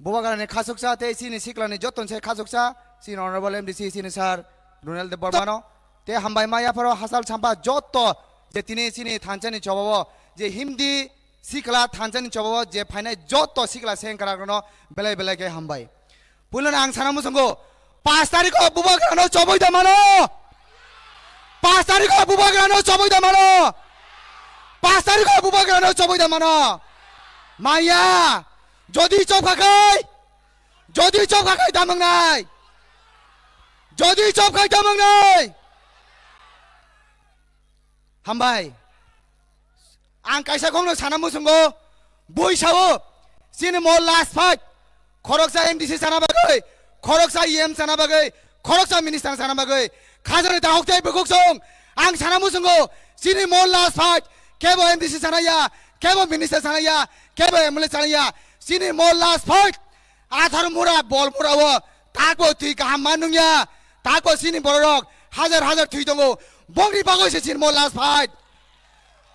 bubagrani khasuksa tei chini siklani joton se khasuksa chini Honorable M D C chini sir Runal Debbarmano. Tei hambai maya phoro hachal champa joto je tini chini thanchani chobao je Hindi sikla thanchani chobao je phainai joto sikla sengkrakrokno belai belai khe hambai. Puilano ang sana muchungo, pash tarikho bubagrano choboi da mano. Pash tarikho bubagrano choboi da mano. Pash tarikho bubagrano choboi da mano. Maya, jodi chobkha khai, jodi chobkha khai damangnai. Jodi chobkha khai damangnai. Hambai. Ang kaisa kokno sana muchungo, bui sao, chini mo last fight, khoroksa M D C sana bagwi, khoroksa E M sana bagwi, Khoroksa minister sana bagwi khajani takhuk tei bukhuk song. Ang sana muchungo, chini mo last fight, kebo M D C sanaya, kebo minister sanaya, kebo M L A sanaya, chini mo last fight. Athar mura, bol mura o, takbo twi kaham man nungya, takbo chini bororok hajar hajar twi tongo, bongni bagwi se chini mo last fight.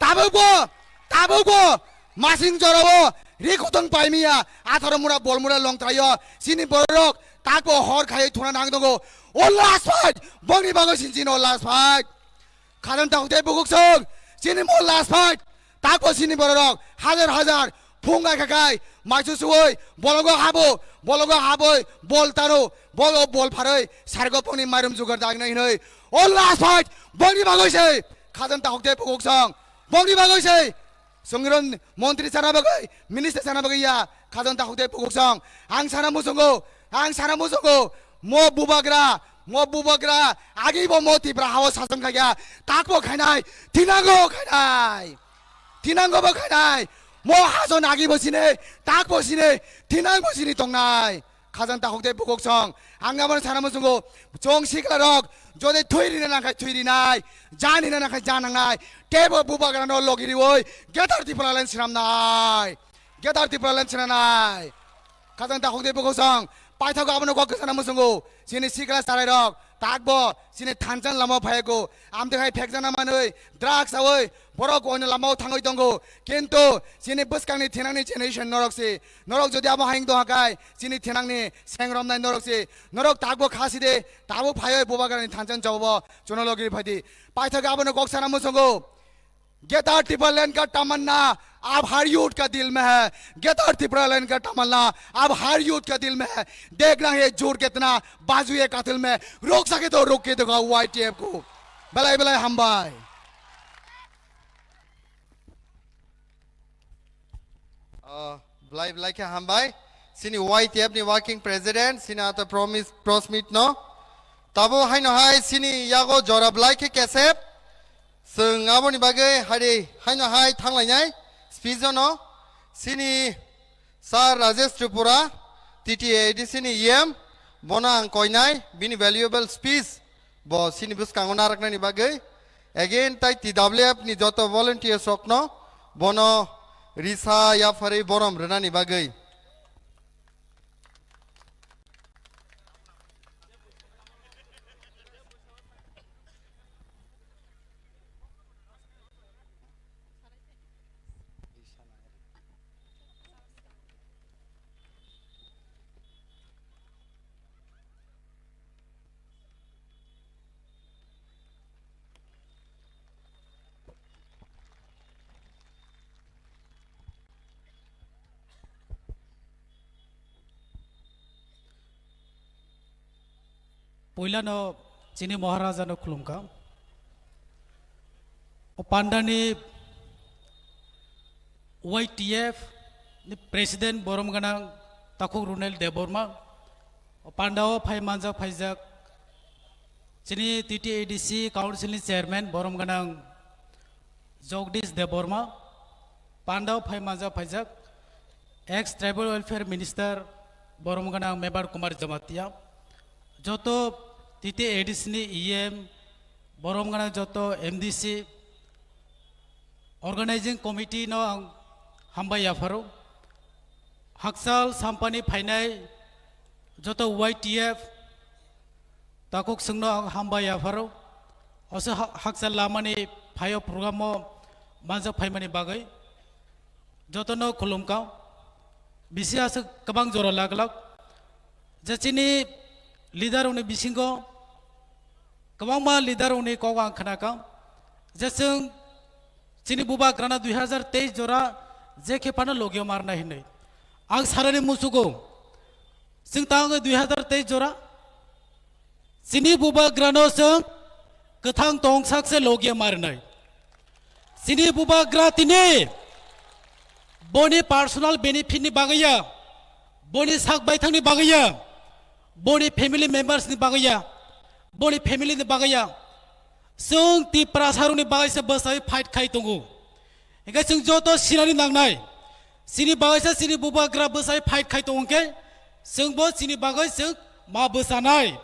Tabukbo, tabukbo, masing jorao, ri khotong paimiya, atharo mura, bol mura longtraio, chini bororok, takbo hor khaiwi thuna nang tongo. O last fight, bongni bagwi sin chini o last fight. Khajani takhuk tei bukhuk song, chini mo last fight, takbo chini bororok, hajar hajar, phung gai khakai, maisu suwi, bologo habo, bologo haboi, bol tano, bolo bol pharoi, sargo pongni mairum jugar dagnai hinoi. O last fight, bongni bagwi se, khajani takhuk tei bukhuk song, bongni bagwi se, songwiron montri sana bagwi, minister sana bagwi ya, khajani takhuk tei bukhuk song, ang sana muchungo, ang sana muchungo, mo bubagra, mo bubagra, agi bo mo Tipra hao sason khaikha, takbo khainai, thinango khainai, thinango bo khainai, mo hason agi bo sini, takbo sini, thinang bo sini tongnai. Khajani takhuk tei bukhuk song. Ang abono sana muchungo, chwng sikla rok, jodi thwi rina nangkhai thwi rinai, jan hina nangkhai jan nangnai, tebo bubagrano logi riwi, Greater Tipraland swnamnai. Greater Tipraland swnamnai. Khajani takhuk tei bukhuk song. Paithago abono kok sana muchungo. Chini sikla sarai rok, takbo, chini thansa lama phaigo. Amtwi hai phekjana manwi, drugs awi, borok oino lamao thangwi tongo. Kintu, chini bwskangni thinangni generation norok si. Norok jodi abo haing tongkha kai, chini thinangni seng romnai norok si, norok takbo khasi de, tabuk phaiwi bubagrani thansa jawabo, chuno logiri phaidi. Paithak abono kok sana muchungo. Greater Tipraland ka tamanna ab har youth ka dil mein hai. Greater Tipraland ka tamanna ab har youth ka dil mein hai. Dekhna hai zor kitna bazu ye katil mein. Rok sake to rok ke dekho Y T F ko. Belai belai hambai. Oh, belai belai khe hambai. Chini Y T F ni working president, chini ato promise, Prosmit no. Tabo haino hai chini yago jora belai khe kesep. Chwng aboni bagwi hari haino hai thanglainai speech no. Chini Sir Rajesh Tripura, T T A D C ni E M, bono ang koinai, bini valuable speech. Bo chini bwskango naraknani bagwi, again tai T W F ni joto volunteers rokno bono risa yapharwi borom rwnani bagwi. Puilano chini Maharaja no khulumkha. O pandani Y T F ni President borom gwnang Takhuk Runel Debbarma, o pandao phai manjak phaijak chini T T A D C Council ni Chairman borom gwnang Jagdish Debbarma, pandao phai manjak phaijak ex Tribal Welfare Minister borom gwnang Mebar Kumar Jamatia, joto T T A D C ni E M, borom gwnang joto M D C, Organizing Committee no ang hambai yapharo. Hakchal sampani phainai joto Y T F takhuk chwngno ang hambai yapharo. Oso ha-, hakchal lamani phaio program o manjak phaimani bagwi jotono khulumkha. Bisi aswk kwbang jora laglak. Je chini leader rokni bisingo kwbangma leader rokni kok ang khnakha, je chwng chini bubagrano dui hazar teis jora je khe phano logio marnai hinwi. Ang sanani muchugo, chwng tang dui hazar teis jora chini bubagrano chwng kwthang tongsak se logio marnai. Chini bubagra tini boni personal benefit ni bagwi ya, boni sak baithang ni bagwi ya, boni family members ni bagwi ya, boni family ni bagwi ya. Chwng Tiprasa rokni bagwi se bwsai fight khai tongo. Hingke chwng joto sinani nangnai. Chini bagwi se chini bubagra bwsai fight khai tongo hingke chwngbo chini bagwi chwng ma bwsanai.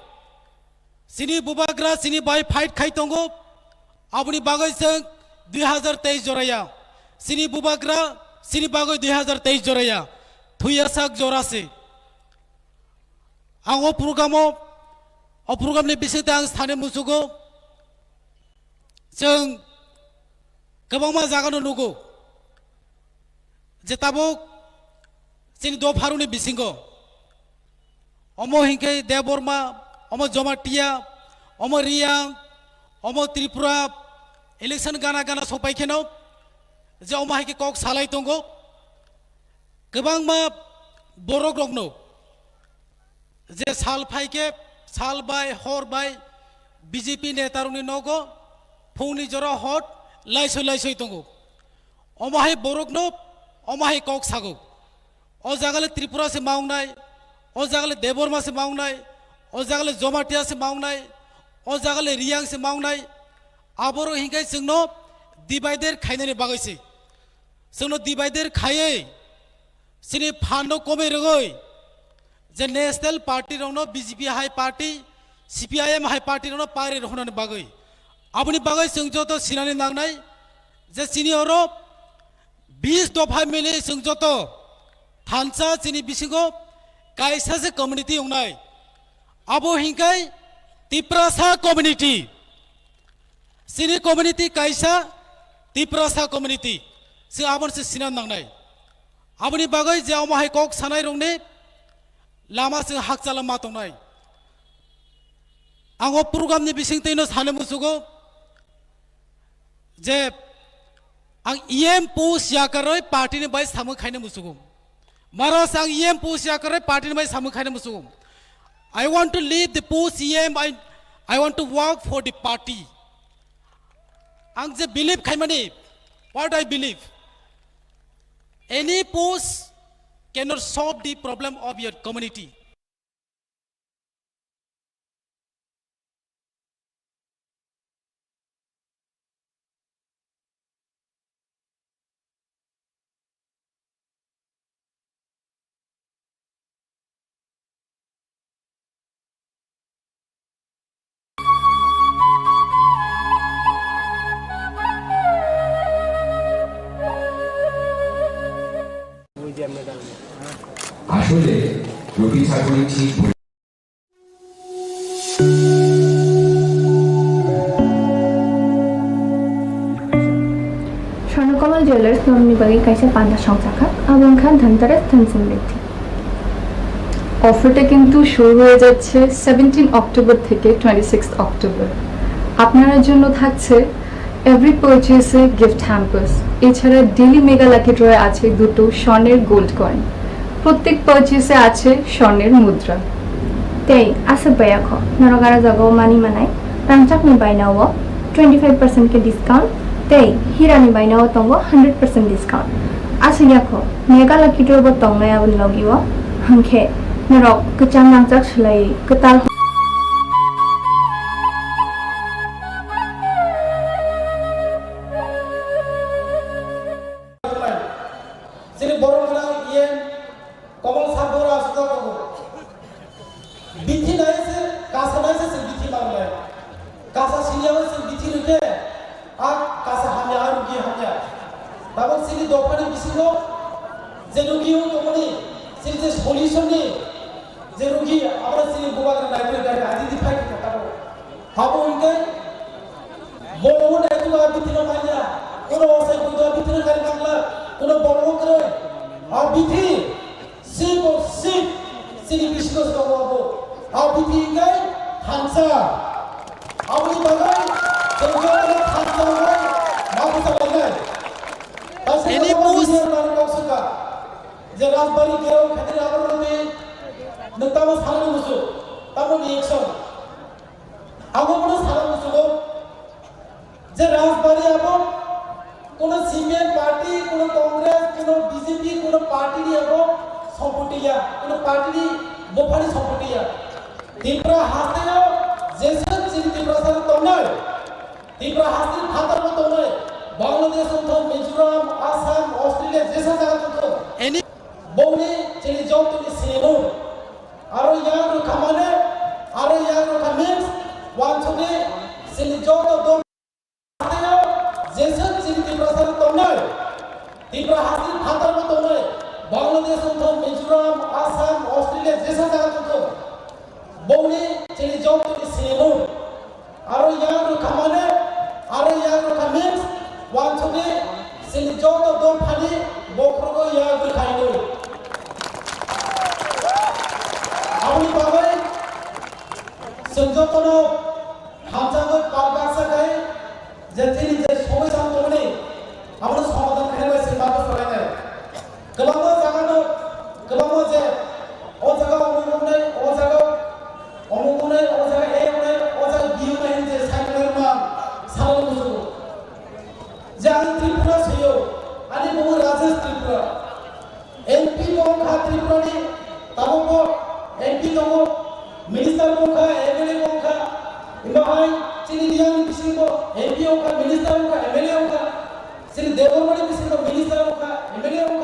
Chini bubagra chini bai fight khai tongo, aboni bagwi chwng dui hazar teis joraya. Chini bubagra chini bagwi dui hazar teis joraya. Thuya sak jora se. Ang o program o, o program ni bisingtwi ang sani muchugo. Chwng kwbangma jaga no nugo je tabuk chini dopharuni bisingo omo hinkhe Debbarma, omo Jamatia, omo Reang, omo Tripura election gana gana sopai kheno je omo hai khe kok salai tongo. Kwbangma borok rokno je sal phai khe sal bai hor bai B J P netarokni nogo phungni jora hot laisoi laisoi tongo. Omo hai borokno omo hai kok sago. O jaga le Tripura se ma wngnai, o jaga le Debbarma se ma wngnai, o jaga le Jamatia se ma wngnai, o jaga le Reang se ma wngnai. Aborok hinkhe chwngno divider khainani bagwi se. Chwngno divider khaiwi chini phan no komwi rwgwi je national party rokno B J P hai party, C P I M hai party rokno pari rohornani bagwi. Aboni bagwi chwng joto sinani nangnai je chini oro bis dopha mili chwng joto thansa chini bisingo kaisa se community wngnai. Abo hinkhai Tiprasa community. Chini community kaisa Tiprasa community. Chwng aboni se sinan nangnai. Aboni bagwi je omo hai kok sanai rokni lama chwng hakchala ma tongnai. Ang o program ni bisingtwi no sani muchugo je ang E M post yakarwi party ni bai samung khaina muchugo. Maras ang E M post yakarwi party ni bai samung khaina muchugo. I want to leave the post E M, I, I want to work for the party. Ang je believe khaimani, what I believe, any post cannot solve the problem of your community. আসলে রবি ঠাকুরের ঠিক স্বর্ণকমল জুয়েলার্স নরুনি বাগে কাইসা পান্ডা সংখ্যা, আবং খান ধনতেরাস ধন সমৃদ্ধি। অফারটা কিন্তু শুরু হয়ে যাচ্ছে সেভেন্টিন অক্টোবর থেকে টোয়েন্টি সিক্স অক্টোবর। আপনার জন্য থাকছে এভরি পারচেসে গিফট হ্যাম্পার্স। এছাড়া ডেলি মেগা লাকি ড্রয়ে আছে দুটো স্বর্ণের গোল্ড কয়েন। প্রত্যেক পারচেসে আছে স্বর্ণের মুদ্রা। Tei aswk bai yakho norok aro jagao mani manai rangchakni bainao twenty five percent khe discount tei hirani bainao tongo hundred percent discount. Aswk yakho mega lucky draw bo tongnai aboni logio, hwnkhe norok kwcham rangchak swlaiwi kwtal. Chini borok gwnang E M Komol Sar boro aswk tongo. Bithi nai se, kasa nai se, se bithi mangnai. Kasa siniya se bithi rwkhe, a kasa hamya, a rugi hamya. Tabuk chini dophani bisingo je rugi wng tongmani, chini je solution ni je rugi, abo chini bubagra naibrwi identify khe tabuk. Abo hwnkhe borok naitu a bithi no manya, kuno osai buido a bithi no kari mangla, kuno borok kwrwi. A bithi sip of sip, chini bisingo se tongo abo. A bithi hwnkhe thansa. Aboni bagwi chwng jotono thansa hwnwi ma bwsa lainai. Kaisa Any post? Media rwnani kok swkha je Rajbari gerao khaitini abo rwngwi nwng tamo sanani muchung, tamo reaction. Abo bono sana muchungo je Rajbari abo kono C P I M party, kono Congress, kono B J P, kono party ni abo sompoti ya, kono party ni bophani sompoti ya. Tripura hasteo jesa chini Tiprasa tongnai, Tripura hasteni phataro tongnai, Bangladesh tongthok, Mizoram, Assam, Australia, jesa jaga tongthok. Any- Boni chini jotoni sinimung. Aro yang rwkha mane, aro yang rwkha means, Jesa chini Tiprasa tongnai, Tipra hasti phatar bo tongnai, Bangladesh wngthok, Mizoram, Assam, Australia, jesa jaga wngthok, bongni chini joto ni sinimung. Aro yak rwkha mane, aro yak rwkha means, wansukni chini joto dophani bokhrogo yak rwkha hinwi. Aboni bagwi chwng jotono hamjakgwi pal baksa khai je chini je somosya tongmani abono somadhan khainai bai se bagwi salainai. Kwbangma jaga no, kwbangma je, o jaga omuk wngnai, o jaga omuk wngnai, o jaga A wngnai, o jaga B wngnai hinwi je saimano rwma salai muchungo. Je ang Tripura swiyo, ani bumo Rajesh Tripura. M P bo wngkha Tripura ni, tabuk bo M P tongo, minister bo wngkha, M L A bo wngkha, imo hai chini Riyang ni bisingo M P wngkha, minister wngkha, M L A wngkha, chini Debbarma ni bisingo minister wngkha, M L A wngkha.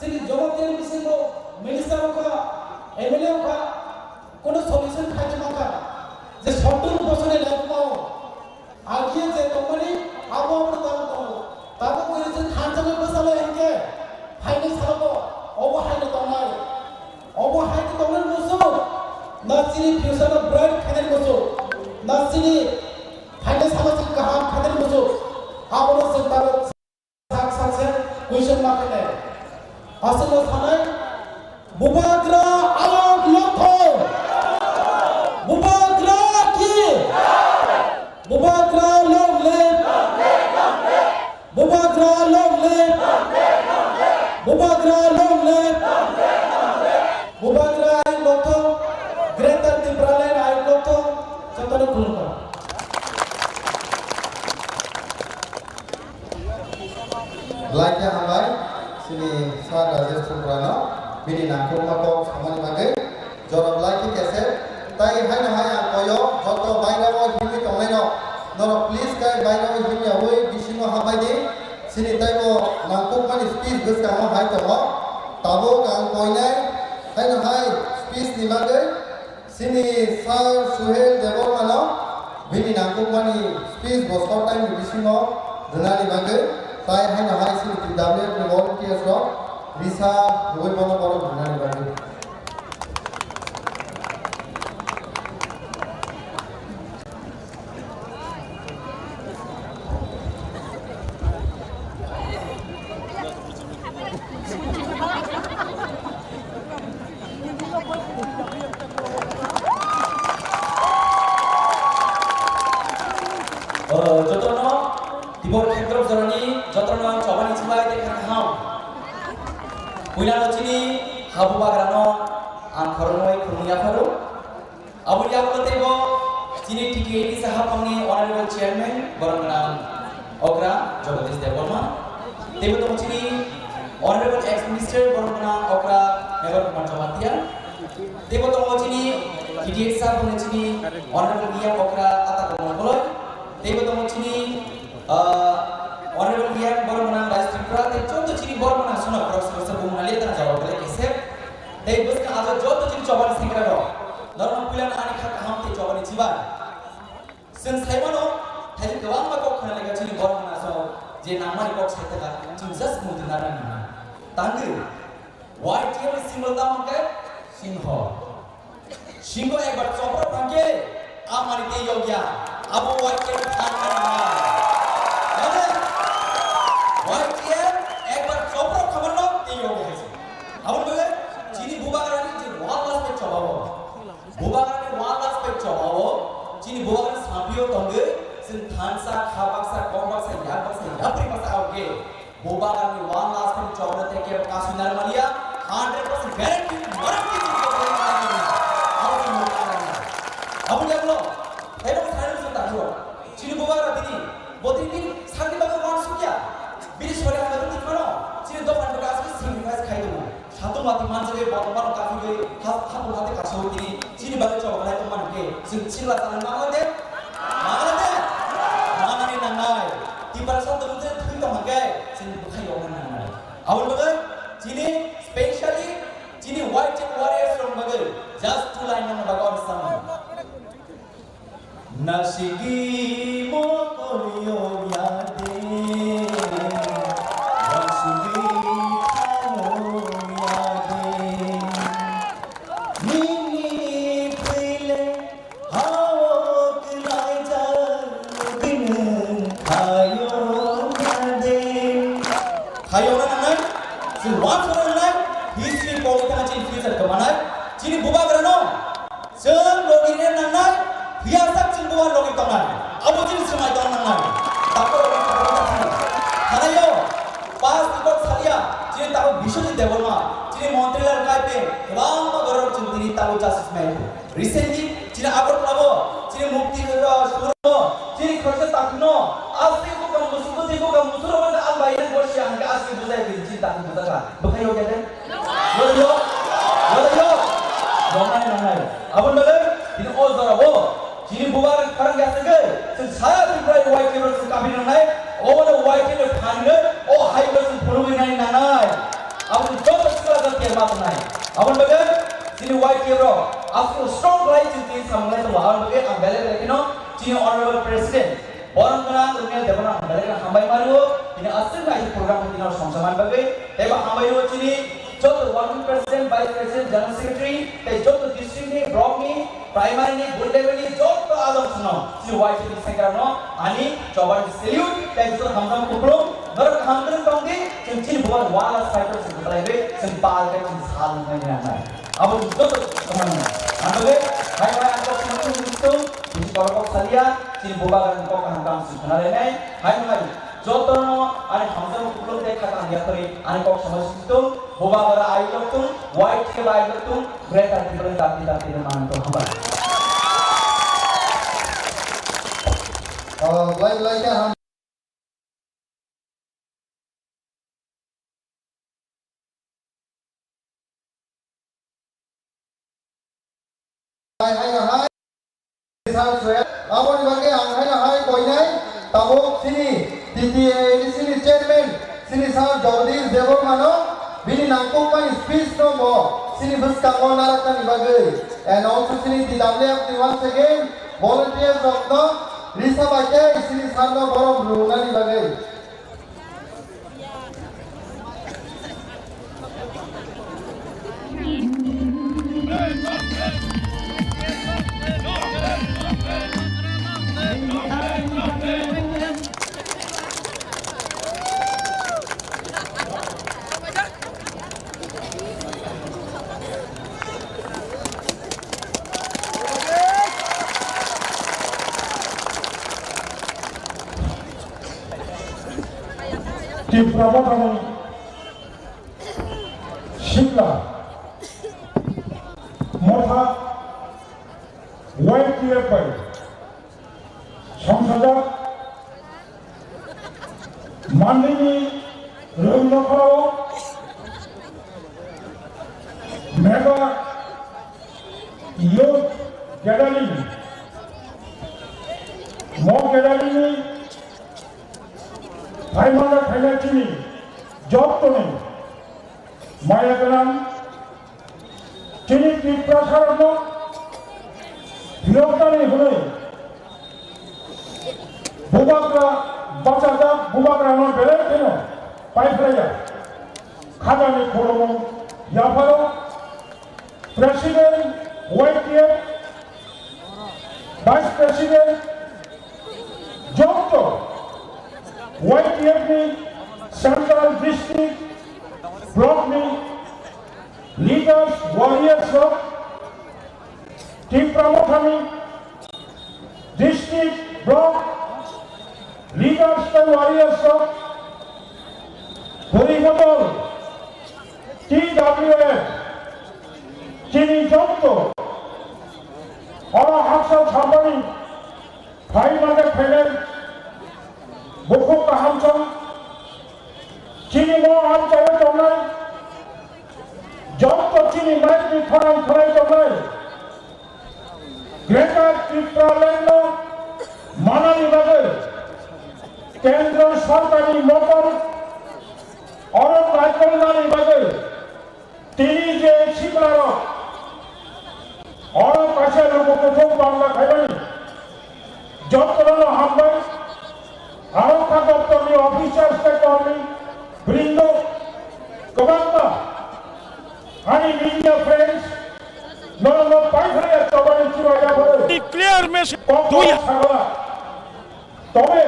Chini Jamatia ni bisingo minister wngkha, M L A wngkha, kono solution khaijak mankha. Je sottor bosorni laibuma o agiye je tongmani abo abono tabuk tongo. Tabuk khe je thansa bai bwsalo hinkhe phainai salo bo obo haino tongnai. Obo haino tongnai muchung. Na chini future no bright khainai muchung. Na chini phainai salo se kaham khainai muchung. Abono chwng tabuk Sak sak se question ma khe nai. Aswkno sanai, Bubagra alok lokthong. Bubagra ki. Bubagra long live. Bubagra long live. Bubagra long live. Bubagra ayuk lokthong. Greater Tipraland ayuk lokthong. Jotono khulumkha. Belai khe hambai, chini Sir Rajesh Tripura no bini nangkukma kok samani bagwi. Jora belai khe kesep, tai haino hai ang koyo, joto bairao himwi tongnai rok, norok please khe bairao himya wi bisingo hambai di, chini taibo nangkukmani speech bwskango hai tongo, tabuk ang koinai, haino hai speech ni bagwi. Chini Sir Suhel Debbarma no bini nangkukmani speech bo short time ni bisingo rwnani bagwi, tai haino hai chini T W F ni volunteers rok risa rwui bono borok rwnani bagwi. O, jotono tibor khetrok jorani jotono chobani chibai tei kha kaham. Puilano chini habu bagrano ang khoroknwi khurmung yapharo. Aboni yagulo teibo chini T T A T C haphangni Honorable Chairman borok gwnang Okra Jagadish Debbarma. Teibo tongo chini Honorable Ex Minister borok gwnang Okra Meghar Kumar Jamatia. Teibo tongo chini T T A T C haphangni chini Honorable Miyam Okra Ata Kumar Goloi. Teibo tongo chini, ah, Honorable Miyam borok gwnang Rajesh Tripura. Tei joto chini borok gwnang sono borok sono se bumung naliya tang jawab belai kesep. Tei bwskang ajo joto chini chobani sengkrak rok, norokno puilano ani kha kaham tei chobani chibai. Chwng sai mano, thailik kwbangma kok khna lekha chini borok mano aswk je nangmani kok sai taka, chwng just mudi narwknani hwnwi. Tangwi, Y T F ni symbol tamo hwnkhe singho. Singho ekbar choprok hwnkhe, Amani tei yokya, abo Y T F thangnani nai. Nai, Y T F ekbar choprok khamarno tei yokya hai se. Aboni bagwi chini bubagrani je one last page chobao. Bubagrani one last page chobao. Chini bubagrani sampio tongwi, chwng thansa, kha baksa, kok baksa, yak baksa, yapri baksa, okay. Bubagrani one last time chobna tei kebo kasui narmaliya, hundred percent guarantee norok kebo chobna narmaliya. Abo chini bubagrani. Abo diablo, tei bo sai rwsa ta bro. Chini bubagra bini, bo tini bini sakni bagwi wan sukya. Bini sori hamya tong tini mano, chini dophani bagwi aswk sacrifice khai tongo. Satung mati manjagwi bottom bottom kaphigwi ha-, hapung hati kasawi tini chini bagwi chobok lai tongma hwnkhe chwng chirla chana nangla de? Nangla de? Nanani nangnai. Tiprasa tongmung je thwi tong hwnkhe chwng bwkhai yokna nangnai. Aboni bagwi chini specially chini Y T F warriors rok bagwi just two line nangna bagwi ang samung. Nasigi mokorio yade. Hayona nangnai, chini wansoro nangnai, history pogwi thangna chini future kwmanai, chini bubagrano chwng logi rina nangnai, phiya sak chwng bubar logi tongnai, abo chini swmai tong nangnai. Takhuk rokni khorang thangnaio, pas tikok salia, chini takhuk Biswajit Debbarma, chini Motilal Kaipe, kwbangma borok chwng tini tabuk justice mai. Recently, chini Agartala bo, chini Mukti, uh, Suro, chini Khoroksa Takhukno, asli buka musu, buti buka musu rok ang bai na bosi ang asli bujai bini chini takhuk bujaka. Bukai yo kete? Yo yo, yo yo. Donai nanai. Abon bale, chini o jora bo, chini bubar khorang ya sege, chini saya Tripura Y T F rok chini kapi nanai, o bale Y T F phange, o hai bo chini phuru nai nanai. Abon joto sikla jat ya mat nai. Abon bale, chini Y T F rok aswk strong khlai chwng twi samung lai tongo. Aboni bagwi ang belai belai kheno chini Honorable President Borom Gwnang Rumial Debbarma ang belai kheno hambai mano, tini aswk nai program tini songsamani bagwi. Teibo hambai o chini joto Working President, Vice President, General Secretary tei joto district ni, block ni, primary ni, bul level ni joto adong songno chini Y T F ni secretary no ani chobani salute tei joto hamjak kupulung norok kaham kwrwng tong di, chwng chini bubar wala cycle chwng kwlai bai chwng pal khe chwng sal nai nai. Abo chwng joto samani. Ang bagwi hai hai ang kok sini chwng chwng bisi borok kok salia, chini bubagrani kok kaham kaham chwng khna lai nai. Hai hai jotono ani hamjakma kupulung tei kha kaham yaphari ani kok samai sini chwng bubagra ai lok chwng, Y T F ai lok chwng, greater people dati dati de man to hambai. Oh, lai lai ka ham. Hai, hai, hai. Sir Sohail, aboni bagwi ang haino hai koinai tabuk chini T T A A D C ni chairman chini Sir Jagadish Debbarma no bini nangkukmani speech no bo chini bwskango narwknani bagwi, and also chini T W F ni once again volunteers rok no risa bai khe chini sir no borom rwnani bagwi. Tipra Mothani sikla motha Y T F bai songsajak mandini rwngno pharo mega youth gathering, mo gathering ni phaimana phaina chini jottoni maya gwnang chini Tiprasarokno phiyoknani hwnwi bubagra bachajak bubagrano belai kheno paiphlaiya. Khajani khulumung yapharo President Y T F, Vice President, joto Y T F ni Central District Block ni leaders, warriors rok, Tipra Mothani district, block leaders tei warriors rok, bwrwi bodol, T W F, chini joto oro haksa samani phai mane phainai bukhuk kahamsong, chini mo amchaio tongnai, joto chini mic ni khorang khwlai tongnai, Greater Tipraland no manani bagwi Kendra Sorkarni motor oro naikolnani bagwi tini je siklarok oro kaisa luku kuthuk bangla khaimani jotono hambai. Aro kha doptorni officers tei kormi brindo kwbangma ani media friends norokno paithaya chobani chubaija phuru. Clear message. Kokno sagala. Tobe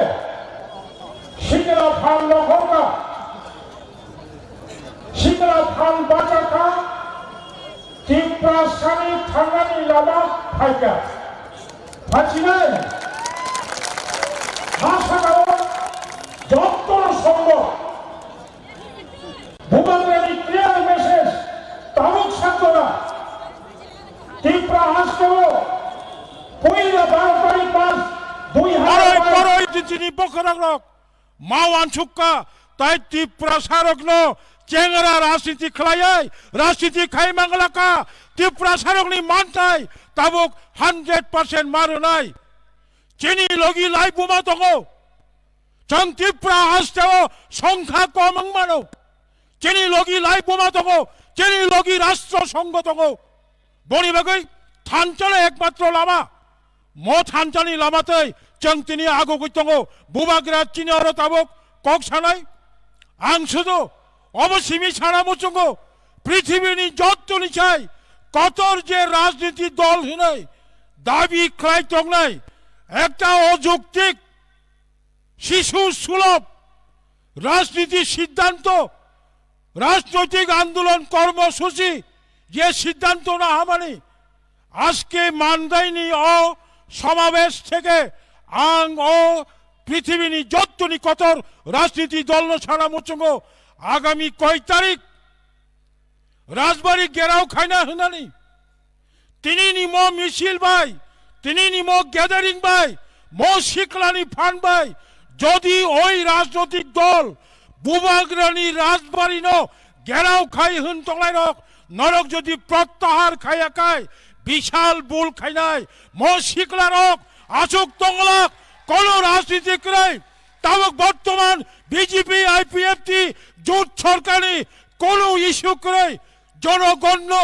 sikla phan nokhorka. Phal bachakha, Tiprasani thangnani lama phaikha. Phachinai, ha sakao jotto songbo Bubagrani clear message tabuk sakjora. Tipra hasteo puila baro tarik mas dui hajar Boroi, boroi, jini bokhorok rok. Ma wansukha, tai Tiprasarokno chengara rajniti khlaiwi, rajniti khai manglakha, Tiprasarokni manthai tabuk hundred percent ma rwnai. Chini logi lai buma tongo. Chwng Tipra hasteo songkha kom wng mano. Chini logi lai buma tongo, chini logi rastro songho tongo. Boni bagwi thanchalo ekmatro lama. Mo thanchani lama tei chwng tini agogwi tongo. Bubagra chini oro tabuk kok sanai. Ang sudu obo simi sana muchungo. Prithibini jottoni chai kotor je rajniti dol hinwi dabi khlai tongnai ekta ojuktik শিশু সুলভ রাজনীতি সিদ্ধান্ত, রাজনৈতিক আন্দোলন কর্মসূচি যে সিদ্ধান্ত না হমানি আজকে মান্দাইনি অ সমাবেশ থেকে আং অ পৃথিবীনি যত্তনি কতর রাজনীতি দলনো সারা মুচুঙ্গ আগামী কয় তারিখ রাজবাড়ি ঘেরাও খাইনা হনানি Tinini mo misil bai, tinini mo gathering bai, mo siklani phan bai, jodi oi rajnotik dol Bubagrani rajbarino gherao khai hwn tonglairok, norok jodi prottahar khaiya khai, bishal bul khainai, mo siklarok asuk tonglak, kono rajniti kwrwi, tabuk bortoman B J P I P F T jut sorkarni kono issue kwrwi, Jonogonno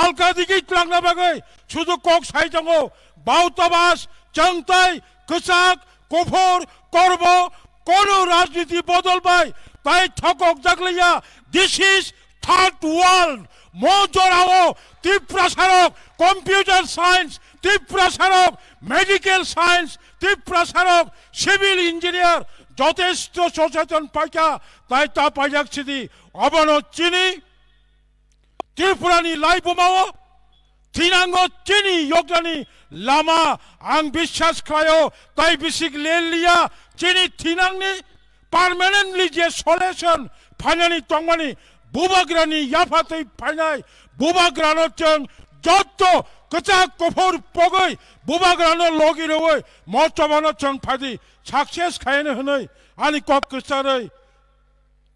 alka digi twlangna bagwi sudu kok sai tongo. Bautabas, chwngtai, kwchak, kuphur, korbo, kono rajniti bodol bai tai thokok jakliya. This is third world. Mo jorao Tiprasarok computer science, Tiprasarok medical science, Tiprasarok civil engineer jotesto socheton paikha, tai ta paijak sidi. Obono chini Tripurani laibumao thinango chini yoknani lama ang biswas khlaio, tai bisik leliya chini thinangni permanently je solution phainani tongmani Bubagrani yaphatwi phainai. Bubagrano chwng jotto kwchak kuphur pogwi Bubagrano logi rwui mo chobano chwng phaidi success khaiyani hwnwi ani kok kwcharwi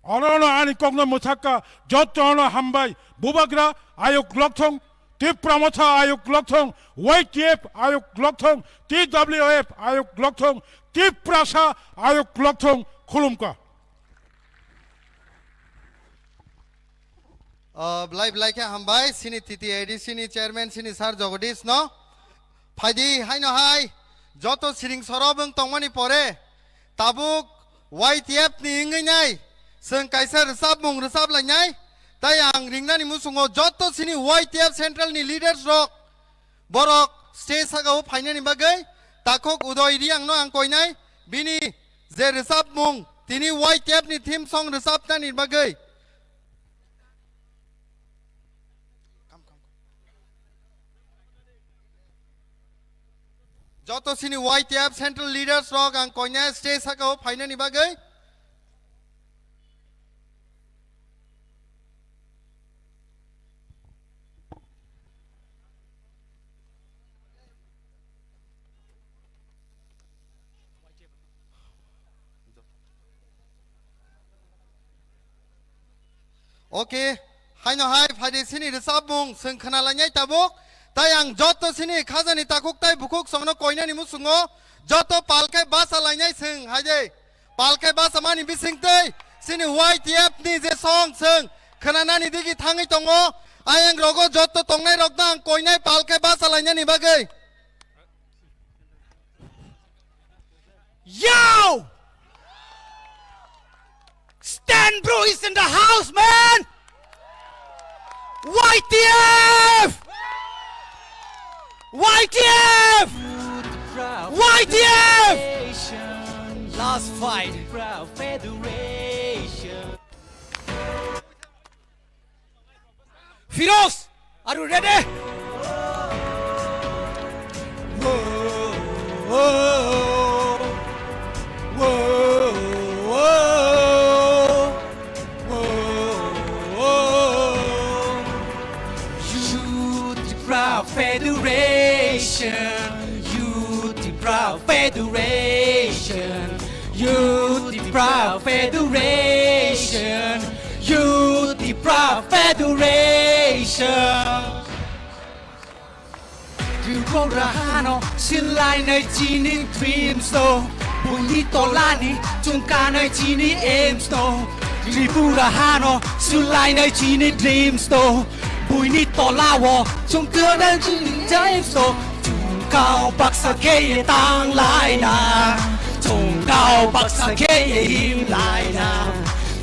Ono ono ani kokno mwthakka, jotto ono hambai. Bubagra ayuk lokthong, Tipra Motha ayuk lokthong, Y T F ayuk lokthong, T W F ayuk lokthong, Tiprasa ayuk lokthong, khulumkha. O, belai belai khe hambai, sini T T A D C ni chairman, sini Sir Jagadish no. Phaidi haino hai, joto siring soro bwng tongmani pore, tabuk Y T F ni wngwi nai, chwng kaisa rwchapmung rwchap lainai, tai ang ringnani muchungo joto sini Y T F central ni leaders rok, borok stage saka o phainani bagwi takhuk Udoy Riang no ang koinai, bini je rwchapmung, tini Y T F ni theme song rwchapnani bagwi. Joto sini Y T F central leaders rok ang koinai stage saka o phainani bagwi. Okay, haino hai phaidi sini rwchapmung chwng khna lainai tabuk. Tai ang joto sini khajani takhuk tai bukhuk songno koinani muchungo joto palkhe basa lainai chwng haide. Palkhe basa mani bisingtwi sini Y T F ni je song chwng khnanani digi thangwi tongo. Ayang rogo joto tongnai rokno ang koinai palkhe basa lainani bagwi. Yo! Stan Bro is in the house, man! Y T F! Y T F! Y T F! Last fight. Firoz, are you ready? Youth Tipra Federation, Youth Tipra Federation, Youth Tipra Federation, Youth Tipra Federation. Tripura hano silainai chini dreams to, buini tolani chungkanai chini aims to. Tripura hano silainai chini dreams to, buini tolao chungkanai chini dreams to. Chungkao baksa khe ye tanglaina, chungkao baksa khe ye himlaina.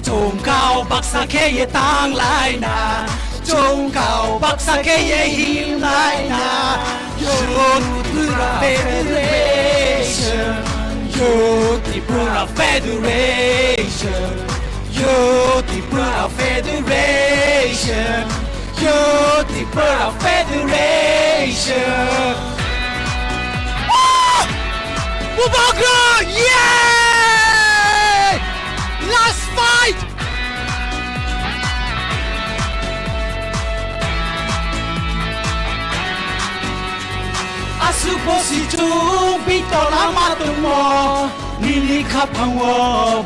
Chungkao baksa khe ye tanglaina, chungkao baksa khe ye himlaina. Youth Tipra Federation, Youth Tipra Federation, Youth Tipra Federation. Youth Tipra Federation. Ah! Bubagra! Yay! Last fight! Aswk bosi chwng bini tola ma tongmo, nini khaphango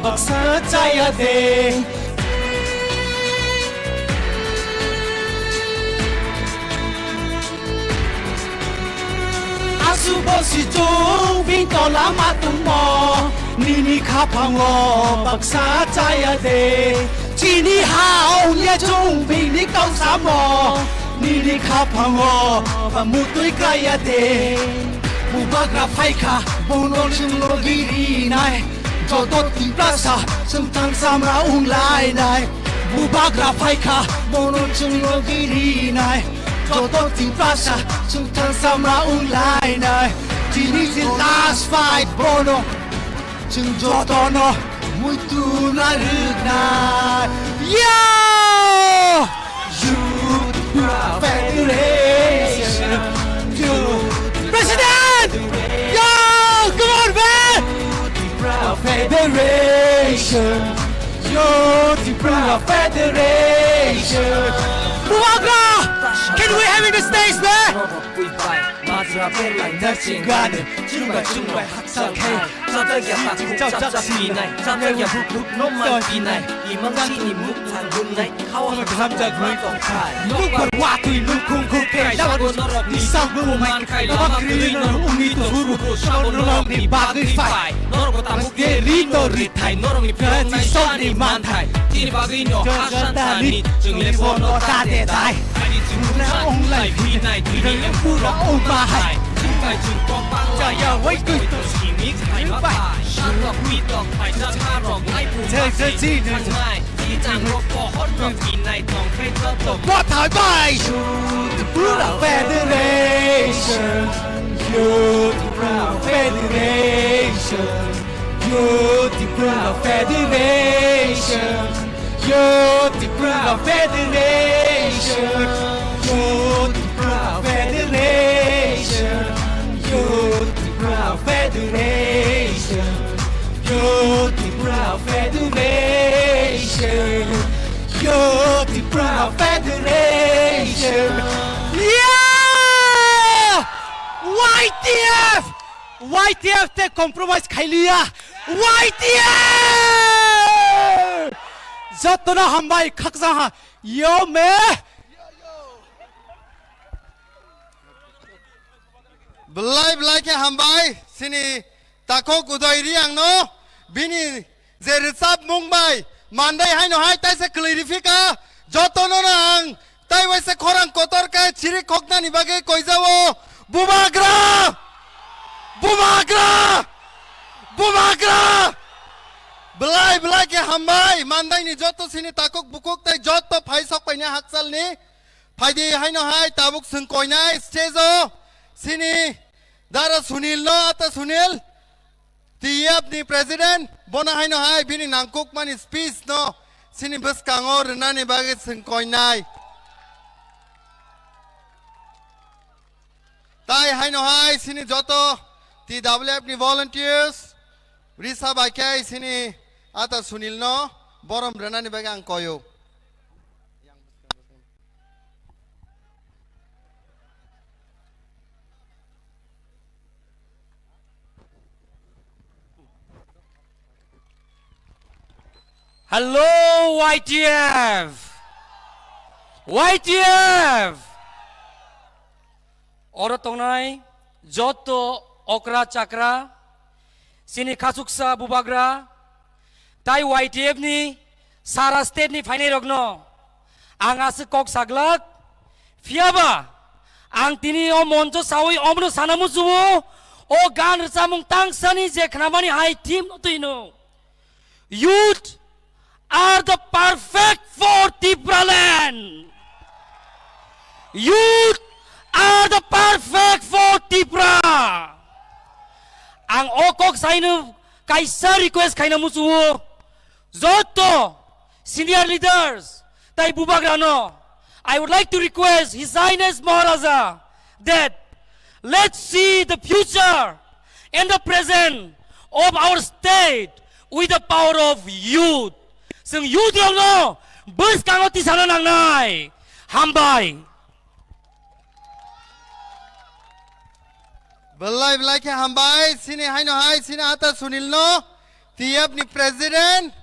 baksa chaya de. Aswk bosi chwng bini tola ma tongmo, nini khaphango baksa chaya de. Chini ha ongya chwng bini kau samo, nini khaphango ba mutwi kaya de. Bubagra phaikha, bono chwng logi rinai. Joto Tiprasa chwng thang samra wnglainai. Bubagra phaikha, bono chwng logi rinai. Joto Tiprasa chwng thang samra wnglainai. Tini si last fight bono. Chwng jotono muitu narwknai. Yo! Youth Federation. Youth President! Yo! Come on, man! Federation. Youth Federation. Bubagra! Can we have in the stage, man? Majra belai narching gani, chumbai chumbai hakchal khai. Chapjak ya takhuk chapjak pinai, chapjak ya bukhuk no man pinai. Imang chini muk thang gumnai, khawa hamjak gumnai tongthai. Nuk bar watwi nuk khung khung khai, lama sago norok ni sago man khai, lama kri no umi to guru, sago norok ni bagwi phai. Norok bo tabuk ye ri to ri thai, norok ni phirok ni sok ni man thai. Tini bagwi no hasan thani, chwng le bono ta de dai. Ani chwng na ong lai phi nai, tini le pura ong ba hai. Chwng bai chwng kok bang la. Chaya wai kwi to simi khai ma bai. Shan rok mi tok bai cha cha rok lai pu. Chai chai chi nai. Chi chang rok pohor no phi nai tong khai to to. Bo thai bai. Pura federation. Youth Tipra Federation, Youth Tipra Federation, Youth Tipra Federation, Youth Tipra Federation, Youth Tipra Federation, Youth Tipra Federation, Youth Tipra Federation. Yeah! Y T F! Y T F te compromise khailiya. Y T F! Jotono hambai khakjang ha. Yo me. Belai belai khe hambai sini takhuk Uday Reang no bini je rwchapmung bai mandai haino hai taisa kwlwi rifika jotono no ang tai waisa khorang kotor khe chiri khoknani bagwi koijao. Bubagra! Bubagra! Bubagra! Belai belai khe hambai mandaini joto sini takhuk bukhuk tai joto phai sok paina hakchalni phaidi haino hai tabuk swng koinai stage o sini Dara Sunil no ata Sunil T F ni president, bono haino hai bini nangkukmani speech no sini bwskango rwnani bagwi swng koinai. Tai haino hai sini joto T W F ni volunteers risa bai khe sini ata Sunil no borom rwnani bagwi ang koyo. Hello, Y T F! Y T F! Oro tongnai joto okra chakra, sini khachuksa bubagra, tai Y T F ni sara state ni phainai rokno ang aswk kok saglak, phiyaba ang tini o moncho sawi omno sana muchuo, o gan rwchapmung tangsani je khnamani hai theme no twino. Youth are the perfect for Tipraland. Youth are the perfect for Tipra. Ang o kok saino kaisa request khaina muchuo. Joto senior leaders tai bubagrano, I would like to request His Highness Maharaja that let's see the future and the present of our state with the power of youth. Chwng youth rokno bwskango tisana nangnai. Hambai. Belai belai khe hambai, sini haino hai, sini ata Sunil no, T F ni president,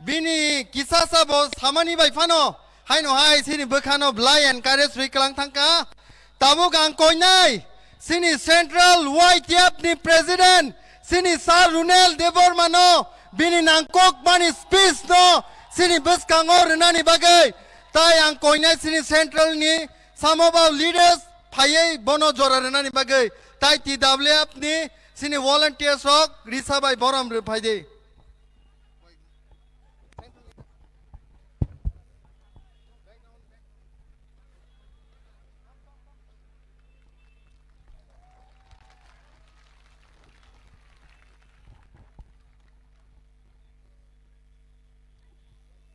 bini kisa sa bo samani bai phano, haino hai, sini bwkhano belai encourage rwi kwlang thangkha. Tabuk ang koinai, sini Central Y T F ni president, sini Sir Runel Debbarma no, bini nangkok mani speech no, sini bwskango rwnani bagwi, tai ang koinai, sini Central ni Samo ba leaders phaiwi bono jora rwnani bagwi tai T W F ni sini volunteers rok risa bai borom rw phai di.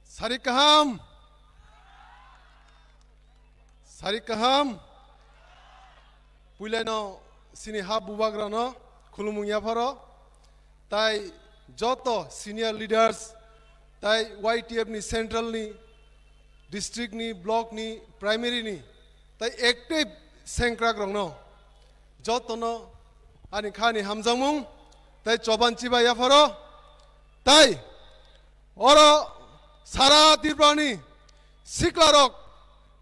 Sari kaham. Sari kaham. Puilano sini ha bubagrano khulumung yapharo. Tai joto senior leaders, tai Y T F ni central ni, district ni, block ni, primary ni, tai active sengkrak rokno jotono ani khani hamjakmung, tai choban chiba yapharo, tai oro sara Tripura ni sikla rok,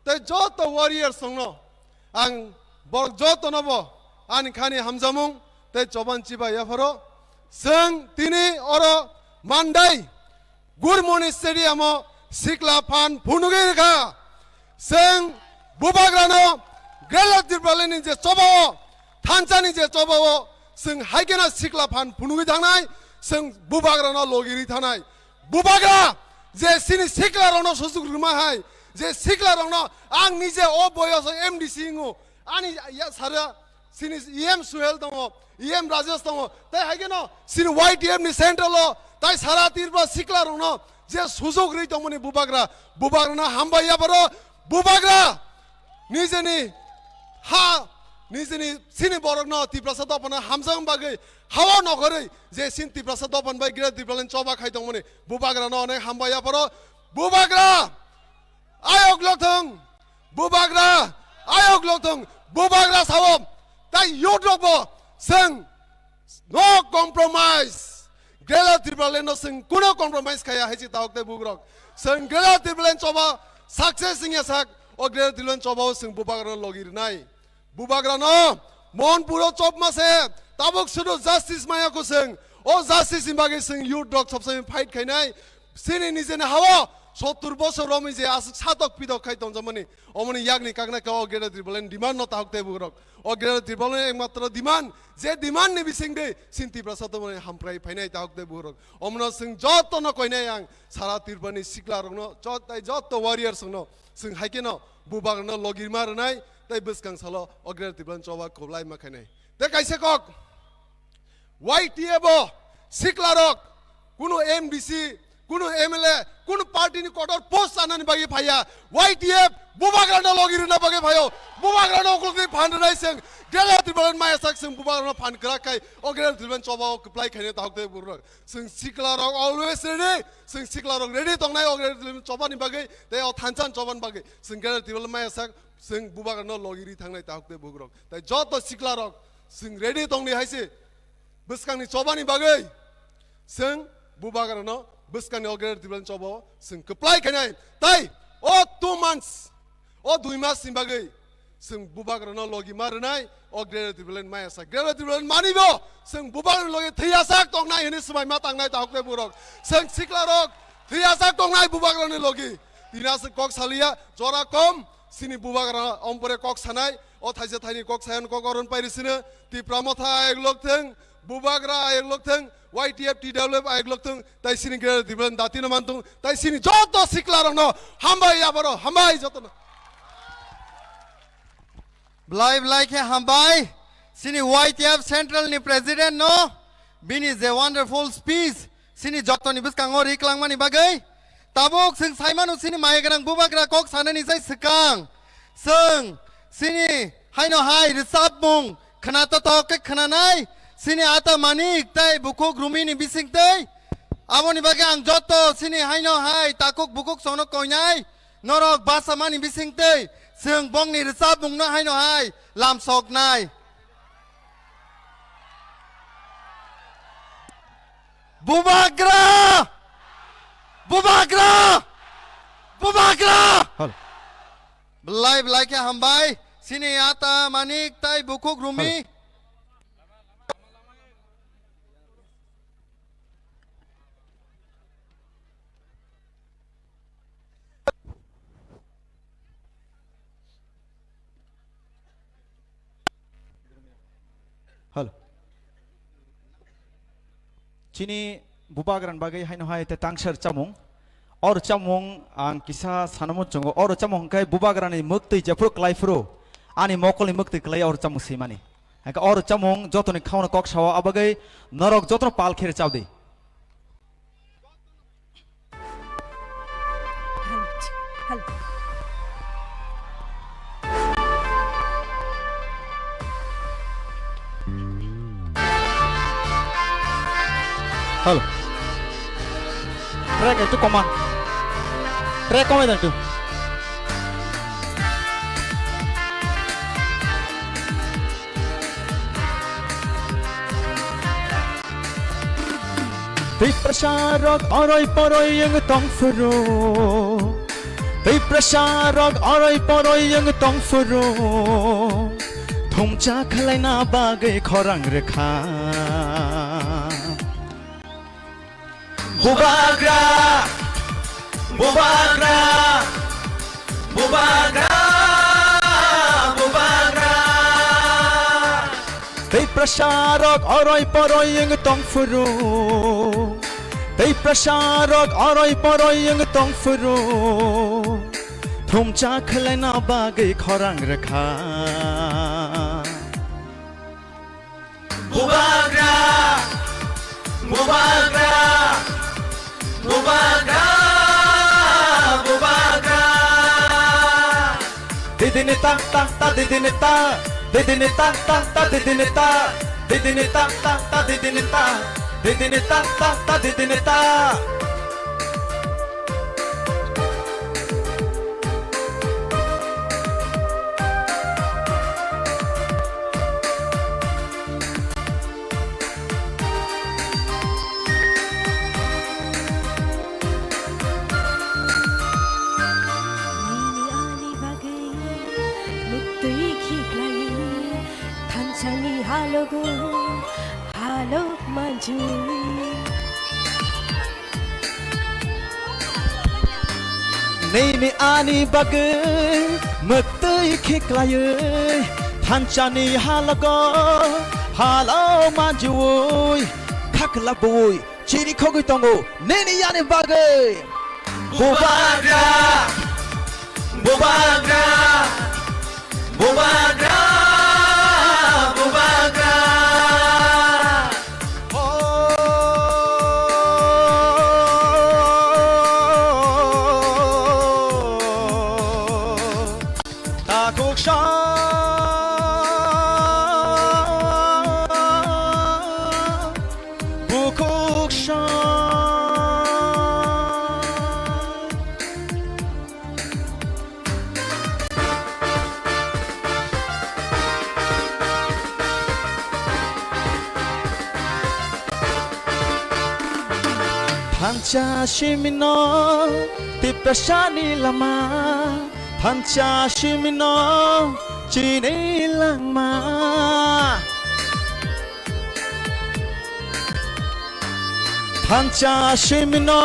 tai joto warriors rokno ang borok jotono bo ani khani hamjakmung, tai choban chiba yapharo. Chwng tini oro Mandai Gurmoni Stadium o sikla phan phunugwi rwkha. Chwng bubagrano Greater Tipraland ni je choba o, thansa ni je choba o, chwng hai kheno sikla phan phunugwi thangnai, chwng bubagrano logi rwi thangnai. Bubagra je chini sikla rokno sujuk rwma hai, je sikla rokno ang nije o boyos o M D C wngo, ani ya sara Sini E M Suhel tongo, E M Rajesh tongo, tai hai kheno sini Y T F ni central o, tai sara Tripura sikla rokno je sujok rwi tongmani bubagra, bubagrano hambai yapharo, bubagra nijeni ha, nijeni sini borokno Tiprasa dophano hamjakma bagwi hao nokhorwi je sini Tiprasa dophano bai Greater Tipraland choba khai tongmani bubagrano onek hambai yapharo, bubagra ayok lokthong, bubagra ayok lokthong, bubagra sao, tai youth rok bo chwng no compromise. Greater Tipraland no chwng kuno compromise khaya hai si tahok tai bugrok. Chwng Greater Tipraland choba success wngya sak, o Greater Tipraland choba o chwng bubagra no logi rwnai. Bubagrano Monpuro chopma se tabuk sudu justice maya kusung. O justice ni bagwi chwng youth rok sopsai fight khainai. Sini nijeni hao sottur bosor romwi je aswk satok pitok khai tongjakmani. Omoni yakni kakna khe o Greater Tipraland demand no tahok tei bugrok. O Greater Tipraland ekmatro demand, je demand ni bisingde sin Tiprasa tongmani hamprai phainai tahok tei bugrok. Omono chwng jotono koinai ang sara Tripurani sikla rokno, jot-, tai jotto warriors rokno chwng hai kheno bubagrano logirma rwnai, tei bwskang salo o Greater Tipraland choba kwblaima khainai. Tei kaisa kok, Y T F o sikla rok, kunu M D C, kunu M L A, Kunu party ni kotor post sanani bagwi phaiya, Y T F bubagrano logi rwna bagwi phaio, bubagrano ukulukni phan rwnai chwng, Greater Tipraland maya sak chwng bubagrano phan kwrak khai, o Greater Tipraland choba o kwplai khaina tahuk tei burok. Chwng sikla rok always ready, chwng sikla rok ready tongnai o Greater Tipraland choba ni bagwi, tei o thansa ni choba ni bagwi, chwng Greater Tipraland maya sak, chwng bubagrano logi ri thangnai tahuk tei burok. Tai joto sikla rok, chwng ready tongni hai se, bwskangni choba ni bagwi. Chwng bubagrano bwskangni o Greater Tipraland choba o chwng kwplai khainai. Tai o two months, o dui mas ni bagwi chwng bubagrano logi ma rwnai o Greater Tipraland maya sa. Greater Tipraland mani bo chwng bubagrano logi thwiyasak tongnai hwnwi swmai ma tangnai tahuk tei burok. Chwng sikla rok thwiyasak tongnai bubagrano logi. Tini aswk kok saliya jora kom chini bubagra ompore kok sanai. O thaisa thaini kok sayan kok oron pairi sino Tipra Motha ayok lok thwng, Bubagra ayok lok thwng, Y T F T W F ayok lok thwng, tai sini Greater Tipraland dati no mantung, tai sini joto sikla rok no hambai aboro, hambai joto no. Blai blai khe hambai, sini Y T F Central ni President no, bini je wonderful speech, sini jotoni bwskango ri klangmani bagwi, tabuk chwng saimano sini maya gwnang bubagra kok sanani sai swkang. Chwng sini haino hai rwchapmung khna totok khe khnanai, sini ata manik tei bukhuk rumini bising tei. Aboni bagwi ang joto sini haino hai takhuk bukhuk songno koinai, norok bachamani bising tei chwng bongni rwchapmungno haino hai lamsoknai. Bubagra! Bubagra! Bubagra! Hal. Belai belai khe hambai, sini ata manik tai bukhuk rumi. Hal. Hal. Chini bubagrani bagwi haino hai te tangser chamung. Or chamung ang kisa sanamo chungo. Or chamung hwnkhe bubagrani mwktwi jephuru kwlaiphuru ani mokolni mwktwi kwlai or chamung swimani. Hwnkhe or chamung jotoni khauna kok sao abagwi norok jotono pal khe rwchapdi. Halo. Track itu koma. Track koma itu. Tei prasarok oroi poroi wng tong phuru. Tei prasarok oroi poroi wng tong phuru. Thumcha khlaina bagwi khorang rwkha. Bubagra, bubagra, bubagra, bubagra. Tei prasarok oroi poroi wng tong phuru. Tei prasarok oroi poroi wng tong phuru. Thumcha khlaina bagwi khorang rwkha. Bubagra, bubagra, bubagra, bubagra. Didini ta ta ta, didini ta, didini ta ta ta, didini ta, didini ta ta ta, didini ta, didini ta ta ta, didini ta. Nini ani bagwi mwktwi khiklai thansani halogo halok manju. Nini ani bagwi mwktwi khiklaiwi thansani halogo halo manjuwi khaklabwi chini khogwi tongo nini ani bagwi. Bubagra, bubagra, bubagra, bubagra. Thansa simino Tiprasani lama, thansa simino chini langma. Thansa simino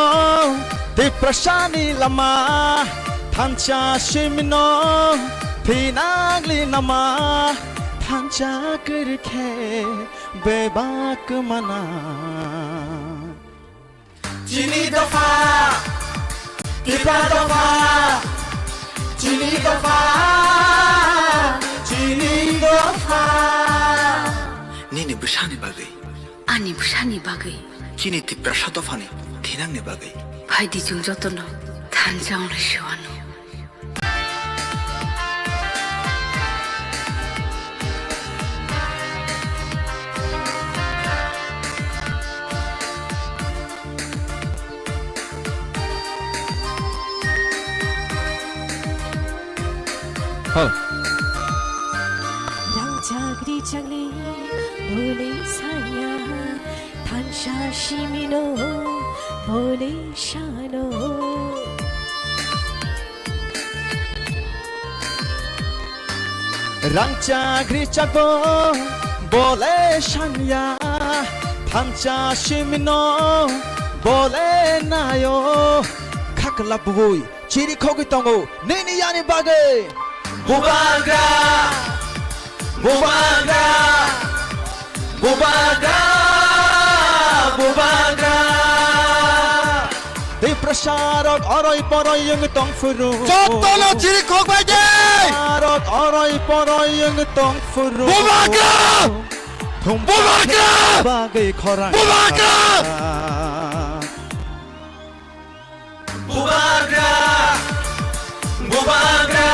Tiprasani lama, thansa simino thinangli nama, thansa kiri khe bebak mana. Chini dopha, Tipra dopha, chini dopha, chini dopha. Nini bwsani bagwi. Ani bwsani bagwi. Chini Tiprasa dophani thinangni bagwi. Phaidi chwng jotono thansa wngna siwano. Hal. Rang chagri chagli bole sanya, thansa simino bole sano. Rang chagri chago bole sanya, thansa simino bole nayo. Khakla bui chiri khogwi tongo nini yani bagwi. Bubagra, bubagra, bubagra, bubagra. Tiprasarok oroi poroi wng tong phuru. Jotono chiri khok bai de. Tiprasarok oroi poroi wng tong phuru. Bubagra! Thum bubagra! Bagwi khorang. Bubagra! Bubagra! Bubagra!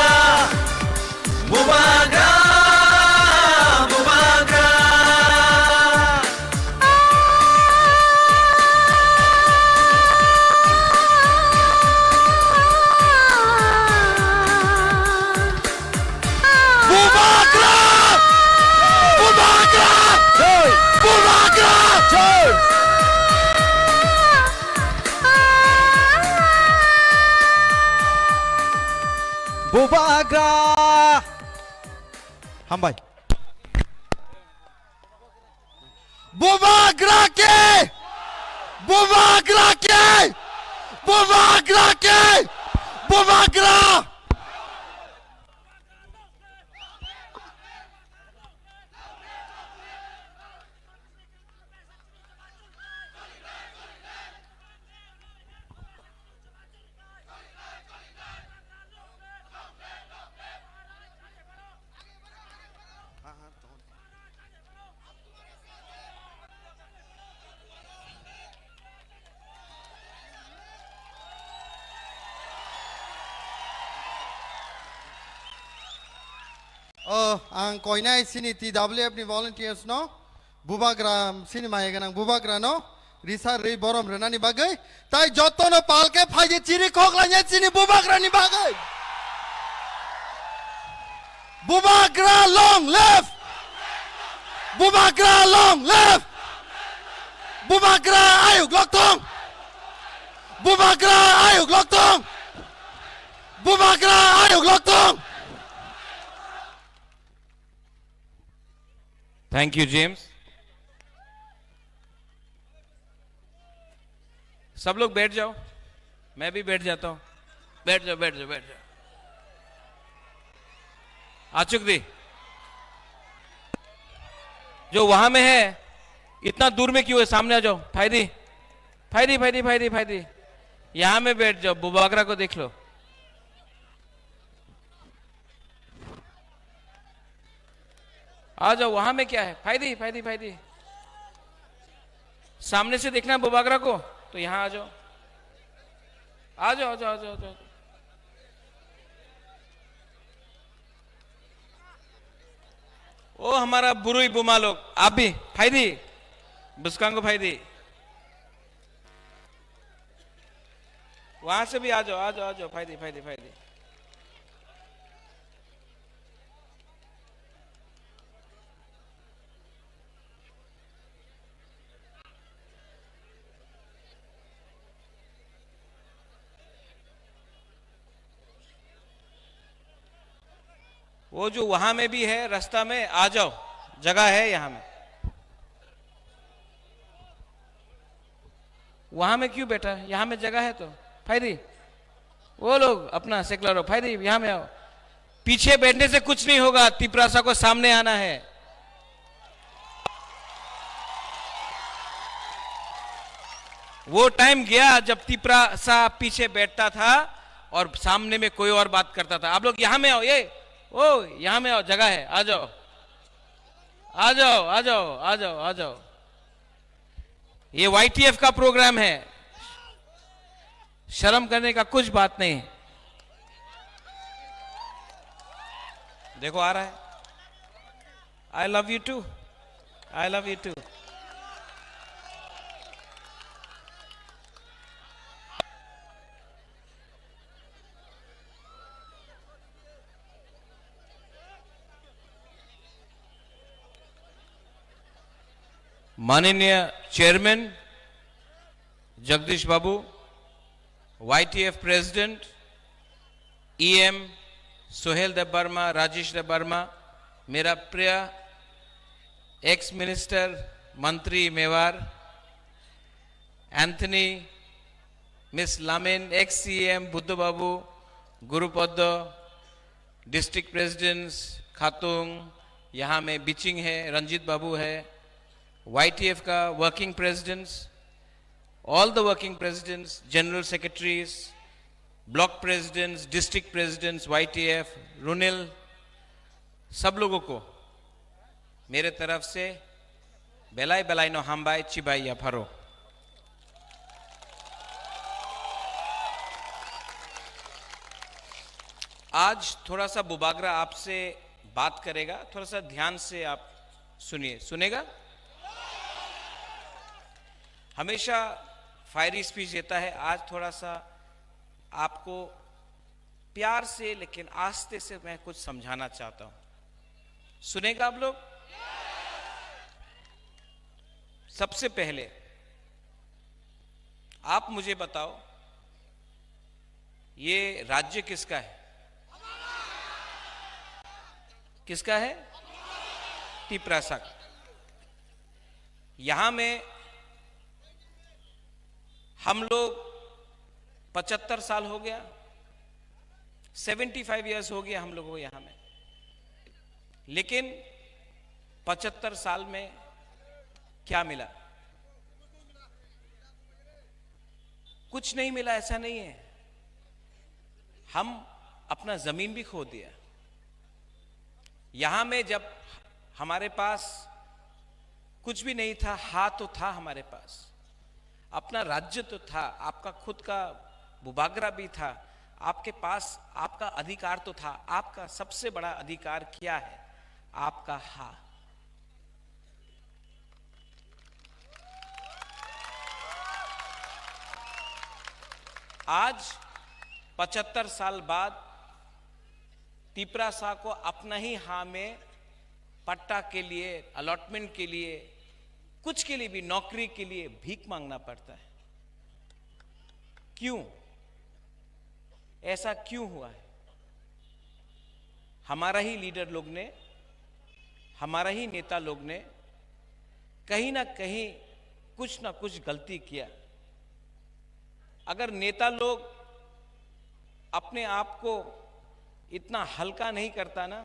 Bubagra! Bubagra! Bubagra! Bubagra! Jai! Bubagra! Jai! Bubagra! Hambai. Bubagra ki! Bubagra ki! Bubagra ki! Bubagra! O, ang koinai chini T W F ni volunteers no, bubagra, chini maya gwnang bubagra no, risa rwi borom rwnani bagwi, tai jotono palke phaidi chiri khoklainai chini bubagrani bagwi. Bubagra long live! Bubagra long live! Bubagra ayuk lokthong! Bubagra ayuk lokthong! Bubagra ayuk lokthong! Thank you, James. सब लोग बैठ जाओ, मैं भी बैठ जाता हूँ। बैठ जाओ, बैठ जाओ, बैठ जाओ। आचुक दी, जो वहां में है, इतना दूर में क्यों है? सामने आ जाओ। फायदी, फायदी, फायदी, फायदी, फायदी। यहाँ में बैठ जाओ, बुबागरा को देख लो। आ जाओ, वहां में क्या है? फायदी, फायदी, फायदी। सामने से देखना बुबागरा को, तो यहाँ आ जाओ। आ जाओ, आ जाओ, आ जाओ, आ जाओ। ओ हमारा बुरुई बुमा लोग, आप भी फायदी, बुसकांगो फायदी। वहां से भी आ जाओ, आ जाओ, आ जाओ, फायदी, फायदी, फायदी। वो जो वहां में भी है, रास्ता में आ जाओ, जगह है यहाँ में। वहां में क्यों बैठा? यहाँ में जगह है तो। फायरी, वो लोग अपना सेकला रो, फायरी, यहाँ में आओ। पीछे बैठने से कुछ नहीं होगा, तिपरासा को सामने आना है। वो टाइम गया जब तिपरासा पीछे बैठता था और सामने में कोई और बात करता था। आप लोग यहाँ में आओ, ये, ओ, यहाँ में आओ, जगह है, आ जाओ, आ जाओ, आ जाओ, आ जाओ, आ जाओ। ये वाईटीएफ का प्रोग्राम है, शर्म करने का कुछ बात नहीं। देखो, आ रहा है। I love you too. I love you too. माननीय chairman Jagdish Babu, YTF president, EM Sohel Debbarma, Rajesh Debbarma, मेरा प्रिय एक्स मिनिस्टर, मंत्री Mewar, Anthony, Miss Lamin, ex CM Buddha Babu, Gurupad, district presidents, खातुंग, यहाँ में बिचिंग है, रंजीत बाबू है, वाईटीएफ का working presidents, all the working presidents, general secretaries, block presidents, district presidents, YTF, रुनेल, सब लोगों को मेरे तरफ से बेलाय बेलाय नो हामबाय चिबाय याफारो। आज थोड़ा सा बुबागरा आपसे बात करेगा, थोड़ा सा ध्यान से आप सुनिए। सुनेगा? हमेशा फायरी स्पीच देता है, आज थोड़ा सा आपको प्यार से लेकिन आस्ते से मैं कुछ समझाना चाहता हूं। सुनेगा आप लोग? सबसे पहले आप मुझे बताओ, ये राज्य किसका है? किसका है? तिपरासा का। यहां में हम लोग पचहत्तर साल हो गया, सेवेंटी फाइव ईयर्स हो गया हम लोगों को यहां में। लेकिन पचहत्तर साल में क्या मिला? कुछ नहीं मिला, ऐसा नहीं है। हम अपना जमीन भी खो दिया। यहां में जब हमारे पास कुछ भी नहीं था, हा तो था हमारे पास, अपना राज्य तो था, आपका खुद का बुबागरा भी था, आपके पास आपका अधिकार तो था। आपका सबसे बड़ा अधिकार क्या है? आपका हा। आज पचहत्तर साल बाद तिपरासा को अपना ही हा में पट्टा के लिए, अलॉटमेंट के लिए, कुछ के लिए भी, नौकरी के लिए भीख मांगना पड़ता है। क्यों? ऐसा क्यों हुआ है? हमारा ही लीडर लोग ने, हमारा ही नेता लोग ने कहीं ना कहीं कुछ ना कुछ गलती किया। अगर नेता लोग अपने आप को इतना हल्का नहीं करता ना,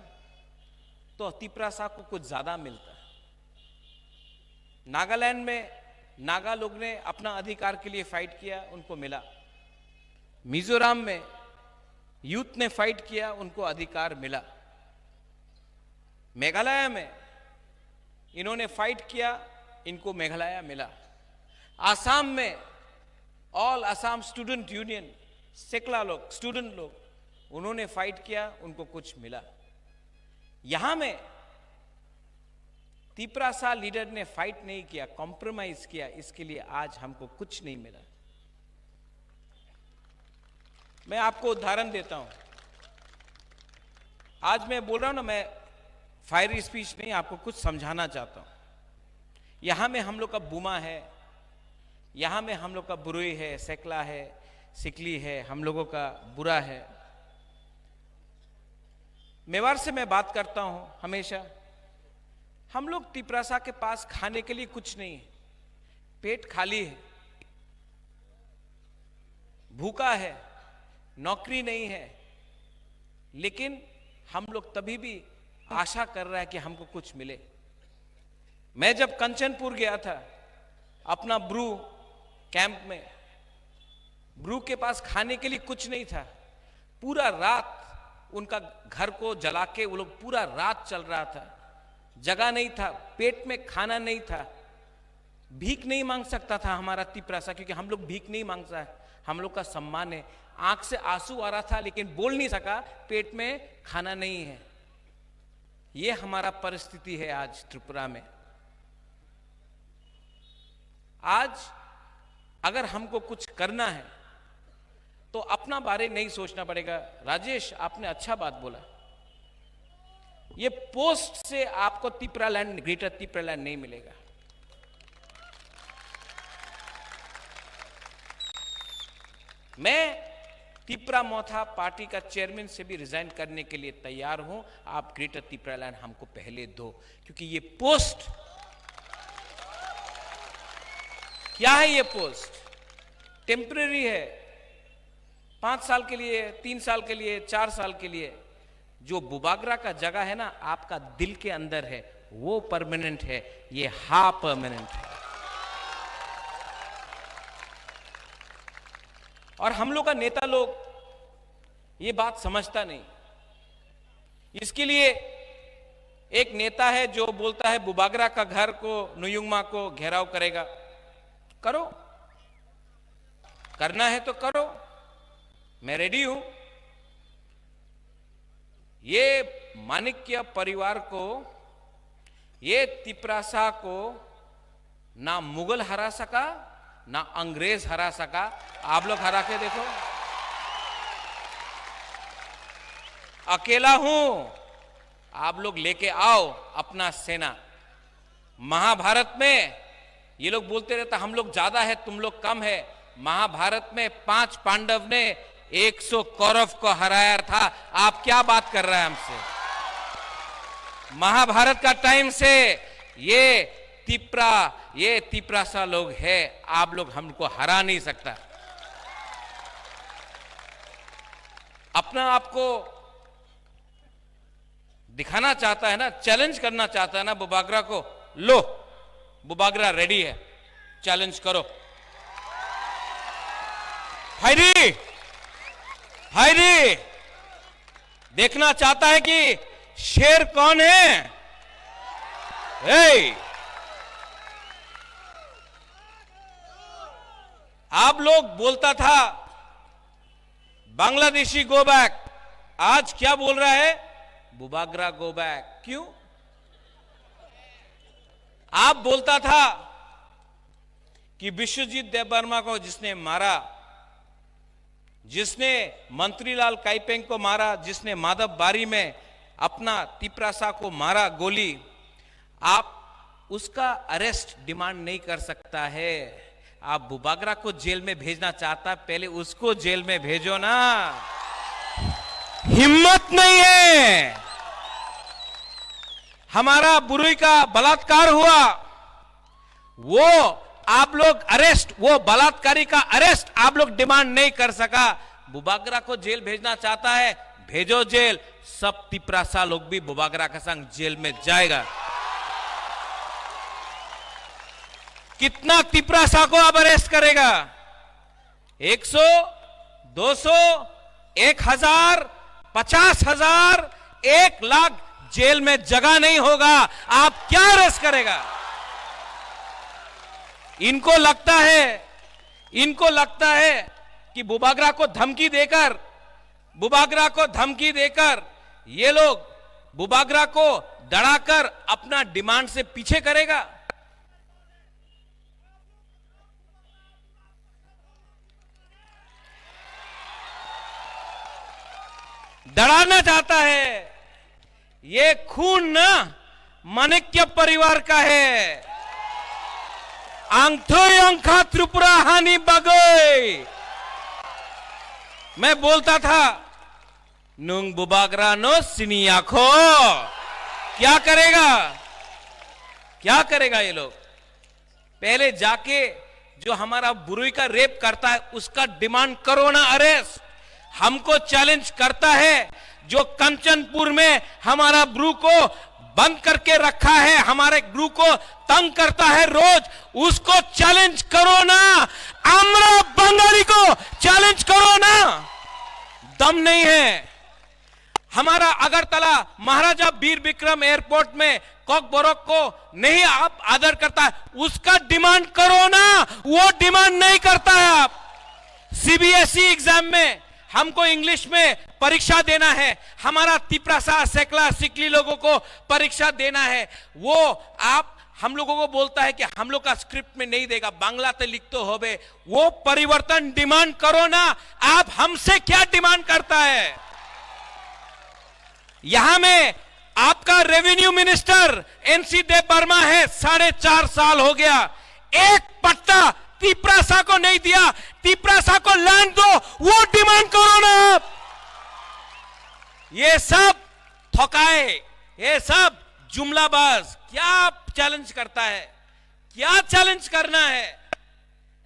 तो तिपरासा को कुछ ज्यादा मिलता। नागालैंड में नागा लोग ने अपना अधिकार के लिए फाइट किया, उनको मिला। मिजोरम में यूथ ने फाइट किया, उनको अधिकार मिला। मेघालय में इन्होंने फाइट किया, इनको मेघालय मिला। आसाम में ऑल आसाम स्टूडेंट यूनियन, सेकला लोग, स्टूडेंट लोग, उन्होंने फाइट किया, उनको कुछ मिला। यहां में तिपरासा लीडर ने फाइट नहीं किया, कॉम्प्रोमाइज किया, इसके लिए आज हमको कुछ नहीं मिला। मैं आपको उदाहरण देता हूं। आज मैं बोल रहा हूं ना, मैं फायरी स्पीच नहीं, आपको कुछ समझाना चाहता हूं। यहां में हम लोग का बुमा है, यहां में हम लोग का बुरुई है, सेकला है, सिकली है, हम लोगों का बुरा है। मेवाड़ से मैं बात करता हूं हमेशा। हम लोग तिपरासा के पास खाने के लिए कुछ नहीं है, पेट खाली है, भूखा है, नौकरी नहीं है, लेकिन हम लोग तभी भी आशा कर रहा है कि हमको कुछ मिले। मैं जब कंचनपुर गया था अपना ब्रू कैंप में, ब्रू के पास खाने के लिए कुछ नहीं था। पूरा रात उनका घर को जला के वो लोग पूरा रात चल रहा था, जगह नहीं था, पेट में खाना नहीं था। भीख नहीं मांग सकता था हमारा तिपरासा, क्योंकि हम लोग भीख नहीं मांगता है, हम लोग का सम्मान है। आंख से आंसू आ रहा था लेकिन बोल नहीं सका, पेट में खाना नहीं है। ये हमारा परिस्थिति है आज त्रिपुरा में। आज अगर हमको कुछ करना है तो अपना बारे नहीं सोचना पड़ेगा। राजेश, आपने अच्छा बात बोला, ये पोस्ट से आपको तिपरालैंड, ग्रेटर तिपरालैंड नहीं मिलेगा। मैं तिपरा मोथा पार्टी का चेयरमैन से भी रिजाइन करने के लिए तैयार हूं। आप ग्रेटर तिपरालैंड हमको पहले दो, क्योंकि ये पोस्ट, क्या है ये पोस्ट? टेम्परेरी है, पांच साल के लिए, तीन साल के लिए, चार साल के लिए। जो बुबागरा का जगह है ना, आपका दिल के अंदर है, वो परमानेंट है, ये हा परमानेंट है। और हम लोग का नेता लोग ये बात समझता नहीं। इसके लिए एक नेता है जो बोलता है बुबागरा का घर को, नुयुंगमा को घेराव करेगा। करो, करना है तो करो, मैं रेडी हूं। ये माणिक्य परिवार को, ये तिपरासा को ना मुगल हरा सका, ना अंग्रेज हरा सका। आप लोग हरा के देखो, अकेला हूं, आप लोग लेके आओ अपना सेना। महाभारत में ये लोग बोलते रहता, हम लोग ज्यादा है, तुम लोग कम है। महाभारत में पांच पांडव ने एक सौ कौरव को हराया था। आप क्या बात कर रहे हैं हमसे? महाभारत का टाइम से ये तिपरा, ये तिपरासा लोग है, आप लोग हमको हरा नहीं सकता। अपना आपको दिखाना चाहता है ना, चैलेंज करना चाहता है ना बुबागरा को, लो, बुबागरा रेडी है, चैलेंज करो। फायरी, फायरी, देखना चाहता है कि शेर कौन है? ए, आप लोग बोलता था बांग्लादेशी गो बैक, आज क्या बोल रहा है? Bubagra go back. क्यों? आप बोलता था कि विश्वजीत देबबर्मा को जिसने मारा, जिसने मंत्रीलाल काइपेंग को मारा, जिसने माधव बारी में अपना तिपरासा को मारा गोली, आप उसका अरेस्ट डिमांड नहीं कर सकता है। आप बुबागरा को जेल में भेजना चाहता है, पहले उसको जेल में भेजो ना। हिम्मत नहीं है। हमारा बुरुई का बलात्कार हुआ, वो आप लोग अरेस्ट, वो बलात्कारी का अरेस्ट आप लोग डिमांड नहीं कर सका। बुबागरा को जेल भेजना चाहता है, भेजो जेल। सब तिपरासा लोग भी बुबागरा का संग जेल में जाएगा। कितना तिपरासा को आप अरेस्ट करेगा? एक सौ, दो सौ, एक हजार, पचास हजार, एक लाख, जेल में जगह नहीं होगा। आप क्या अरेस्ट करेगा? इनको लगता है, इनको लगता है कि बुबागरा को धमकी देकर, बुबागरा को धमकी देकर ये लोग बुबागरा को डराकर अपना डिमांड से पीछे करेगा। डराना चाहता है। ये खून ना माणिक्य परिवार का है। Ang thwi wngkha Tripura hani bagwi। मैं बोलता था, Nung bubagra no sini akho. क्या करेगा? क्या करेगा ये लोग? पहले जाके जो हमारा ब्रूई का रेप करता है, उसका डिमांड करो ना अरेस्ट। हमको चैलेंज करता है जो कंचनपुर में हमारा ब्रू को बंद करके रखा है, हमारे ब्रू को तंग करता है रोज, उसको चैलेंज करो ना। আমরা বাঙালি को चैलेंज करो ना। दम नहीं है। हमारा अगरतला महाराजा वीर विक्रम एयरपोर्ट में कॉकबरक को नहीं आप आदर करता है, उसका डिमांड करो ना, वो डिमांड नहीं करता है आप। सीबीएसई एग्जाम में हमको इंग्लिश में परीक्षा देना है, हमारा तिपरासा, सेकला, सिकली लोगों को परीक्षा देना है, वो आप हम लोगों को बोलता है कि हम लोग का स्क्रिप्ट में नहीं देगा, बांग्ला ते लिख तो होबे। वो परिवर्तन डिमांड करो ना, आप हमसे क्या डिमांड करता है? यहाँ में आपका रेवेन्यू मिनिस्टर एनसी देव वर्मा है, साढ़े चार साल हो गया, एक पट्टा तिपरासा को नहीं दिया। तिपरासा को लैंड दो, वो डिमांड करो ना आप। ये सब थकाए, ये सब जुमलाबाज। क्या चैलेंज करता है, क्या चैलेंज करना है?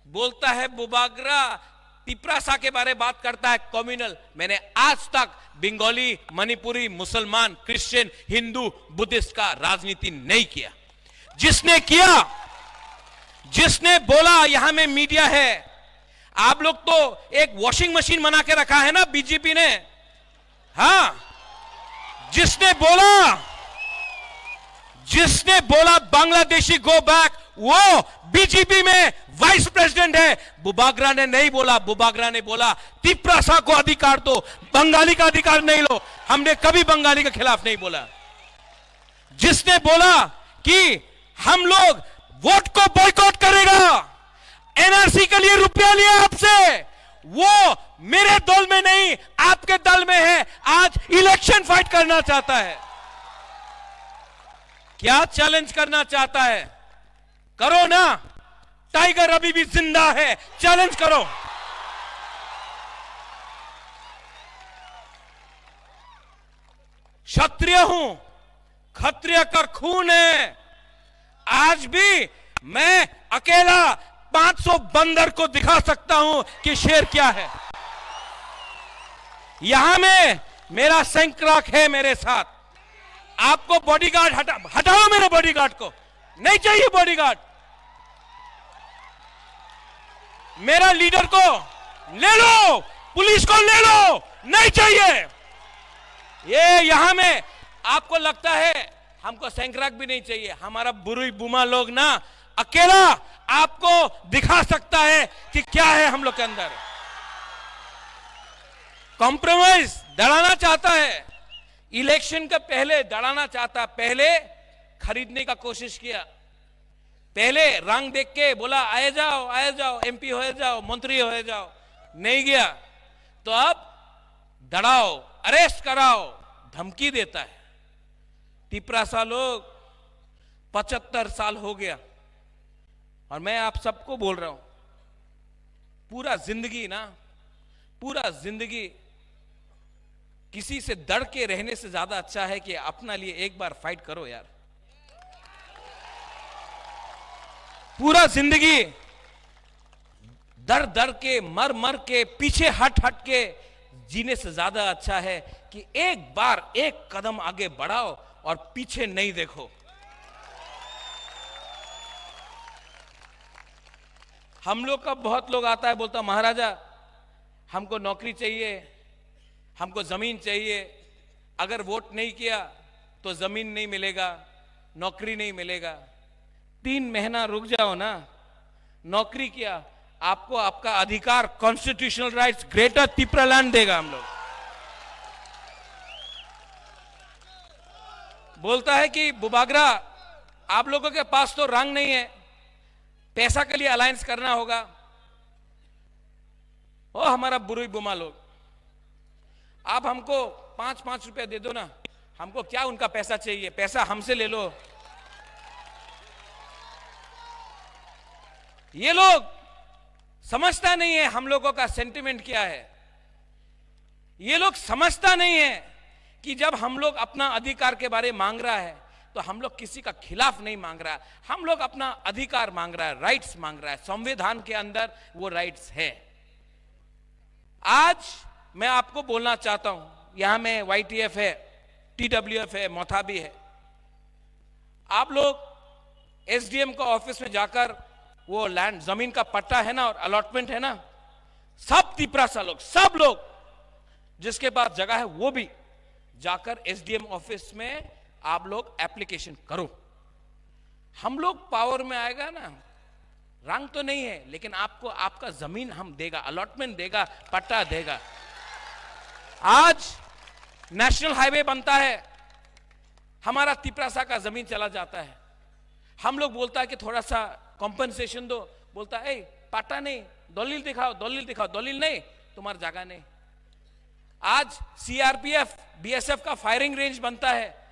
बोलता है बुबागरा, तिपरासा के बारे बात करता है, कम्युनल। मैंने आज तक बंगाली, मणिपुरी, मुसलमान, क्रिश्चियन, हिंदू, बुद्धिस्ट का राजनीति नहीं किया। जिसने किया, जिसने बोला, यहाँ में मीडिया है, आप लोग तो एक वॉशिंग मशीन बना के रखा है ना बीजेपी ने। हाँ, जिसने बोला, जिसने बोला बांग्लादेशी गो बैक, वो बीजेपी में वाइस प्रेसिडेंट है। बुबागरा ने नहीं बोला, बुबागरा ने बोला तिपरासा को अधिकार दो, बंगाली का अधिकार नहीं लो। हमने कभी बंगाली के खिलाफ नहीं बोला। जिसने बोला कि हम लोग वोट को बॉयकॉट करेगा, एनआरसी के लिए रुपया लिया आपसे, वो मेरे दल में नहीं, आपके दल में है, आज इलेक्शन फाइट करना चाहता है। क्या चैलेंज करना चाहता है? करो ना, टाइगर अभी भी जिंदा है, चैलेंज करो। क्षत्रिय हूं, खत्रिया का खून है। आज भी मैं अकेला पाँच सौ बंदर को दिखा सकता हूं कि शेर क्या है। यहां में मेरा सैंक्राक है मेरे साथ। आपको बॉडीगार्ड हटा, हटाओ मेरे बॉडीगार्ड को, नहीं चाहिए बॉडीगार्ड। मेरा लीडर को ले लो, पुलिस को ले लो, नहीं चाहिए। ये यहां में आपको लगता है हमको सैंक्राक भी नहीं चाहिए। हमारा बुरुई बुमा लोग ना अकेला आपको दिखा सकता है कि क्या है हम लोग के अंदर। कॉम्प्रोमाइज दड़ाना चाहता है, इलेक्शन का पहले दड़ाना चाहता, पहले खरीदने का कोशिश किया। पहले रंग देख के बोला, आए जाओ, आए जाओ, एमपी हो जाओ, मंत्री हो जाओ, नहीं गया। तो अब दड़ाओ, अरेस्ट कराओ, धमकी देता है। तिपरासा लोग, पचहत्तर साल हो गया और मैं आप सबको बोल रहा हूं, पूरा जिंदगी ना, पूरा जिंदगी किसी से डर के रहने से ज्यादा अच्छा है कि अपना लिए एक बार फाइट करो यार। पूरा जिंदगी डर डर के, मर मर के, पीछे हट हट के जीने से ज्यादा अच्छा है कि एक बार एक कदम आगे बढ़ाओ और पीछे नहीं देखो। हम लोग का बहुत लोग आता है, बोलता, महाराजा, हमको नौकरी चाहिए, हमको जमीन चाहिए, अगर वोट नहीं किया तो जमीन नहीं मिलेगा, नौकरी नहीं मिलेगा। तीन महीना रुक जाओ ना, नौकरी किया, आपको आपका अधिकार, कॉन्स्टिट्यूशनल राइट्स, ग्रेटर तिपरालैंड देगा हम लोग। बोलता है कि बुबागरा, आप लोगों के पास तो रंग नहीं है, पैसा के लिए अलायंस करना होगा। ओ हमारा बुरुई बुमा लोग, आप हमको पाँच पाँच रुपया दे दो ना, हमको क्या उनका पैसा चाहिए, पैसा हमसे ले लो। ये लोग समझता नहीं है हम लोगों का सेंटिमेंट क्या है। ये लोग समझता नहीं है कि जब हम लोग अपना अधिकार के बारे मांग रहा है, तो हम लोग किसी का खिलाफ नहीं मांग रहा है, हम लोग अपना अधिकार मांग रहा है, राइट्स मांग रहा है। संविधान के अंदर वो राइट्स है। आज मैं आपको बोलना चाहता हूं, यहां में वाईटीएफ है, टीडब्ल्यूएफ है, मोथा भी है, आप लोग एसडीएम का ऑफिस में जाकर वो लैंड, जमीन का पट्टा है ना और अलॉटमेंट है ना, सब तिपरासा लोग, सब लोग जिसके पास जगह है, वो भी जाकर एसडीएम ऑफिस में आप लोग एप्लीकेशन करो। हम लोग पावर में आएगा ना, रंग तो नहीं है, लेकिन आपको आपका जमीन हम देगा, अलॉटमेंट देगा, पट्टा देगा। आज नेशनल हाईवे बनता है, हमारा तिपरासा का जमीन चला जाता है। हम लोग बोलता है कि थोड़ा सा कॉम्पेंसेशन दो, बोलता है, "ए, पट्टा नहीं, दलील दिखाओ, दलील दिखाओ।" दलील नहीं, तुम्हारा जगह नहीं। आज सीआरपीएफ, बीएसएफ का फायरिंग रेंज बनता है,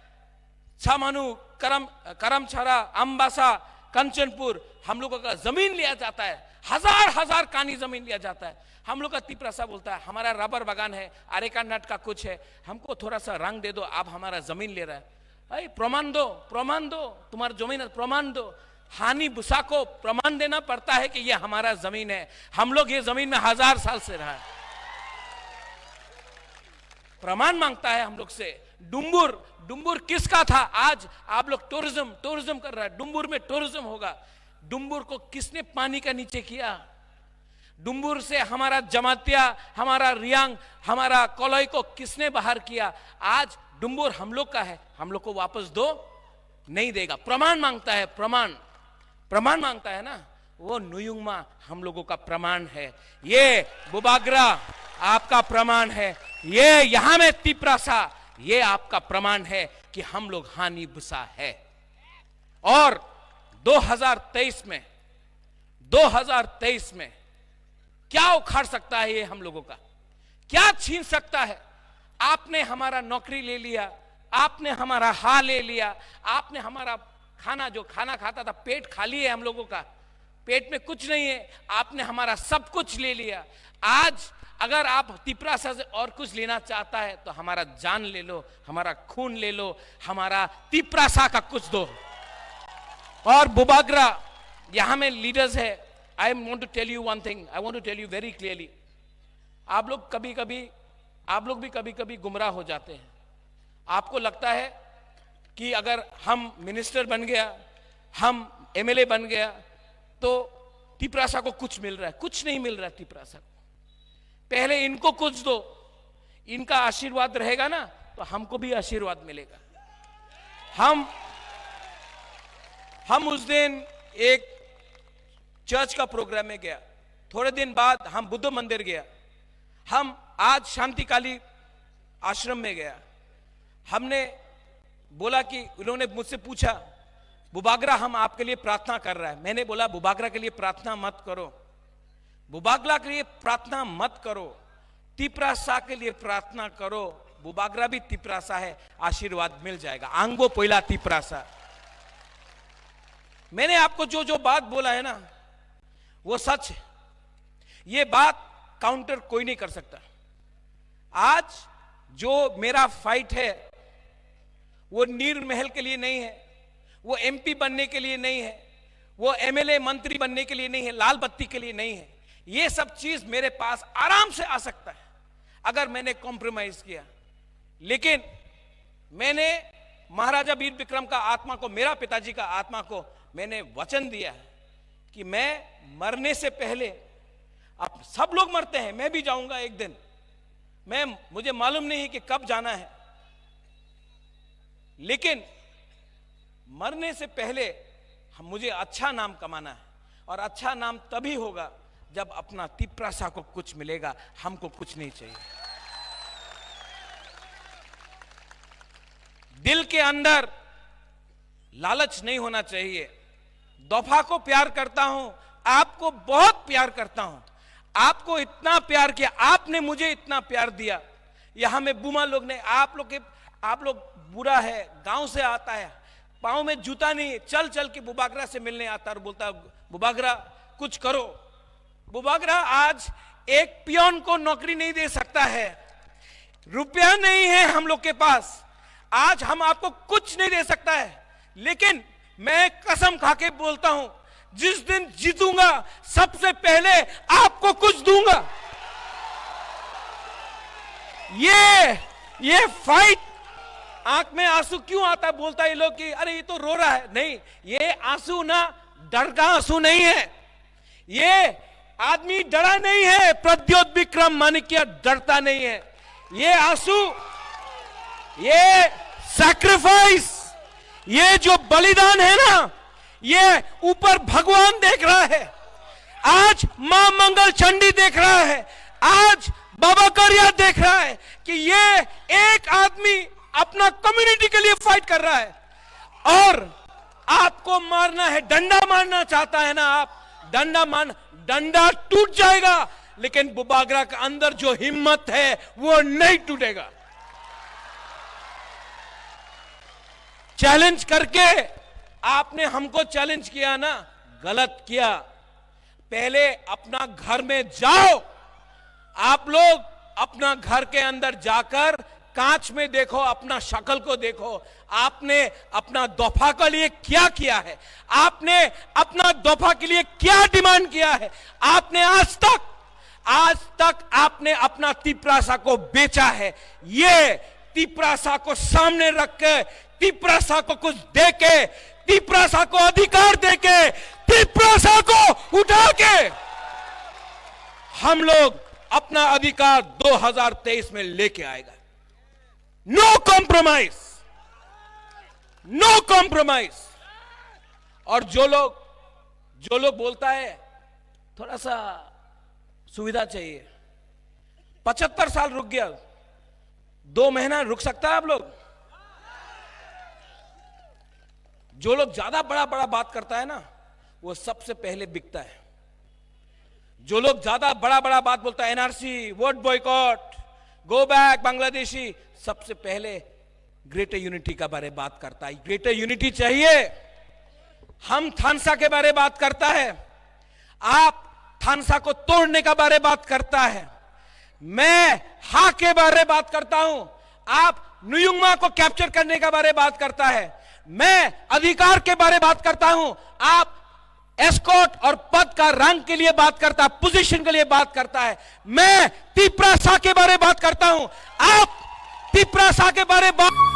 छामानू, करम करमछारा, अम्बासा, कंचनपुर, हम लोगों का जमीन लिया जाता है, हजार हजार कानी जमीन लिया जाता है। हम लोग का तिपरासा बोलता है, "हमारा रबर बागान है, अरेका नट का कुछ है, हमको थोड़ा सा रंग दे दो, आप हमारा जमीन ले रहे हैं।" भाई, प्रमाण दो, प्रमाण दो, तुम्हारा जमीन है, प्रमाण दो। हानि बुसा को प्रमाण देना पड़ता है कि ये हमारा जमीन है, हम लोग ये जमीन में हजार साल से रहा है। प्रमाण मांगता है हम लोग से। डुम्बुर, डुम्बुर किसका था? आज आप लोग टूरिज्म, टूरिज्म कर रहा है, डुम्बुर में टूरिज्म होगा। डुम्बुर को किसने पानी का नीचे किया? डुम्बुर से हमारा जमातिया, हमारा रियांग, हमारा कलई को किसने बाहर किया? आज डुम्बुर हम लोग का है, हम लोग को वापस दो। नहीं देगा। प्रमाण मांगता है, प्रमाण, प्रमाण मांगता है ना, वो नुयुंगमा हम लोगों का प्रमाण है। ये बुबाग्रा आपका प्रमाण है, ये यहाँ में तिपरासा, ये आपका प्रमाण है कि हम लोग हानि बुसा है। और दो हज़ार तेईस में, दो हज़ार तेईस में क्या उखाड़ सकता है ये हम लोगों का? क्या छीन सकता है? आपने हमारा नौकरी ले लिया, आपने हमारा हा ले लिया, आपने हमारा खाना, जो खाना खाता था, पेट खाली है हम लोगों का, पेट में कुछ नहीं है, आपने हमारा सब कुछ ले लिया। आज अगर आप तिपरासा से और कुछ लेना चाहता है तो हमारा जान ले लो, हमारा खून ले लो, हमारा तिपरासा का कुछ दो। और बुबाग्रा, यहाँ में लीडर्स है, I want to tell you one thing, I want to tell you very clearly। आप लोग कभी कभी, आप लोग भी कभी कभी गुमराह हो जाते हैं। आपको लगता है कि अगर हम मिनिस्टर बन गया, हम एमएलए बन गया, तो तिपरासा को कुछ मिल रहा है। कुछ नहीं मिल रहा है तिपरासा को। पहले इनको कुछ दो, इनका आशीर्वाद रहेगा ना, तो हमको भी आशीर्वाद मिलेगा। हम हम उस दिन एक चर्च का प्रोग्राम में गया, थोड़े दिन बाद हम बुद्ध मंदिर गया, हम आज शांतिकाली आश्रम में गया। हमने बोला कि, उन्होंने मुझसे पूछा, "बुबाग्रा, हम आपके लिए प्रार्थना कर रहा है।" मैंने बोला, "बुबाग्रा के लिए प्रार्थना मत करो, बुबाग्रा के लिए प्रार्थना मत करो, तिपरासा के लिए प्रार्थना करो, बुबाग्रा भी तिपरासा है, आशीर्वाद मिल जाएगा।" आंगो पहिला तिपरासा। मैंने आपको जो जो बात बोला है ना, वो सच है। ये बात काउंटर कोई नहीं कर सकता। आज जो मेरा फाइट है, वो नीर महल के लिए नहीं है, वो एमपी बनने के लिए नहीं है, वो एमएलए मंत्री बनने के लिए नहीं है, लाल बत्ती के लिए नहीं है। ये सब चीज मेरे पास आराम से आ सकता है अगर मैंने कॉम्प्रोमाइज किया। लेकिन मैंने महाराजा वीर विक्रम का आत्मा को, मेरा पिताजी का आत्मा को मैंने वचन दिया है कि मैं मरने से पहले, आप सब लोग मरते हैं, मैं भी जाऊंगा एक दिन, मैं, मुझे मालूम नहीं कि कब जाना है, लेकिन मरने से पहले हम, मुझे अच्छा नाम कमाना है, और अच्छा नाम तभी होगा जब अपना तिपरासा को कुछ मिलेगा, हमको कुछ नहीं चाहिए। दिल के अंदर लालच नहीं होना चाहिए। दोफा को प्यार करता हूं, आपको बहुत प्यार करता हूं, आपको इतना प्यार किया, आपने मुझे इतना प्यार दिया। यहां में बुमा लोग ने, आप लोग के, आप लोग बूढ़ा है, गांव से आता है, पाँव में जूता नहीं है, चल चल के बुबागरा से मिलने आता और बोलता, "बुबागरा, कुछ करो।" बुबागरा आज एक पियोन को नौकरी नहीं दे सकता है, रुपया नहीं है हम लोग के पास, आज हम आपको कुछ नहीं दे सकता है, लेकिन मैं कसम खा के बोलता हूं, जिस दिन जीतूंगा, सबसे पहले आपको कुछ दूंगा। ये ये फाइट, आंख में आंसू क्यों आता है? बोलता है ये लोग कि अरे, ये तो रो रहा है। नहीं, ये आंसू ना, डर का आंसू नहीं है। ये आदमी डरा नहीं है, प्रद्योत विक्रम माणिक्य डरता नहीं है। ये आंसू, ये सैक्रिफाइस, ये जो बलिदान है ना, ये ऊपर भगवान देख रहा है। आज मां मंगल चंडी देख रहा है, आज बाबा करिया देख रहा है कि ये एक आदमी अपना कम्युनिटी के लिए फाइट कर रहा है। और आपको मारना है, डंडा मारना चाहता है ना आप, डंडा मार, डंडा टूट जाएगा, लेकिन बुबागरा के अंदर जो हिम्मत है, वो नहीं टूटेगा। चैलेंज करके आपने हमको चैलेंज किया ना, गलत किया। पहले अपना घर में जाओ। आप लोग अपना घर के अंदर जाकर कांच में देखो, अपना शक्ल को देखो। आपने अपना दफा के लिए क्या किया है? आपने अपना दफा के लिए क्या डिमांड किया है? आपने आज तक, आज तक आपने अपना तिपरासा को बेचा है। ये तिपरासा को सामने रख के, तिपरासा को कुछ दे के, तिपरासा को अधिकार दे के, तिपरासा को उठा के हम लोग अपना अधिकार दो हज़ार तेईस में लेके आएगा। No compromise, no compromise. और जो लोग, जो लोग बोलता है थोड़ा सा सुविधा चाहिए, पचहत्तर साल रुक गया, दो महीना रुक सकता है आप लोग? जो लोग ज्यादा बड़ा बड़ा बात करता है ना, वो सबसे पहले बिकता है। जो लोग ज्यादा बड़ा बड़ा बात बोलता है, NRC, vote boycott, go back Bangladeshi, सबसे पहले ग्रेटर यूनिटी का बारे बात करता है। ग्रेटर यूनिटी चाहिए। हम थानसा के बारे बात करता है, आप थानसा को तोड़ने का बारे बात करता है। मैं हा के बारे बात करता हूं, आप नुयुंगमा को कैप्चर करने का बारे बात करता है। मैं अधिकार के बारे बात करता हूं, आप एस्कॉट और पद का रंग के लिए बात करता है, पोजीशन के लिए बात करता है। मैं तिपरासा के बारे बात करता हूं, आप तिपरासा के बारे बात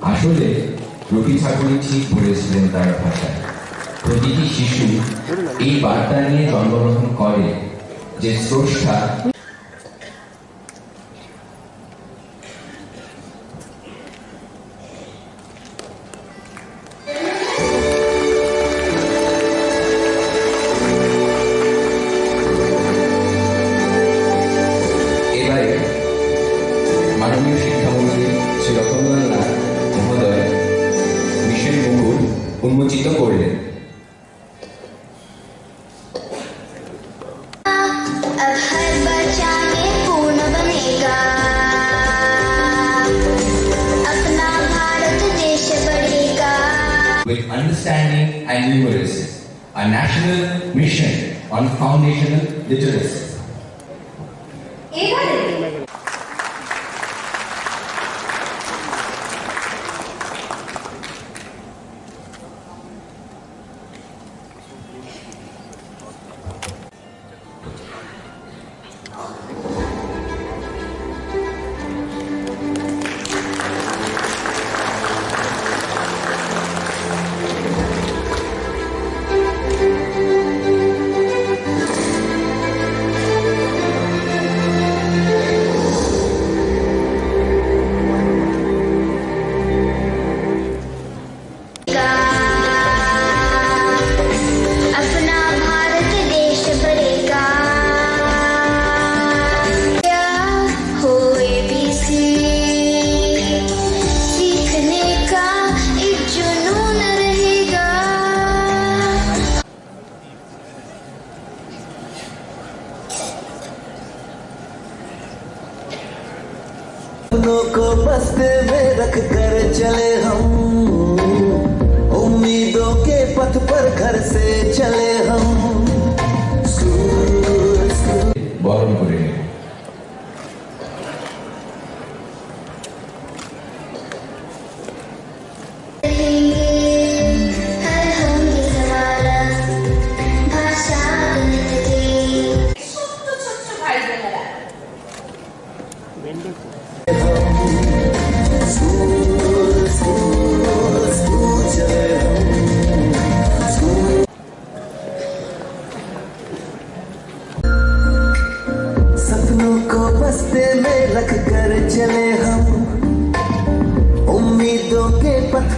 আসলে রফি ঠাকুরই ঠিক বলেছিলেন তার ভাষায়। প্রতিটি শিশু এই বার্তা নিয়ে জন্মগ্রহণ করে যে স্রষ্টা এবারে মাননীয় শিক্ষামন্ত্রী শ্রী রতনলাল নাথ মহোদয় মিশন মুকুট উন্মোচিত করলেন। अब हर बच्चा में पूर्ण बनेगा, अपना भारत देश बढ़ेगा। With understanding and numeracy, a national mission on foundational literacy. এবারে अपना भारत देश बढ़ेगा। क्या हो एबीसी सीखने का एक जुनून रहेगा। सपनों को बस्ते में रख कर चले हम, उम्मीदों के पत्ते पर घर से चले हम। School, school. বরণ করে নিন। सपनों को बस्ते में रख कर चले हम, उम्मीदों के पथ।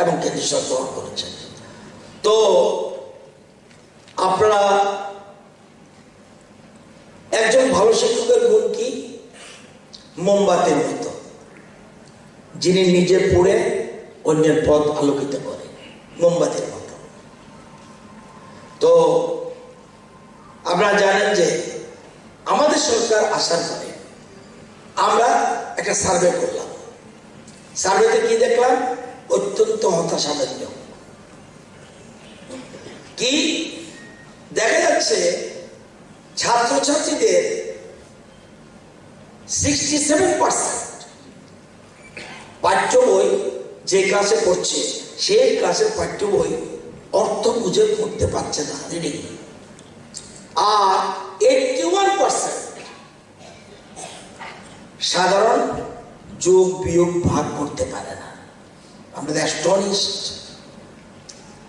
এবং কেন্দ্র সরকার গ্রহণ করেছে। তো আপনারা একজন ভালো শিক্ষকের গুণ কি? মোমবাতির মতো, যিনি নিজে পুড়ে অন্যের পথ আলোকিত করে, মোমবাতির মতো। তো আপনারা জানেন যে আমাদের সরকার আসার পরে আমরা একটা সার্ভে করলাম। সার্ভেতে কি দেখলাম? অত্যন্ত হতাশাজনক। কি দেখা যাচ্ছে? ছাত্রছাত্রীদের সিক্সটি সেভেন পার্সেন্ট পাঠ্য বই, যে ক্লাসে পড়ছে, সেই ক্লাসের পাঠ্য বই অর্থ বুঝে পড়তে পারছে না, রিডিং। আর এইটটি ওয়ান পার্সেন্ট সাধারণ যোগ বিয়োগ ভাগ করতে পারে না। আমরা অ্যাস্টনিশড।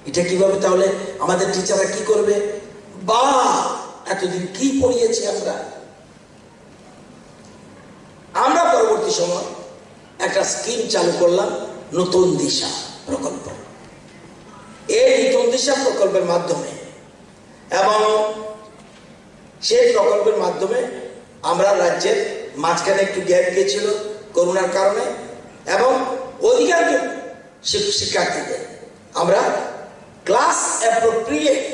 এটা কিভাবে তাহলে আমাদের টিচাররা কি করবে? বা এতদিন কি পড়িয়েছি আমরা? আমরা পরবর্তী সময় একটা স্কিম চালু করলাম, নতুন দিশা প্রকল্প। এই নতুন দিশা প্রকল্পের মাধ্যমে এবং সেই প্রকল্পের মাধ্যমে আমরা রাজ্যের মাঝখানে একটু গ্যাপ গিয়েছিল করোনার কারণে, এবং অধিকাংশ শিক-, শিক্ষার্থীদের আমরা ক্লাস অ্যাপ্রোপ্রিয়েট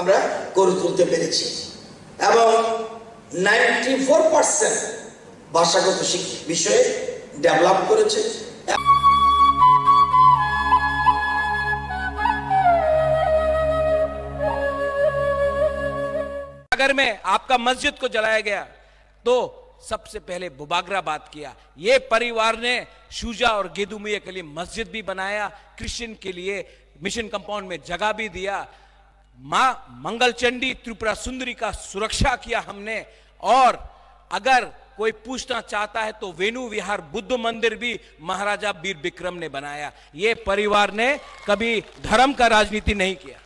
আমরা করে তুলতে পেরেছি, এবং নাইনটি ফোর পার্সেন্ট ভাষাগত শিক-, বিষয়ে ডেভেলপ করেছে। अगर में आपका मस्जिद को जलाया गया, तो सबसे पहले बुबागरा बात किया। ये परिवार ने शुजा और गेदुमिया के लिए मस्जिद भी बनाया, क्रिश्चियन के लिए मिशन कंपाउंड में जगह भी दिया। माँ मंगल चंडी त्रिपुरा सुंदरी का सुरक्षा किया हमने। और अगर कोई पूछना चाहता है, तो वेणु विहार बुद्ध मंदिर भी महाराजा वीर विक्रम ने बनाया। ये परिवार ने कभी धर्म का राजनीति नहीं किया।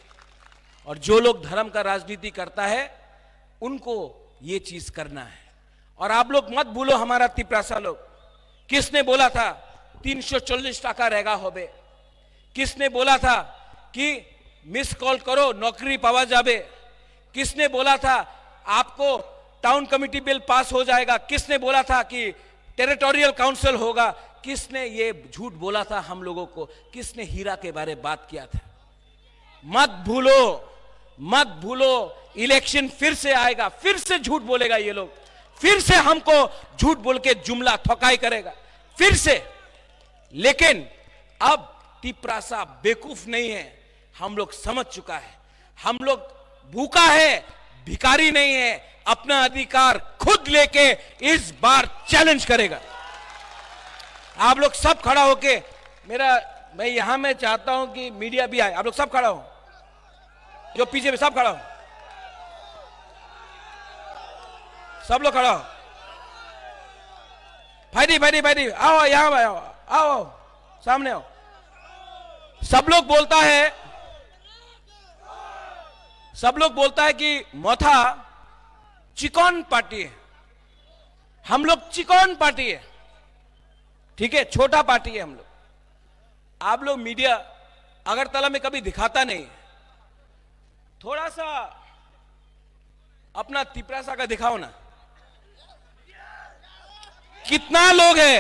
और जो लोग धर्म का राजनीति करता है, उनको ये चीज करना है। और आप लोग मत भूलो, हमारा तिपरासा लोग, किसने बोला था तीन सौ चालीस टाका रेगा होबे? किसने बोला था कि मिस कॉल करो, नौकरी पावा जाबे? किसने बोला था आपको टाउन कमेटी बिल पास हो जाएगा? किसने बोला था कि टेरिटोरियल काउंसिल होगा? किसने ये झूठ बोला था हम लोगों को? किसने हीरा के बारे बात किया था? मत भूलो, मत भूलो, इलेक्शन फिर से आएगा, फिर से झूठ बोलेगा ये लोग, फिर से हमको झूठ बोल के जुमला ठोकाई करेगा, फिर से। लेकिन अब तिपरासा बेवकूफ नहीं है, हम लोग समझ चुका है। हम लोग भूखा है, भिखारी नहीं है, अपना अधिकार खुद लेके इस बार चैलेंज करेगा। आप लोग सब खड़ा होके, मेरा, मैं यहाँ मैं चाहता हूँ कि मीडिया भी आए। आप लोग सब खड़ा हो, जो पीछे भी सब खड़ा हो, सब लोग खड़ा हो। भाई दी, भाई दी, भाई दी, आओ यहाँ आओ, आओ, आओ, सामने आओ। सब लोग बोलता है, सब लोग बोलता है कि मोथा चिकन पार्टी है, हम लोग चिकन पार्टी है, ठीक है, छोटा पार्टी है हम लोग। आप लोग मीडिया अगरतला में कभी दिखाता नहीं, थोड़ा सा अपना तिपरासा का दिखाओ ना, कितना लोग है?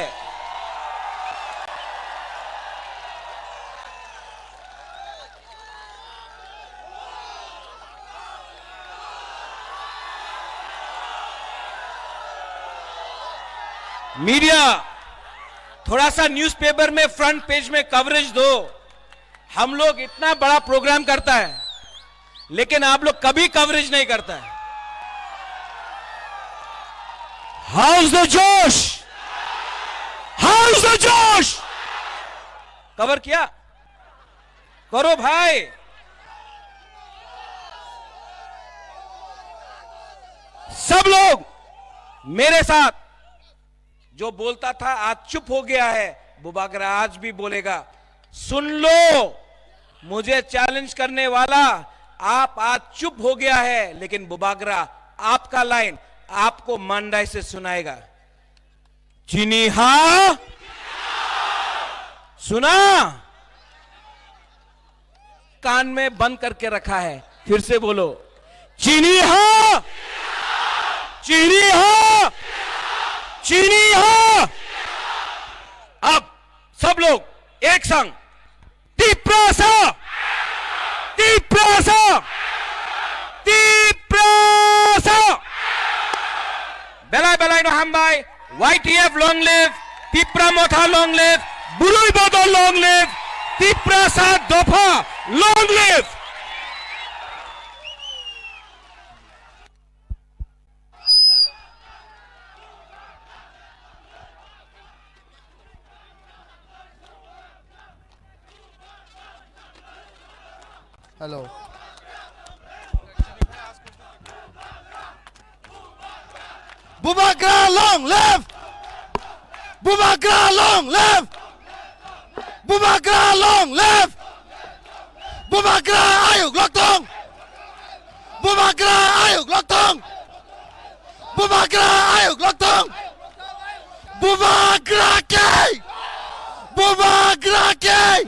मीडिया, थोड़ा सा न्यूज़पेपर में फ्रंट पेज में कवरेज दो। हम लोग इतना बड़ा प्रोग्राम करता है, लेकिन आप लोग कभी कवरेज नहीं करता है। हाउस द जोश, हाउस द जोश। कवर किया, करो भाई। सब लोग मेरे साथ, जो बोलता था आज चुप हो गया है, बुबागरा आज भी बोलेगा। सुन लो, मुझे चैलेंज करने वाला, आप आज चुप हो गया है, लेकिन बुबागरा, आपका लाइन आपको मंडाई से सुनाएगा। चिनी हा? सुना? कान में बंद करके रखा है। फिर से बोलो, चिनी हा, चिनी हा, चिनी हा। अब सब लोग एक संग, तिप्रासा, तिप्रासा, Tiprasa. Belai belai no hambai, Y T F long live, Tipra Motha long live, Burui Bodol long live, Tiprasa Dopha long live. Hello. Bubagra long live! Bubagra long live! Bubagra long live! Bubagra ayuk loktong! Bubagra ayuk loktong! Bubagra ayuk loktong! Bubagra kei! Bubagra kei!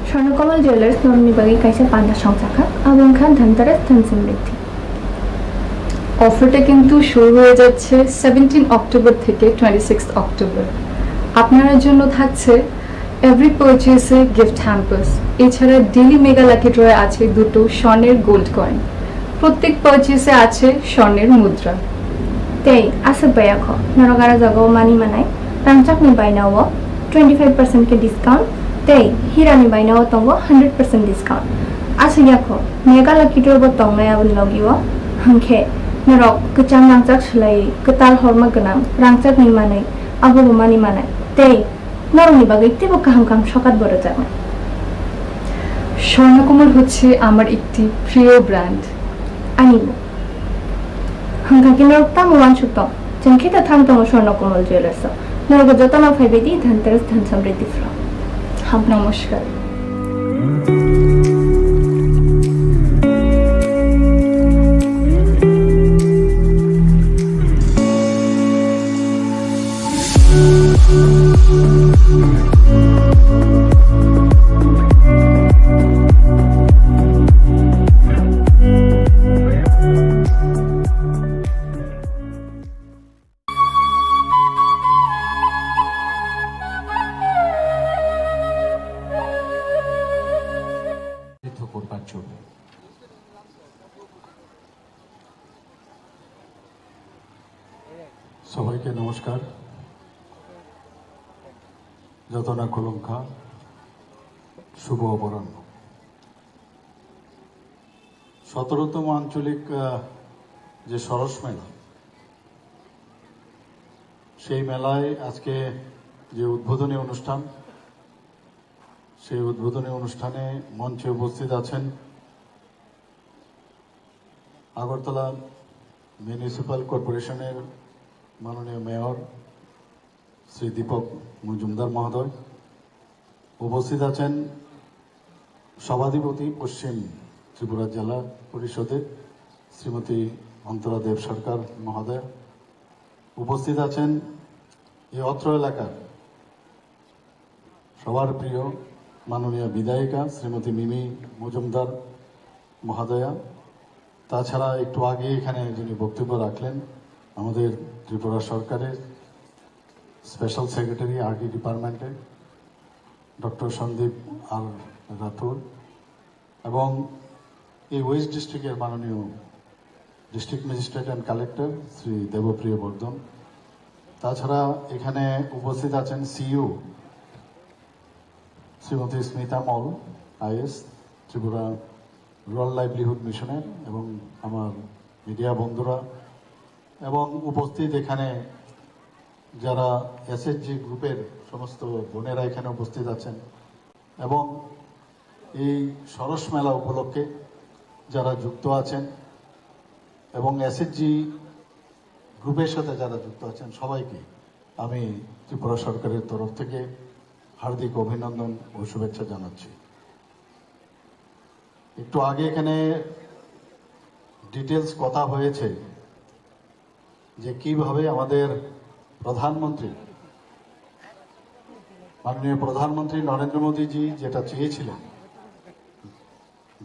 Swarnakamal jewellers নরনি বাগে কাইসা পান্ডা সংচাখা, আবং খান ধনতেরাস ধন সমৃদ্ধি। অফারটা কিন্তু শুরু হয়ে যাচ্ছে সেভেন্টিন অক্টোবর থেকে টোয়েন্টি সিক্স অক্টোবর। আপনার জন্য থাকছে এভরি পারচেসে গিফট হ্যাম্পার্স, এছাড়া ডেইলি মেগা লাকি ড্রয়ে আছে দুটো স্বর্ণের গোল্ড কয়েন। প্রত্যেক পারচেসে আছে স্বর্ণের মুদ্রা। Tei aswk bai kho, norok aro jaga o mani manai, rangchak ni baina o twenty five percent khe discount, tei hira ni baina o tongo hundred percent discount. Aswk ya kho, mega lucky draw bo tongnai aboni logi o, hwnkhe norok kwcham rangchak swlaiwi kwtal horma gwnang rangchak ni manwi abo bo mani manai, tei norokni bagwi teibo kaham kaham sokat bo rwjaknai. Swarnakamal হচ্ছে আমার একটি প্রিয় brand. Ani bo. Hwnkha khe norok tamo uansuk tong? Chwng khe ta thang tongo Swarna Komal Jewellers o. Norok jotono phaibai di Dhanteras Dhan Samriddhi Pro. Ham namaskar. সবাইকে নমস্কার। যতনা খুলুমখা, শুভ অপরাহ্ন। সতেরোতম আঞ্চলিক আহ, যে সরস মেলা, সেই মেলায় আজকে যে উদ্বোধনী অনুষ্ঠান, সেই উদ্বোধনী অনুষ্ঠানে মঞ্চে উপস্থিত আছেন আগরতলা মিউনিসিপ্যাল কর্পোরেশনের মাননীয় মেয়র শ্রী দীপক মজুমদার মহোদয়, উপস্থিত আছেন সভাধিপতি পশ্চিম ত্রিপুরা জেলা পরিষদের শ্রীমতী অন্তরা দেব সরকার মহোদয়, উপস্থিত আছেন এই অত্র এলাকার সবার প্রিয় মাননীয় বিধায়িকা শ্রীমতী মিমি মজুমদার মহোদয়া, তাছাড়া একটু আগে এখানে যিনি বক্তব্য রাখলেন আমাদের ত্রিপুরা সরকারের স্পেশাল সেক্রেটারি আরডি ডিপার্টমেন্টে ডক্টর সন্দীপ আর রাঠোর, এবং এই ওয়েস্ট ডিস্ট্রিক্টের মাননীয় district magistrate and collector Shri Debapriya Bardhan. তাছাড়া এখানে উপস্থিত আছেন CEO Shrimati Smita Mal, IAS, Tripura rural livelihood মিশনের, এবং আমার মিডিয়া বন্ধুরা, এবং উপস্থিত এখানে যারা এসএইচজি গ্রুপের সমস্ত বোনেরা এখানে উপস্থিত আছেন, এবং এই সরস মেলা উপলক্ষে যারা যুক্ত আছেন এবং এসএইচজি গ্রুপের সাথে যারা যুক্ত আছেন, সবাইকে আমি ত্রিপুরা সরকারের তরফ থেকে হার্দিক অভিনন্দন ও শুভেচ্ছা জানাচ্ছি। একটু আগে এখানে ডিটেলস কথা হয়েছে যে কিভাবে আমাদের প্রধানমন্ত্রী, মাননীয় প্রধানমন্ত্রী নরেন্দ্র মোদীজি যেটা চেয়েছিলেন,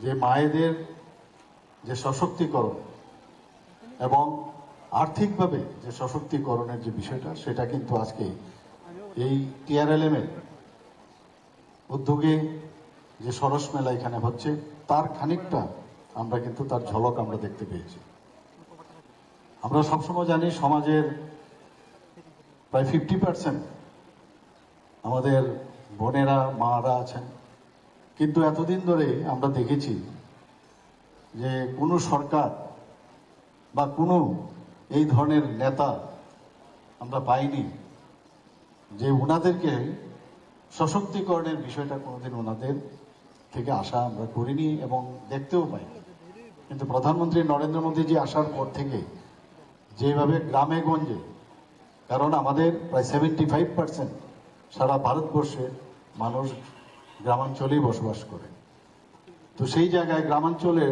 যে মায়েদের যে সশক্তিকরণ এবং আর্থিকভাবে যে সশক্তিকরণের যে বিষয়টা, সেটা কিন্তু আজকে এই টিআরএলএম এর উদ্যোগে যে সরস মেলা এখানে হচ্ছে, তার খানিকটা আমরা কিন্তু তার ঝলক আমরা দেখতে পেয়েছি। আমরা সবসময় জানি, সমাজের প্রায় ফিফটি পার্সেন্ট আমাদের বোনেরা, মারা আছেন, কিন্তু এতদিন ধরে আমরা দেখেছি যে কোনো সরকার বা কোনো এই ধরনের নেতা আমরা পাইনি যে ওনাদেরকে সশক্তিকরণের বিষয়টা কোনোদিন ওনাদের থেকে আশা আমরা করিনি এবং দেখতেও পাইনি। কিন্তু প্রধানমন্ত্রী নরেন্দ্র মোদীজি আসার পর থেকে যেভাবে গ্রামে গঞ্জে, কারণ আমাদের প্রায় সেভেন্টি ফাইভ পার্সেন্ট সারা ভারতবর্ষে মানুষ গ্রামাঞ্চলেই বসবাস করে, তো সেই জায়গায় গ্রামাঞ্চলে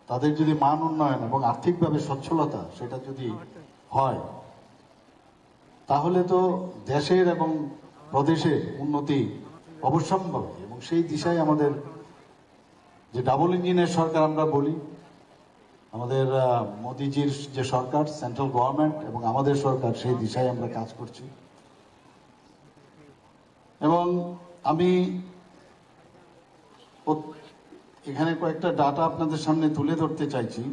তাদের যদি মান উন্নয়ন এবং আর্থিকভাবে সচ্ছলতা সেটা যদি হয়, তাহলে তো দেশের এবং প্রদেশের উন্নতি অবশ্যম্ভাবী। এবং সেই দিশায় আমাদের যে ডাবল ইঞ্জিনের সরকার আমরা বলি, আমাদের আহ, মোদিজির যে সরকার, সেন্ট্রাল গভর্নমেন্ট এবং আমাদের সরকার, সেই দিশায় আমরা কাজ করছি। এবং আমি প্রত- এখানে কয়েকটা ডাটা আপনাদের সামনে তুলে ধরতে চাইছি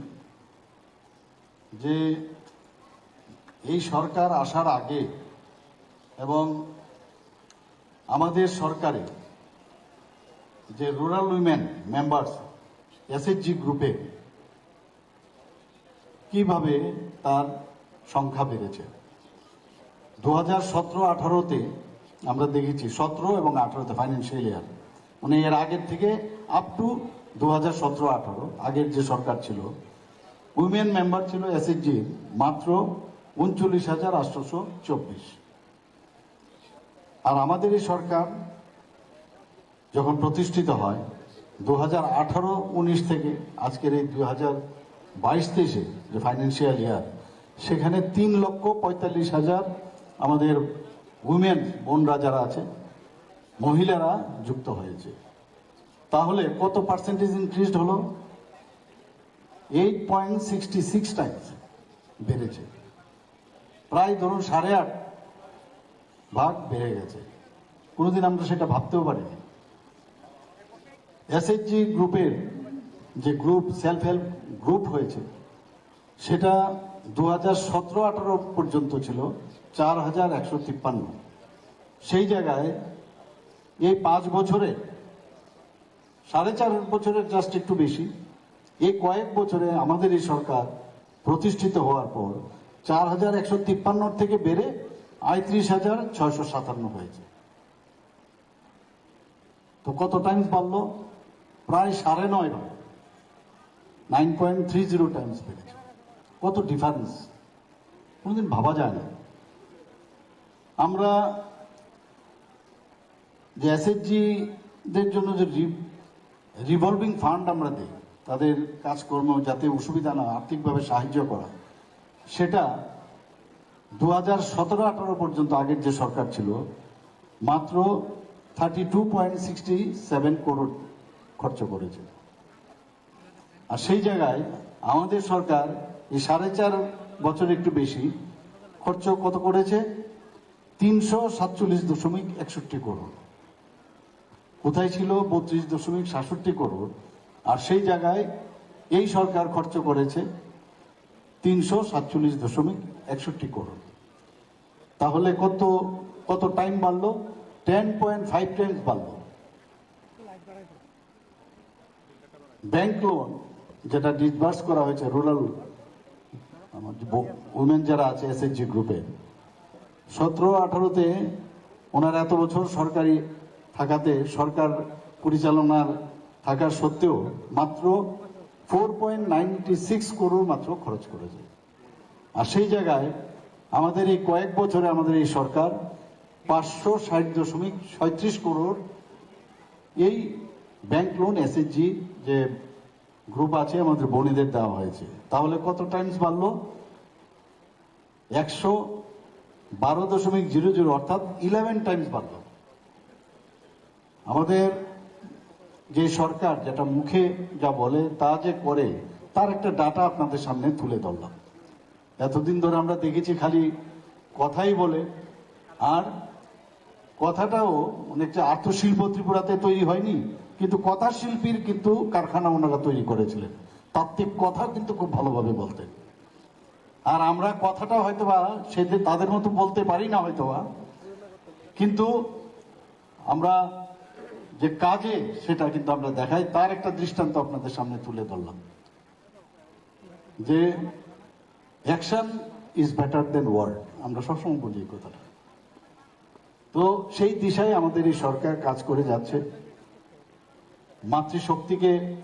যে এই সরকার আসার আগে এবং আমাদের সরকারে যে রুরাল উইমেন মেম্বার্স এসএইচজি গ্রুপে কিভাবে তার সংখ্যা বেড়েছে। দু হাজার সতেরো আঠারোতে আমরা দেখেছি, সতেরো এবং আঠারোতে ফাইন্যান্সিয়াল ইয়ার, মানে এর আগের থেকে আপ টু দু হাজার সতেরো আঠারো, আগের যে সরকার ছিল, উইমেন মেম্বার ছিল এসএইচজি মাত্র উনচল্লিশ হাজার আটশোশো চব্বিশ। আর আমাদের এই সরকার যখন প্রতিষ্ঠিত হয় দু হাজার আঠারো উনিশ থেকে আজকের এই দুই হাজার বাইশ তেইশে যে ফাইন্যান্সিয়াল ইয়ার, সেখানে তিন লক্ষ পঁয়তাল্লিশ হাজার আমাদের উইমেন বোনরা যারা আছে, মহিলারা যুক্ত হয়েছে। তাহলে কত পার্সেন্টেজ ইনক্রিজড হলো? Eight point sixty six Times বেড়েছে, প্রায় ধরুন সাড়ে আট ভাগ বেড়ে গেছে। কোনোদিন আমরা সেটা ভাবতেও পারিনি। এসএইচজি গ্রুপের যে গ্রুপ, সেলফ হেল্প গ্রুপ হয়েছে, সেটা দু হাজার সতেরো আঠারো পর্যন্ত ছিল চার হাজার একশো তিপ্পান্ন। সেই জায়গায় এই পাঁচ বছরে, সাড়ে চার বছরের জাস্ট একটু বেশি, এই কয়েক বছরে আমাদের এই সরকার প্রতিষ্ঠিত হওয়ার পর চার হাজার একশো তিপ্পান্ন থেকে বেড়ে আঁইত্রিশ হাজার ছয়শো সাতান্ন হয়েছে। তো কত টাইমস বাড়লো? প্রায় সাড়ে নয় বার, nine point three zero times বেড়েছে। কত ডিফারেন্স, কোনোদিন ভাবা যায় না। আমরা যে এসএইচজি দের জন্য যে রিভলভিং ফান্ড আমরা দিই, তাদের কাজকর্ম যাতে অসুবিধা না হয়, আর্থিকভাবে সাহায্য করা, সেটা দু হাজার সতেরো আঠারো পর্যন্ত আগের যে সরকার ছিল, মাত্র thirty two point sixty seven crore খরচ করেছে। আর সেই জায়গায় আমাদের সরকার এই সাড়ে চার বছর একটু বেশি খরচ কত করেছে? তিনশো সাতচল্লিশ দশমিক একষট্টি করোড়। কোথায় ছিল বত্রিশ দশমিক সাতষট্টি করোড়, আর সেই জায়গায় এই সরকার খরচ করেছে তিনশো সাতচল্লিশ দশমিক একষট্টি করোড়। তাহলে কত, কত টাইম বাড়লো? টেন পয়েন্ট ফাইভ টাইমস বাড়লো। ব্যাংক লোন যেটা ডিসবার্স করা হয়েছে রুরাল, আমার উইমেন যারা আছে এসএইচজি গ্রুপে, সতেরো আঠারোতে ওনারা এত বছর সরকারি থাকাতে, সরকার পরিচালনার থাকার সত্ত্বেও মাত্র four point ninety six crore মাত্র খরচ করেছে। আর সেই জায়গায় আমাদের এই কয়েক বছরে আমাদের এই সরকার পাঁচশো ষাট দশমিক ছয়ত্রিশ করোড় এই ব্যাংক লোন এসএইচজি যে গ্রুপ আছে আমাদের বনিদের দেওয়া হয়েছে। তাহলে কত টাইমস বাড়লো? একশো বারো দশমিক জিরো জিরো, অর্থাৎ ইলেভেন টাইমস বাড়লো। আমাদের যে সরকার যেটা মুখে যা বলে তা যে করে, তার একটা ডাটা আপনাদের সামনে তুলে ধরলাম। এতদিন ধরে আমরা দেখেছি খালি কথাই বলে, আর কথাটাও অনেকটা আর্থশিল্প ত্রিপুরাতে তৈরি হয়নি, কিন্তু কথা শিল্পীর কিন্তু কারখানা ওনারা তৈরি করেছিলেন। তাত্ত্বিক কথা কিন্তু খুব ভালোভাবে বলতেন। আর আমরা কথাটা হয়তোবা সেদিন তাদের মতো বলতে পারি না হয়তোবা, কিন্তু আমরা যে কাজে সেটা কিন্তু আমরা দেখাই, তার একটা দৃষ্টান্ত আপনাদের সামনে তুলে ধরলাম যে action is better than word. আমরা সবসময় বলি এই কথাটা। তো সেই দিশায় আমাদের এই সরকার কাজ করে যাচ্ছে। মাতৃশক্তিকে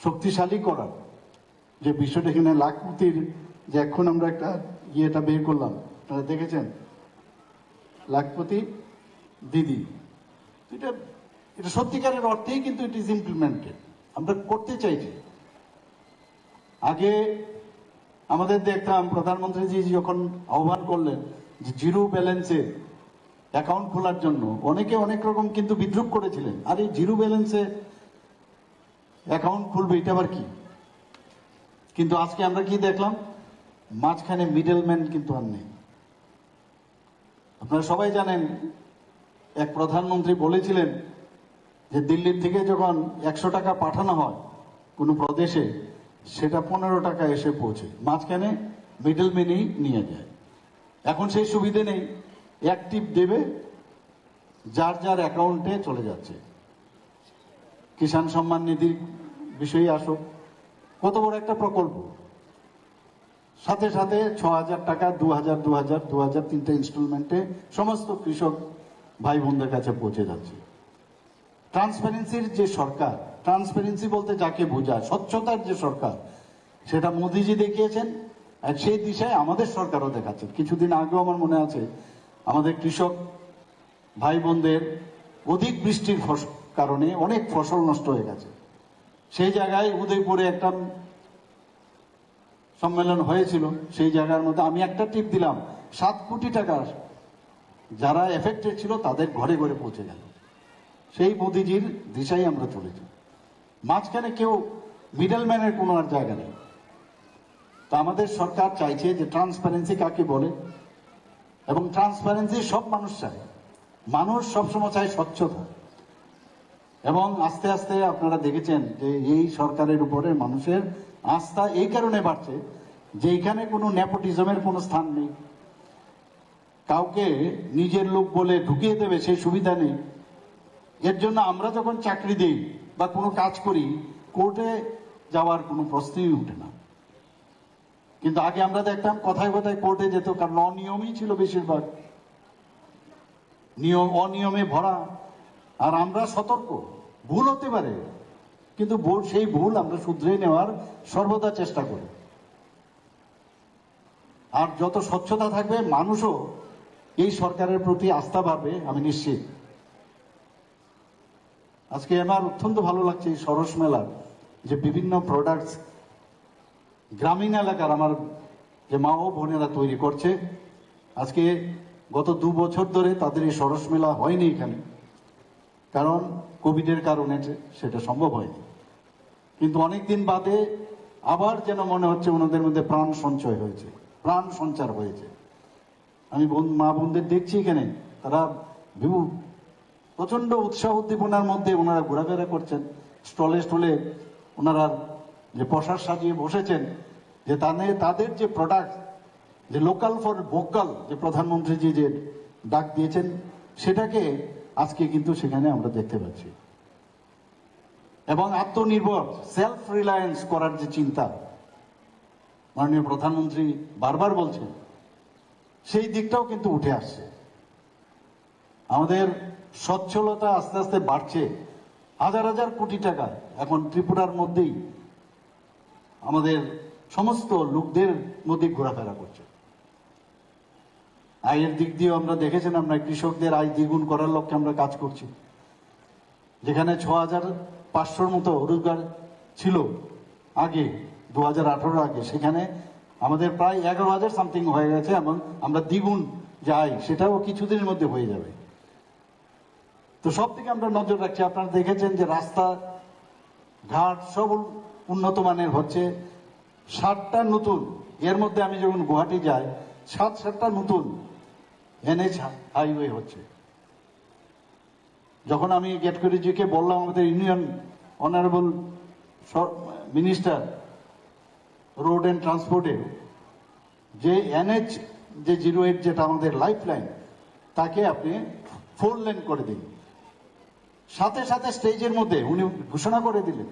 শক্তিশালী করার যে বিষয়টা, এখানে লাখপতির যে এখন আমরা একটা ইয়েটা বের করলাম, আপনারা দেখেছেন, লাখপতি দিদি, এটা, এটা সত্যিকারের অর্থেই কিন্তু ইট ইজ ইমপ্লিমেন্টেড। আমরা করতে চাইছি। আগে আমাদের দেখতাম প্রধানমন্ত্রীজি যখন আহ্বান করলেন যে জিরো ব্যালেন্সে অ্যাকাউন্ট খোলার জন্য, অনেকে অনেক রকম কিন্তু বিদ্রুপ করেছিলেন, "আরে, জিরো ব্যালেন্সে অ্যাকাউন্ট খুলবে, এটা আবার কি?" কিন্তু আজকে আমরা কি দেখলাম? মাঝখানে মিডলম্যান কিন্তু আর নেই। আপনারা সবাই জানেন, এক প্রধানমন্ত্রী বলেছিলেন যে দিল্লির থেকে যখন একশো টাকা পাঠানো হয় কোনো প্রদেশে, সেটা পনেরো টাকা এসে পৌঁছে, মাঝখানে মিডলম্যানই নিয়ে যায়। এখন সেই সুবিধে নেই, এক টিপ দেবে, যার যার অ্যাকাউন্টে চলে যাচ্ছে। কিষাণ সম্মান নিধির বিষয়ে আসুক, কত বড় একটা প্রকল্প, সাথে সাথে ছ হাজার টাকা, দু হাজার, দু হাজার, দু হাজার, তিনটা ইনস্টলমেন্টে সমস্ত কৃষক ভাই বোনদের কাছে পৌঁছে যাচ্ছে। ট্রান্সপারেন্সির যে সরকার, ট্রান্সপারেন্সি বলতে যাকে বোঝায়, স্বচ্ছতার যে সরকার, সেটা মোদিজি দেখিয়েছেন, আর সেই দিশায় আমাদের সরকারও দেখাচ্ছে। কিছুদিন আগেও আমার মনে আছে, আমাদের কৃষক ভাই বোনদের অধিক বৃষ্টির ফস-, কারণে অনেক ফসল নষ্ট হয়ে গেছে। সেই জায়গায় উদয়পুরে একটা সম্মেলন হয়েছিল, সেই জায়গার মধ্যে আমি একটা টিপ দিলাম, সাত কোটি টাকা যারা এফেক্টেড ছিল তাদের ঘরে ঘরে পৌঁছে গেল। সেই মোদিজির দিশাই আমরা চলেছি। মাঝখানে কেউ মিডলম্যানের কোনো আর জায়গা নেই। তো আমাদের সরকার চাইছে যে ট্রান্সপারেন্সি কাকে বলে, এবং ট্রান্সপারেন্সি সব মানুষ চায়। মানুষ সবসময় চায় স্বচ্ছতা। এবং আস্তে আস্তে আপনারা দেখেছেন যে এই সরকারের উপরে মানুষের আস্থা এই কারণে বাড়ছে যে এখানে কোনো নেপোটিজমের কোনো স্থান নেই, কাউকে নিজের লোক বলে ঢুকিয়ে দেবে সেই সুবিধা নেই। এর জন্য আমরা যখন চাকরি দিই বা কোনো কাজ করি, কোর্টে যাওয়ার কোনো প্রশ্নই উঠে না। কিন্তু আগে আমরা দেখতাম কথায় কথায় কোর্টে যেত, কারণ অনিয়মই ছিল বেশিরভাগ, নিয়ম অনিয়মে ভরা। আর আমরা সতর্ক, ভুল হতে পারে, কিন্তু ভুল, সেই ভুল আমরা শুধরে নেওয়ার সর্বদা চেষ্টা করি। আর যত স্বচ্ছতা থাকবে, মানুষও এই সরকারের প্রতি আস্থা বাড়বে, আমি নিশ্চিত। আজকে আমার অত্যন্ত ভালো লাগছে এই সরস মেলার যে বিভিন্ন প্রোডাক্টস গ্রামীণ এলাকার আমার যে মা ও বোনেরা তৈরি করছে। আজকে গত দু বছর ধরে তাদের এই সরস মেলা হয়নি এখানে, কারণ কোভিডের কারণে সেটা সম্ভব হয়নি। কিন্তু অনেক দিন বাদে আবার যেন মনে হচ্ছে ওনাদের মধ্যে প্রাণ সঞ্চয় হয়েছে, প্রাণ সঞ্চার হয়েছে। আমি বোন, মা বোনদের দেখছি এখানে, তারা বিভু-, প্রচণ্ড উৎসাহ উদ্দীপনার মধ্যে ওনারা ঘোরাফেরা করছেন, স্টলে স্টলে ওনারা যে পোশাক সাজিয়ে বসেছেন, যে তাদের, তাদের যে প্রোডাক্ট, যে লোকাল ফর ভোকাল, যে প্রধানমন্ত্রীজি যে ডাক দিয়েছেন, সেটাকে আজকে কিন্তু সেখানে আমরা দেখতে পাচ্ছি। এবং আত্মনির্ভর, সেলফ রিলায়েন্স করার যে চিন্তা মাননীয় প্রধানমন্ত্রী বারবার বলছেন, সেই দিকটাও কিন্তু উঠে আসছে। আমাদের সচ্ছলতা আস্তে আস্তে বাড়ছে। হাজার হাজার কোটি টাকা এখন ত্রিপুরার মধ্যেই আমাদের সমস্ত লোকদের মধ্যে ঘোরাফেরা করছে। আয়ের দিক দিয়েও আমরা দেখেছেন, আমরা কৃষকদের আয় দ্বিগুণ করার লক্ষ্যে আমরা কাজ করছি। যেখানে ছ হাজার পাঁচশোর মতো রোজগার ছিল আগে, দু হাজার আঠারো আগে, সেখানে আমাদের প্রায় এগারো হাজার সামথিং হয়ে গেছে এবং আমরা দ্বিগুণ যে আয়, সেটাও কিছুদিনের মধ্যে হয়ে যাবে। তো সব দিকে আমরা নজর রাখছি। আপনারা দেখেছেন যে রাস্তা ঘাট সব উন-, উন্নত মানের হচ্ছে। সাতটা নতুন, এর মধ্যে আমি যখন গুয়াহাটি যাই, সাত সাতটা নতুন এনএইচ হাইওয়ে হচ্ছে। যখন আমি গেটকরিজিকে বললাম, আমাদের union honourable minister road and ট্রান্সপোর্টে, যে এনএইচ, যে জিরো এইট, যেটা আমাদের লাইফ লাইন, তাকে আপনি ফোর লেন করে দিন। সাথে সাথে স্টেজের মধ্যে উনি ঘোষণা করে দিলেন,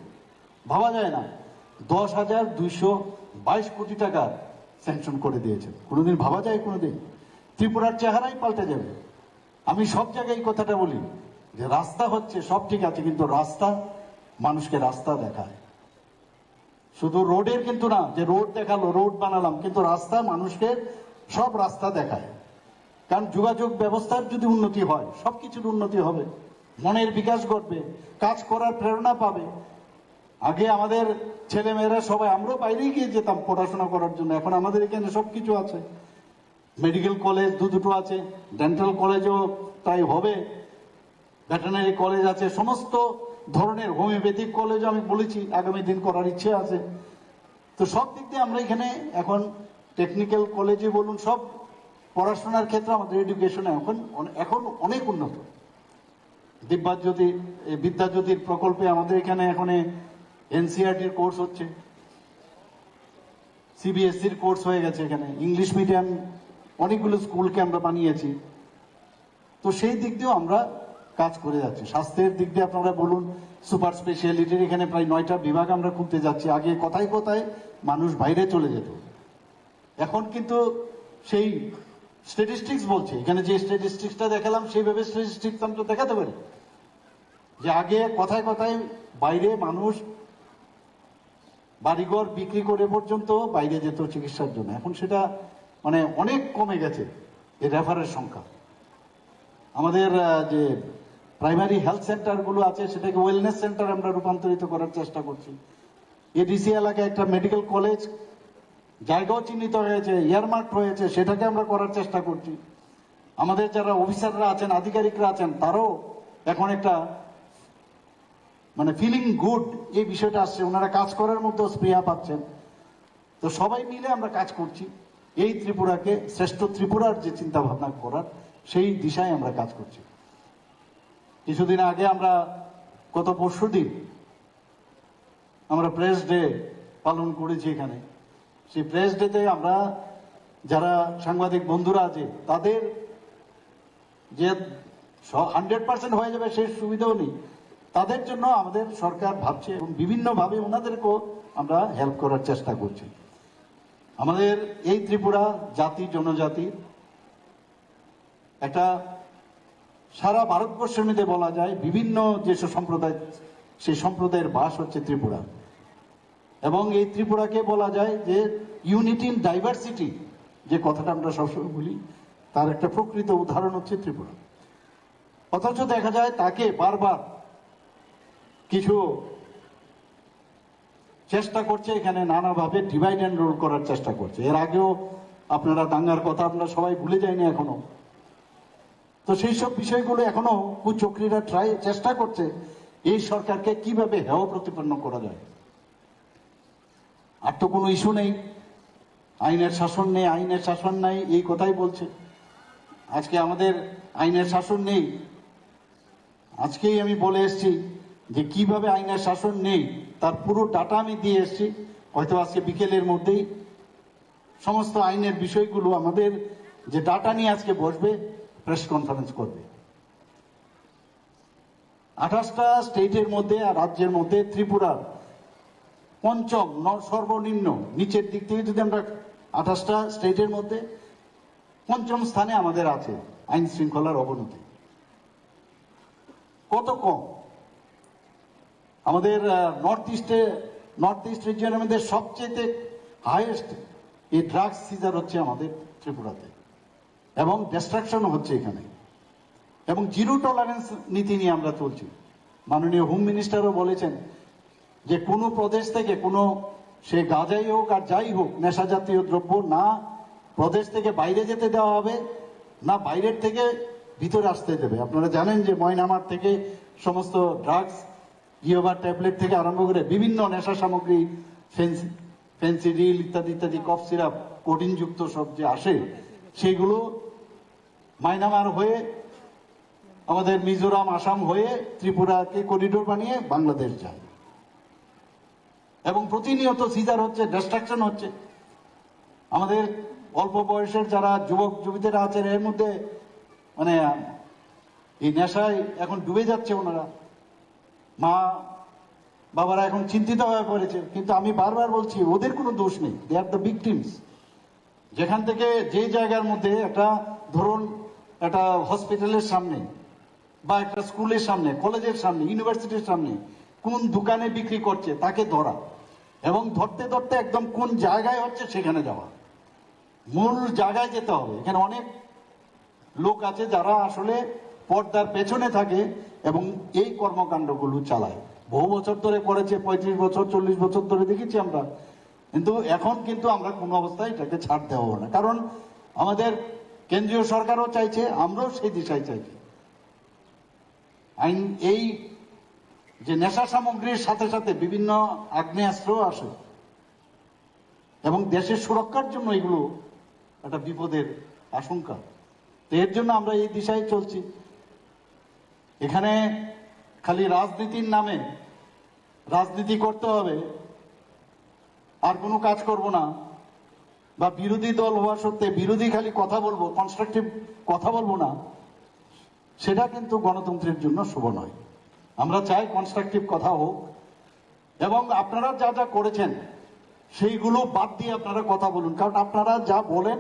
ভাবা যায় না, দশ হাজার দুইশো বাইশ কোটি টাকা স্যাংশন করে দিয়েছেন। কোনোদিন ভাবা যায়? কোনোদিন? ত্রিপুরার চেহারাই পাল্টে যাবে। আমি সব জায়গায় এই কথাটা বলি যে রাস্তা হচ্ছে, সব ঠিক আছে, কিন্তু রাস্তা মানুষকে রাস্তা দেখায়। শুধু রোডের কিন্তু না, যে রোড দেখালো, রোড বানালাম, কিন্তু রাস্তা মানুষকে সব রাস্তা দেখায়। কারণ যোগাযোগ ব্যবস্থার যদি উন্নতি হয়, সব কিছুর উন্নতি হবে, মনের বিকাশ ঘটবে, কাজ করার প্রেরণা পাবে। আগে আমাদের ছেলেমেয়েরা সবাই, আমরাও বাইরে গিয়ে যেতাম পড়াশোনা করার জন্য, এখন আমাদের এখানে সব কিছু আছে। মেডিকেল কলেজ দু দুটো আছে, ডেন্টাল কলেজও প্রায় হবে, ভেটেরিনারি কলেজ আছে, সমস্ত ধরনের হোমিওপ্যাথিক কলেজ আমি বলেছি আগামী দিন করার ইচ্ছে আছে। তো সব দিক দিয়ে আমরা এখানে এখন টেকনিক্যাল কলেজে বলুন, সব পড়াশোনার ক্ষেত্রে আমাদের এডুকেশন এখন অনে-, এখন অনেক উন্নত। দিব্যাজ্যোতি, এই বিদ্যাজ্যোতির প্রকল্পে আমাদের এখানে এখন এনসিইআরটির কোর্স হচ্ছে, সিবিএসসির কোর্স হয়ে গেছে, এখানে ইংলিশ মিডিয়াম অনেকগুলো স্কুলকে আমরা বানিয়েছি। তো সেই দিক দিয়েও আমরা কাজ করে যাচ্ছি। স্বাস্থ্যের দিক দিয়ে আপনারা বলুন, সুপার স্পেশালিটির এখানে প্রায় নয়টা বিভাগ আমরা খুলতে যাচ্ছি। আগে কথায় কথায় মানুষ বাইরে চলে যেত, এখন কিন্তু সেই স্ট্যাটিস্টিক্স বলছে, এখানে যে স্ট্যাটিস্টিক্সটা দেখালাম, সেইভাবে স্ট্যাটিস্টিক্স আমরা দেখাতে পারি যে আগে কথায় কথায় বাইরে মানুষ বাড়িঘর বিক্রি করে পর্যন্ত বাইরে যেত চিকিৎসার জন্য। এখন সেটা মানে অনেক কমে গেছে এই রেফারের সংখ্যা। আমাদের আহ, যে প্রাইমারি হেলথ সেন্টারগুলো আছে, সেটাকে ওয়েলনেস সেন্টার আমরা রূপান্তরিত করার চেষ্টা করছি। এডিসি এলাকায় একটা মেডিকেল কলেজ জায়গাও চিহ্নিত হয়েছে, ইয়ারমার্ক হয়েছে, সেটাকে আমরা করার চেষ্টা করছি। আমাদের যারা অফিসাররা আছেন, আধিকারিকরা আছেন, তারাও এখন একটা মানে ফিলিং গুড, এই বিষয়টা আসছে, ওনারা কাজ করার মধ্যেও স্পৃহা পাচ্ছেন। তো সবাই মিলে আমরা কাজ করছি এই ত্রিপুরাকে শ্রেষ্ঠ ত্রিপুরার যে চিন্তা ভাবনা করার, সেই দিশায় আমরা কাজ করছি। কিছুদিন আগে আমরা, গত পরশু দিন আমরা প্রেস ডে পালন করেছি এখানে। সেই প্রেস ডেতে আমরা যারা সাংবাদিক বন্ধুরা আছে, তাদের যে হান্ড্রেড পার্সেন্ট হয়ে যাবে সেই সুবিধাও নেই। তাদের জন্য আমাদের সরকার ভাবছে এবং বিভিন্নভাবে ওনাদেরকেও আমরা হেল্প করার চেষ্টা করছি। আমাদের এই ত্রিপুরা জাতি জনজাতি একটা সারা ভারতবর্ষের মধ্যে বলা যায় বিভিন্ন যেসব সম্প্রদায়, সেই সম্প্রদায়ের বাস হচ্ছে ত্রিপুরা। এবং এই ত্রিপুরাকে বলা যায় যে ইউনিটি ইন ডাইভার্সিটি, যে কথাটা আমরা সবসময় বলি, তার একটা প্রকৃত উদাহরণ হচ্ছে ত্রিপুরা। অথচ দেখা যায় তাকে বারবার কিছু চেষ্টা করছে, এখানে নানাভাবে ডিভাইড অ্যান্ড রুল করার চেষ্টা করছে। এর আগেও আপনারা দাঙ্গার কথা আমরা সবাই ভুলে যাইনি এখনো। তো সেই সব বিষয়গুলো এখনো কুচক্রীরা ট্রাই, চেষ্টা করছে এই সরকারকে কিভাবে হেয় প্রতিপন্ন করা যায়। আর তো কোনো ইস্যু নেই, আইনের শাসন নেই, আইনের শাসন নাই, এই কথাই বলছে। আজকে আমাদের আইনের শাসন নেই। আজকেই আমি বলে এসেছি যে কিভাবে আইনের শাসন নেই, তার পুরো ডাটা আমি দিয়ে এসেছি। হয়তো আজকে বিকেলের মধ্যেই সমস্ত আইনের বিষয়গুলো, আমাদের যে ডাটা নিয়ে আজকে বসবে, প্রেস কনফারেন্স করবে। আঠাশটা স্টেটের মধ্যে আর রাজ্যের মধ্যে ত্রিপুরার পঞ্চম, ন-, সর্বনিম্ন নিচের দিক থেকে যদি আমরা, আঠাশটা স্টেটের মধ্যে পঞ্চম স্থানে আমাদের আছে আইন শৃঙ্খলার অবনতি। কত কম! আমাদের নর্থ ইস্টে, নর্থ ইস্ট রিজিয়নের মধ্যে সবচেয়ে হাইয়েস্ট এই ড্রাগস সিজার হচ্ছে আমাদের ত্রিপুরাতে, এবং ডিস্ট্রাকশনও হচ্ছে এখানে। এবং জিরো টলারেন্স নীতি নিয়ে আমরা চলছি। মাননীয় হোম মিনিস্টারও বলেছেন যে কোনো প্রদেশ থেকে, কোনো, সে গাঁজাই হোক আর যাই হোক, নেশা জাতীয় দ্রব্য না প্রদেশ থেকে বাইরে যেতে দেওয়া হবে, না বাইরের থেকে ভিতরে আসতে দেবে। আপনারা জানেন যে ময়নামার থেকে সমস্ত ড্রাগস, ইয়াবা ট্যাবলেট থেকে আরম্ভ করে বিভিন্ন নেশা সামগ্রী, ফেন্স-, ফেন্সিডিল ইত্যাদি ইত্যাদি, কফ সিরাপ, কোডিনযুক্ত সব যে আসে, সেইগুলো মায়ানমার হয়ে, আমাদের মিজোরাম, আসাম হয়ে ত্রিপুরাকে করিডোর বানিয়ে বাংলাদেশ যায়। এবং প্রতিনিয়ত সিজার হচ্ছে, ডিস্ট্রাকশন হচ্ছে। আমাদের অল্প বয়সের যারা যুবক যুবতীরা আছেন, এর মধ্যে, মানে, এই নেশায় এখন ডুবে যাচ্ছে ওনারা। মা বাবারা এখন চিন্তিত হয়ে পড়েছে, কিন্তু আমি বারবার বলছি, ওদের কোনো দোষ নেই, they are the victims। যেখান থেকে, যে জায়গার মধ্যে একটা, ধরুন, একটা হসপিটালের সামনে বা একটা স্কুলের সামনে, কলেজের সামনে, ইউনিভার্সিটির সামনে কোন দোকানে বিক্রি করছে তাকে ধরা, এবং ধরতে ধরতে একদম কোন জায়গায় হচ্ছে সেখানে যাওয়া, মূল জায়গায় যেতে হবে। এখানে অনেক লোক আছে যারা আসলে পর্দার পেছনে থাকে এবং এই কর্মকাণ্ডগুলো চালায়। বহু বছর ধরে করেছে, পঁয়ত্রিশ বছর, চল্লিশ বছর ধরে দেখেছি আমরা। কিন্তু এখন কিন্তু আমরা কোনো অবস্থায় এটাকে ছাড় দেওয়া হবে না, কারণ আমাদের কেন্দ্রীয় সরকারও চাইছে, আমরাও সেই দিশায় চাইছি। আইন, এই যে নেশা সামগ্রীর সাথে সাথে বিভিন্ন আগ্নেয়াস্ত্র আসে এবং দেশের সুরক্ষার জন্য এগুলো একটা বিপদের আশঙ্কা। তো এর জন্য আমরা এই দিশায় চলছি। এখানে খালি রাজনীতির নামে রাজনীতি করতে হবে, আর কোনো কাজ করব না, বা বিরোধী দল হওয়া সত্ত্বে বিরোধী খালি কথা বলবো, কনস্ট্রাকটিভ কথা বলবো না, সেটা কিন্তু গণতন্ত্রের জন্য শুভ নয়। আমরা চাই কনস্ট্রাকটিভ কথা হোক, এবং আপনারা যা যা করেছেন সেইগুলো বাদ দিয়ে আপনারা কথা বলুন, কারণ আপনারা যা বলেন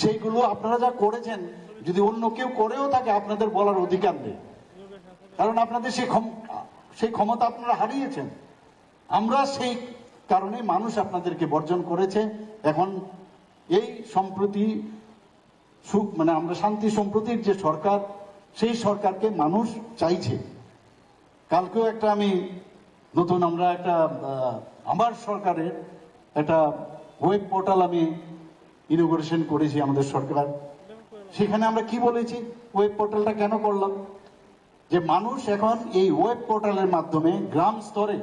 সেইগুলো, আপনারা যা করেছেন, যদি অন্য কেউ করেও থাকে, আপনাদের বলার অধিকার নেই, কারণ আপনাদের সেই ক্ষম-, সেই ক্ষমতা আপনারা হারিয়েছেন। আমরা সেই কারণে মানুষ আপনাদেরকে বর্জন করেছে। এখন এই সম্প্রতি সুখ, মানে, আমরা শান্তি সম্প্রতির যে সরকার, সেই সরকারকে মানুষ চাইছে। কালকেও একটা আমি নতুন, আমরা একটা, আহ, আমার সরকারের একটা ওয়েব পোর্টাল আমি ইনোগ্রেশন করেছি আমাদের সরকার। সেখানে আমরা কি বলেছি, ওয়েব পোর্টালটা কেন করলাম, যে মানুষ এখন এই ওয়েব পোর্টালের মাধ্যমে গ্রাম স্তরে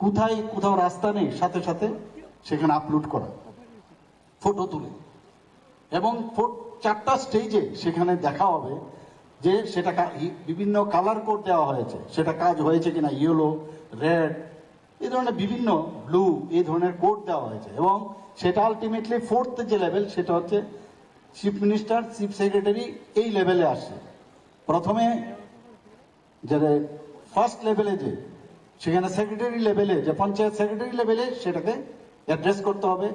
কোথায় কোথাও রাস্তা নেই, সাথে সাথে সেখানে আপলোড করা, ফটো তুলে, এবং ফো-, চারটা স্টেজে সেখানে দেখা হবে যে সেটা কা-, ই-, বিভিন্ন কালার কোড দেওয়া হয়েছে, সেটা কাজ হয়েছে কিনা, ইয়েলো, রেড, এই ধরনের বিভিন্ন, ব্লু, এই ধরনের কোড দেওয়া হয়েছে। এবং সেটা আলটিমেটলি ফোর্থ যে লেভেল, সেটা হচ্ছে চিফ মিনিস্টার, চিফ সেক্রেটারি, এই লেভেলে আসে। প্রথমে যে ফার্স্ট লেভেলে যে, সেখানে সেক্রেটারি লেভেলে, যে পঞ্চায়েত সেক্রেটারি লেভেলে সেটাকে অ্যাড্রেস করতে হবে।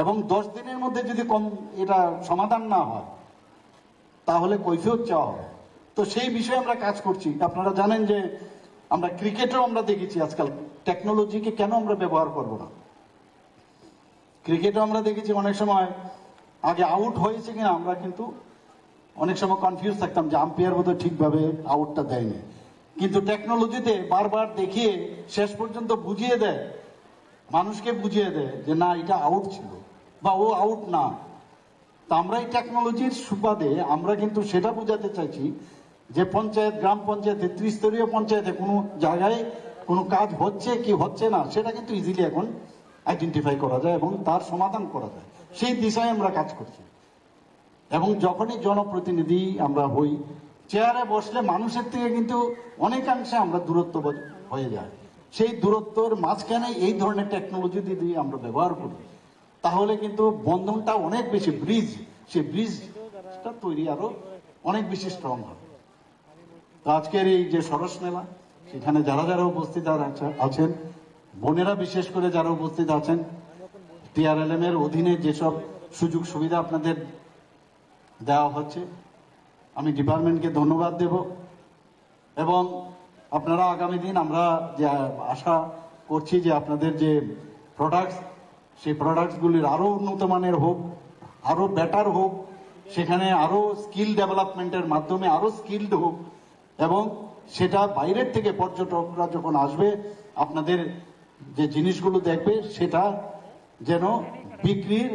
এবং দশ দিনের মধ্যে যদি কম, এটা সমাধান না হয়, তাহলে কৈফিয়ত চাওয়া হবে। তো সেই বিষয়ে আমরা কাজ করছি। আপনারা জানেন যে আমরা ক্রিকেটেও আমরা দেখেছি আজকাল টেকনোলজিকে কেন আমরা ব্যবহার করব না। ক্রিকেটে আমরা দেখেছি অনেক সময় আগে আউট হয়েছে কিনা আমরা কিন্তু অনেক সময় কনফিউজ থাকতাম যে আম্পায়ার বোধহয় ঠিকভাবে আউটটা দেয়নি, কিন্তু টেকনোলজিতে বারবার দেখিয়ে শেষ পর্যন্ত বুঝিয়ে দেয়, মানুষকে বুঝিয়ে দেয় যে না, এটা আউট ছিল বা ও আউট না। তো আমরা এই টেকনোলজির সুবাদে আমরা কিন্তু সেটা বোঝাতে চাইছি যে পঞ্চায়েত, গ্রাম পঞ্চায়েতে, ত্রিস্তরীয় পঞ্চায়েতে কোনো জায়গায় কোনো কাজ হচ্ছে কি হচ্ছে না, সেটা কিন্তু ইজিলি এখন আইডেন্টিফাই করা যায় এবং তার সমাধান করা যায়। সেই দিশায় আমরা কাজ করছি। এবং যখনই জনপ্রতিনিধি আমরা হই, চেয়ারে বসলে মানুষের থেকে কিন্তু অনেকাংশে আমরা দূরত্ব বজ-, হয়ে যায়। সেই দূরত্বর মাঝখানে এই ধরনের টেকনোলজি যদি আমরা ব্যবহার করি, তাহলে কিন্তু বন্ধনটা অনেক বেশি, ব্রিজ, সেই ব্রিজটা তৈরি আরো অনেক বেশি স্ট্রং হবে। তো আজকের এই যে সরস মেলা, সেখানে যারা যারা উপস্থিত আর আছে-, আছেন, বোনেরা বিশেষ করে যারা উপস্থিত আছেন, টিআরএলএম এর অধীনে যেসব সুযোগ সুবিধা আপনাদের দেওয়া হচ্ছে, আমি ডিপার্টমেন্টকে ধন্যবাদ দেব। এবং আপনারা আগামী দিন, আমরা যে আশা করছি যে আপনাদের যে প্রোডাক্টস, সেই প্রোডাক্টসগুলির আরও উন্নত মানের হোক, আরও বেটার হোক, সেখানে আরও স্কিল ডেভেলপমেন্টের মাধ্যমে আরও স্কিলড হোক, এবং সেটা বাইরের থেকে পর্যটকরা যখন আসবে, আপনাদের যে জিনিসগুলো দেখবে, সেটা যেন বিক্রির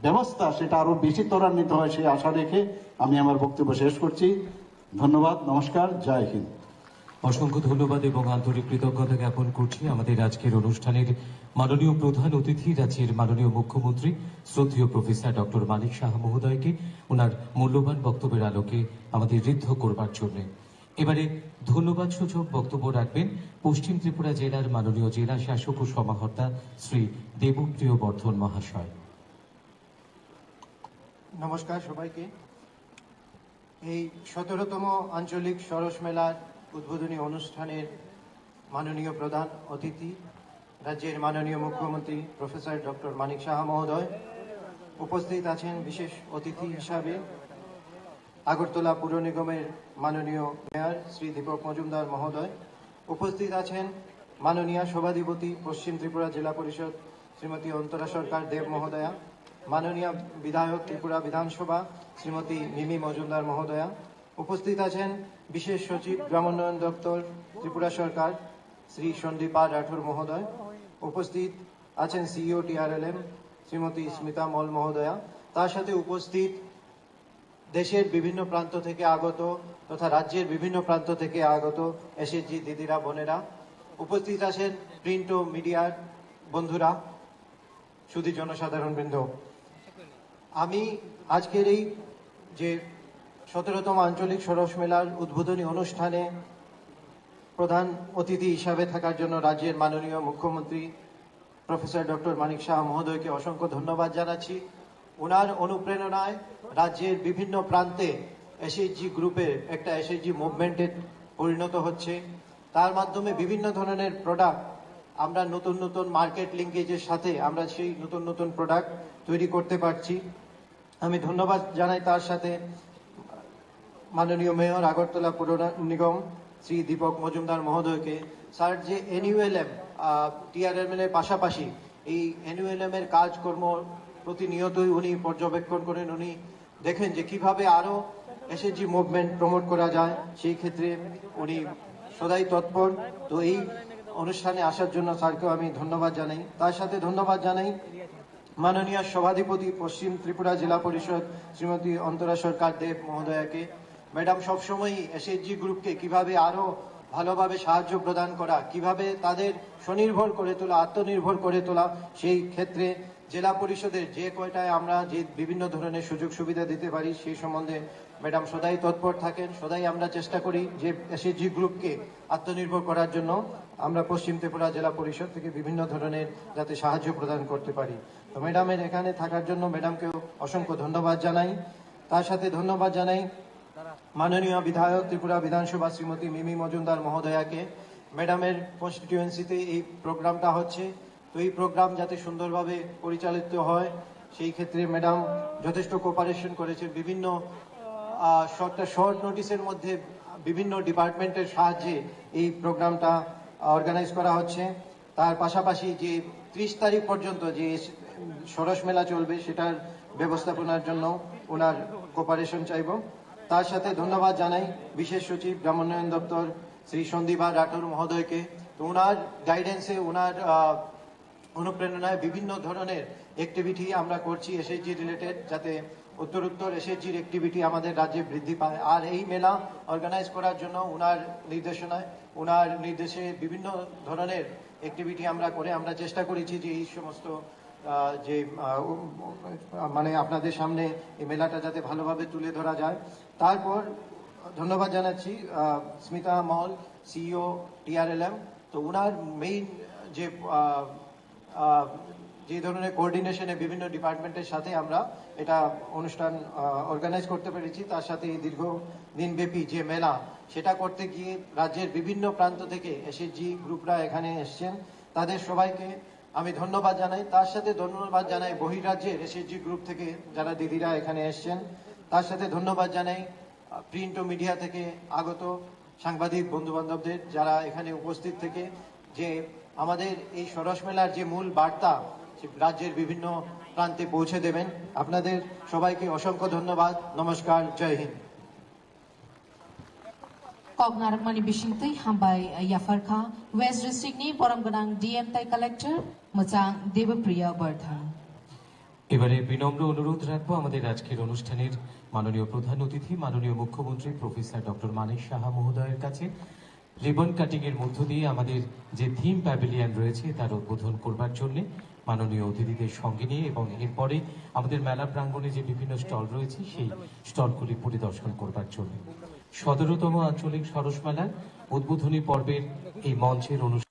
ব্যবস্থা সেটা আরো বেশি ত্বরান্বিত হয়, সেই আশা রেখে আমি আমার বক্তব্য শেষ করছি। ধন্যবাদ, নমস্কার, জয় হিন্দ। অসংখ্য ধন্যবাদ এবং আন্তরিক কৃতজ্ঞতা জ্ঞাপন করছি আমাদের আজকের অনুষ্ঠানের মাননীয় প্রধান অতিথি, রাজ্যের মাননীয় মুখ্যমন্ত্রী শ্রদ্ধেয় প্রফেসর ডক্টর মানিক সাহা মহোদয়কে, ওনার মূল্যবান বক্তব্যের আলোকে আমাদের ঋদ্ধ করবার জন্য। এবারে ধন্যবাদ সূচক বক্তব্য রাখবেন পশ্চিম ত্রিপুরা জেলার মাননীয় জেলা শাসক ও সমাহর্তা শ্রী দেবপ্রিয় বর্ধন মহাশয়। নমস্কার সবাইকে। এই সতেরোতম আঞ্চলিক সরস মেলার উদ্বোধনী অনুষ্ঠানের মাননীয় প্রধান অতিথি, রাজ্যের মাননীয় মুখ্যমন্ত্রী প্রফেসর ডক্টর মানিক সাহা মহোদয়, উপস্থিত আছেন বিশেষ অতিথি হিসাবে আগরতলা পুর নিগমের মাননীয় মেয়র শ্রী দীপক মজুমদার মহোদয়, উপস্থিত আছেন মাননীয় সভাধিপতি পশ্চিম ত্রিপুরা জেলা পরিষদ শ্রীমতী অন্তরা সরকার দেব মহোদয়া, মাননীয় বিধায়ক ত্রিপুরা বিধানসভা শ্রীমতী মিমি মজুমদার মহোদয়া, উপস্থিত আছেন বিশেষ সচিব গ্রামোন্নয়ন দপ্তর ত্রিপুরা সরকার শ্রী সন্দীপ আর রাঠোর মহোদয়, উপস্থিত আছেন সিইও টিআরএলএম শ্রীমতী স্মিতা মল মহোদয়া, তার সাথে উপস্থিত দেশের বিভিন্ন প্রান্ত থেকে আগত তথা রাজ্যের বিভিন্ন প্রান্ত থেকে আগত এসএইচজি দিদিরা, বোনেরা, উপস্থিত আছেন প্রিন্ট ও মিডিয়ার বন্ধুরা, সুধী জনসাধারণ বৃন্দ। আমি আজকের এই যে সতেরোতম আঞ্চলিক সরস মেলার উদ্বোধনী অনুষ্ঠানে প্রধান অতিথি হিসাবে থাকার জন্য রাজ্যের মাননীয় মুখ্যমন্ত্রী প্রফেসর ডক্টর মানিক সাহা মহোদয়কে অসংখ্য ধন্যবাদ জানাচ্ছি। ওনার অনুপ্রেরণায় রাজ্যের বিভিন্ন প্রান্তে এসএইচজি গ্রুপের একটা এসএইচজি মুভমেন্টে পরিণত হচ্ছে। তার মাধ্যমে বিভিন্ন ধরনের প্রোডাক্ট আমরা নতুন নতুন মার্কেট লিঙ্কেজের সাথে আমরা সেই নতুন নতুন প্রোডাক্ট তৈরি করতে পারছি। আমি ধন্যবাদ জানাই তার সাথে মাননীয় মেয়র আগরতলা পৌর নিগম শ্রী দীপক মজুমদার মহোদয়কে। স্যার যে এনইউএলএম, টিআরএলএম এর পাশাপাশি এই এনইউএলএম এর কাজকর্ম প্রতিনিয়তই উনি পর্যবেক্ষণ করেন, উনি দেখেন যে কিভাবে আরও এসএইচজি মুভমেন্ট প্রমোট করা যায়, সেই ক্ষেত্রে উনি সদাই তৎপর। তো এই অনুষ্ঠানে আসার জন্য স্যারকেও আমি ধন্যবাদ জানাই। তার সাথে ধন্যবাদ জানাই মাননীয় সভাধিপতি পশ্চিম ত্রিপুরা জেলা পরিষদ শ্রীমতী অন্তরা সরকার দেব মহোদয়াকে। ম্যাডাম সবসময়ই এসএইচজি গ্রুপকে কিভাবে আরও ভালোভাবে সাহায্য প্রদান করা, কিভাবে তাদের স্বনির্ভর করে তোলা, আত্মনির্ভর করে তোলা, সেই ক্ষেত্রে জেলা পরিষদের যে কয়টায় আমরা যে বিভিন্ন ধরনের সুযোগ সুবিধা দিতে পারি, সেই সম্বন্ধে ম্যাডাম সদাই তৎপর থাকেন। সদাই আমরা চেষ্টা করি যে এসএইচজি গ্রুপকে আত্মনির্ভর করার জন্য আমরা পশ্চিম ত্রিপুরা জেলা পরিষদ থেকে বিভিন্ন ধরনের যাতে সাহায্য প্রদান করতে পারি। তো ম্যাডামের এখানে থাকার জন্য ম্যাডামকেও অসংখ্য ধন্যবাদ জানাই। তার সাথে ধন্যবাদ জানাই মাননীয় বিধায়ক ত্রিপুরা বিধানসভা শ্রীমতী মিমি মজুমদার মহোদয়াকে। ম্যাডামের কনস্টিটিউয়েন্সিতে এই প্রোগ্রামটা হচ্ছে, তো এই প্রোগ্রাম যাতে সুন্দরভাবে পরিচালিত হয়, সেই ক্ষেত্রে ম্যাডাম যথেষ্ট কোপারেশন করেছেন। বিভিন্ন আহ, শর্ট শর্ট নোটিসের মধ্যে বিভিন্ন ডিপার্টমেন্টের সাহায্যে এই প্রোগ্রামটা অর্গানাইজ করা হচ্ছে। তার পাশাপাশি যে ত্রিশ তারিখ পর্যন্ত যে সরস মেলা চলবে, সেটার ব্যবস্থাপনার জন্য ওনার কোপারেশন চাইব। তার সাথে ধন্যবাদ জানাই বিশেষ সচিব গ্রামোন্নয়ন দপ্তর শ্রী সন্দীপা রাঠোর মহোদয়কে। তো ওনার গাইডেন্সে, ওনার আহ, অনুপ্রেরণায় বিভিন্ন ধরনের অ্যাক্টিভিটি আমরা করছি এসএইচজি রিলেটেড, যাতে উত্তরোত্তর এসএইচজির অ্যাক্টিভিটি আমাদের রাজ্যে বৃদ্ধি পায়। আর এই মেলা অর্গানাইজ করার জন্য ওনার নির্দেশনায়, ওনার নির্দেশে বিভিন্ন ধরনের অ্যাক্টিভিটি আমরা করে আমরা চেষ্টা করেছি যে এই সমস্ত আহ, যে আহ, উম, মানে আপনাদের সামনে এই মেলাটা যাতে ভালোভাবে তুলে ধরা যায়। তারপর ধন্যবাদ জানাচ্ছি আহ, স্মিতা মল, সিইও টিআরএলএম। তো ওনার মেইন যে আহ, আহ, যে ধরনের কোঅর্ডিনেশনে বিভিন্ন ডিপার্টমেন্টের সাথে আমরা এটা অনুষ্ঠান অর্গানাইজ করতে পেরেছি, তার সাথে এই দীর্ঘ দিনব্যাপী যে মেলা, সেটা করতে গিয়ে রাজ্যের বিভিন্ন প্রান্ত থেকে এসএইচজি গ্রুপরা এখানে এসছেন। তাদের সবাইকে আমি ধন্যবাদ জানাই। তার সাথে ধন্যবাদ জানাই বহিরাজ্যের এসএইচজি গ্রুপ থেকে যারা দিদিরা এখানে এসছেন। তার সাথে ধন্যবাদ জানাই প্রিন্ট ও মিডিয়া থেকে আগত সাংবাদিক বন্ধু বান্ধবদের, যারা এখানে উপস্থিত থেকে যে আমাদের এই সরস মেলার যে মূল বার্তা, সে রাজ্যের বিভিন্ন প্রান্তে পৌঁছে দেবেন। আপনাদের সবাইকে অসংখ্য ধন্যবাদ। নমস্কার, জয় Hind. Kok narwkmani bisingtwi hambai yapharkha West District ni borom gwnang D M tai Collector mwchang Debapriya Bardhan. এবারে বিনম্র অনুরোধ রাখবো আমাদের আজকের অনুষ্ঠানের মাননীয় প্রধান অতিথি, মাননীয় মুখ্যমন্ত্রী প্রফেসর ডক্টর মানিক সাহা মহোদয়ের কাছে রিবন কাটিং এর মধ্য দিয়ে আমাদের যে থিম প্যাভিলিয়ন রয়েছে তার উদ্বোধন করবার জন্য মাননীয় অতিথিদের সঙ্গে নিয়ে এবং এরপরে আমাদের মেলা প্রাঙ্গণে যে বিভিন্ন স্টল রয়েছে সেই স্টলগুলি পরিদর্শন করবার জন্য। সতেরোতম আঞ্চলিক সরস মেলার উদ্বোধনী পর্বের এই মঞ্চের অনুষ্ঠান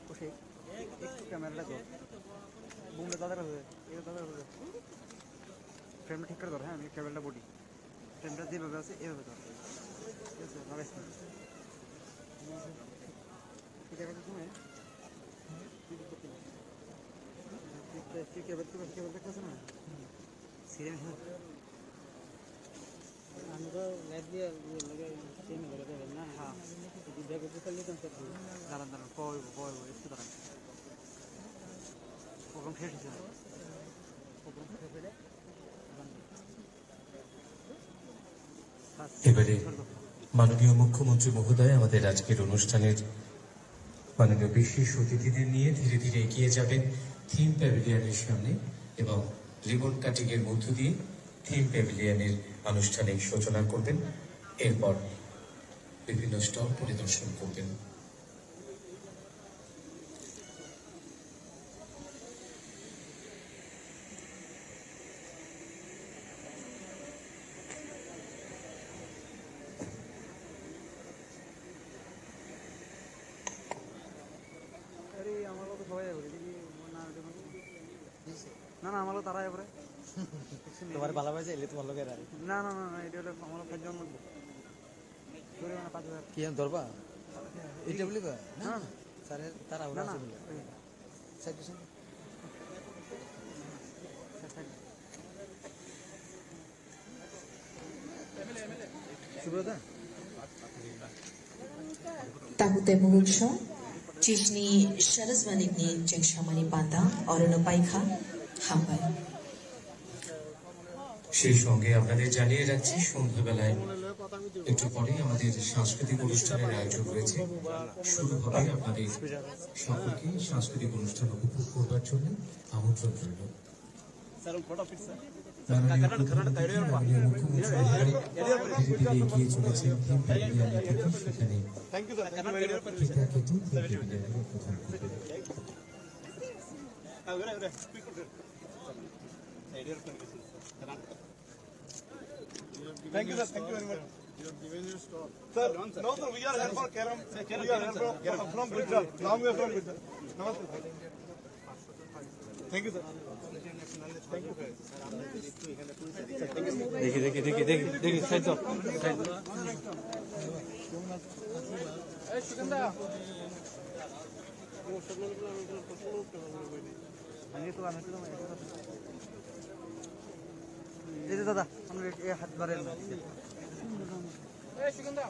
কৌশিক, একটু ক্যামেরাটা ধর। বুমটা দাদার হবে, এটা দাদার হবে। ফ্রেমটা ঠিক করে ধর, হ্যাঁ, আমি ক্যামেরাটা বডি। ফ্রেমটা যেভাবে আছে, এভাবে ধর। ঠিক আছে, লাগাইস না। ঠিক আছে, তুমি? তুই করতে না। তুই, তুই, তুই ক্যামেরা, তুই ক্যামেরা দেখতেছ না? সিরিয়াস না? আমি তো লাইভ দিয়ে ইয়ে লগে, সেম লগে দেবেন না? হ্যাঁ। যদি ব্যাগ উপরে নিতাম, স্যার। দাঁড়ান, দাঁড়ান, কই, কই, একটু দাঁড়ান। এবারে মাননীয় মুখ্যমন্ত্রী মহোদয় আমাদের আজকের অনুষ্ঠানের মাননীয় বিশেষ অতিথিদের নিয়ে ধীরে ধীরে এগিয়ে যাবেন থিম প্যাভিলিয়নের সামনে এবং রিবন কাটিং এর মধ্য দিয়ে থিম প্যাভিলিয়নের আনুষ্ঠানিক সূচনা করবেন। এরপর বিভিন্ন স্টল পরিদর্শন করবেন। আরে, আমার তো সবাই যাবে, দেখি, না, না, আমার তারা এবারে। তোমার ভালোবাসা এলে তোমার লোকেরা। না, না, না, না, এটা হলো আমার পাঁচজন লাগবে। কি ধরবা? এটা বলি বা? না, না। স্যারের তারা ওরা না, না। আছে বলে। এই। স্যার, পিছনে। Sir, sir. Subrata? Tahu tei buhukso, chisni sarasmanikni chengsamani panda orono paikha, hambai. সেই সঙ্গে আপনাদের জানিয়ে রাখছি, সন্ধ্যাবেলায় একটু পরেই আমাদের সাংস্কৃতিক অনুষ্ঠানের আয়োজন রয়েছে। শুরু হবে আপনাদের সকলকে সাংস্কৃতিক অনুষ্ঠান উপভোগ করবার জন্য আমন্ত্রণ রইল। মাননীয় প্রধানমন্ত্রী, মাননীয় মুখ্যমন্ত্রী মহোদয় ধীরে ধীরে এগিয়ে চলেছেন থিম প্যাভিলিয়নের দিকে, সেখানে ফিতা কেটে থিম প্যাভিলিয়নের উদ্বোধন করবেন। Thank you, sir. Thank you very much. Sir, no, sir, we are here for Kerala. We are here for, from Gujarat. Long way from Gujarat. Namaste, sir. Thank you, sir. Thank you, sir. দেখি, দেখি, দেখি, দেখি, দেখি, side দাও, side দাও। এই সুগন্ধা। এই তো, আমি তো, এই তো। এই যে দাদা, আমরা এই হাত বাড়াই না। এই সুগন্ধা।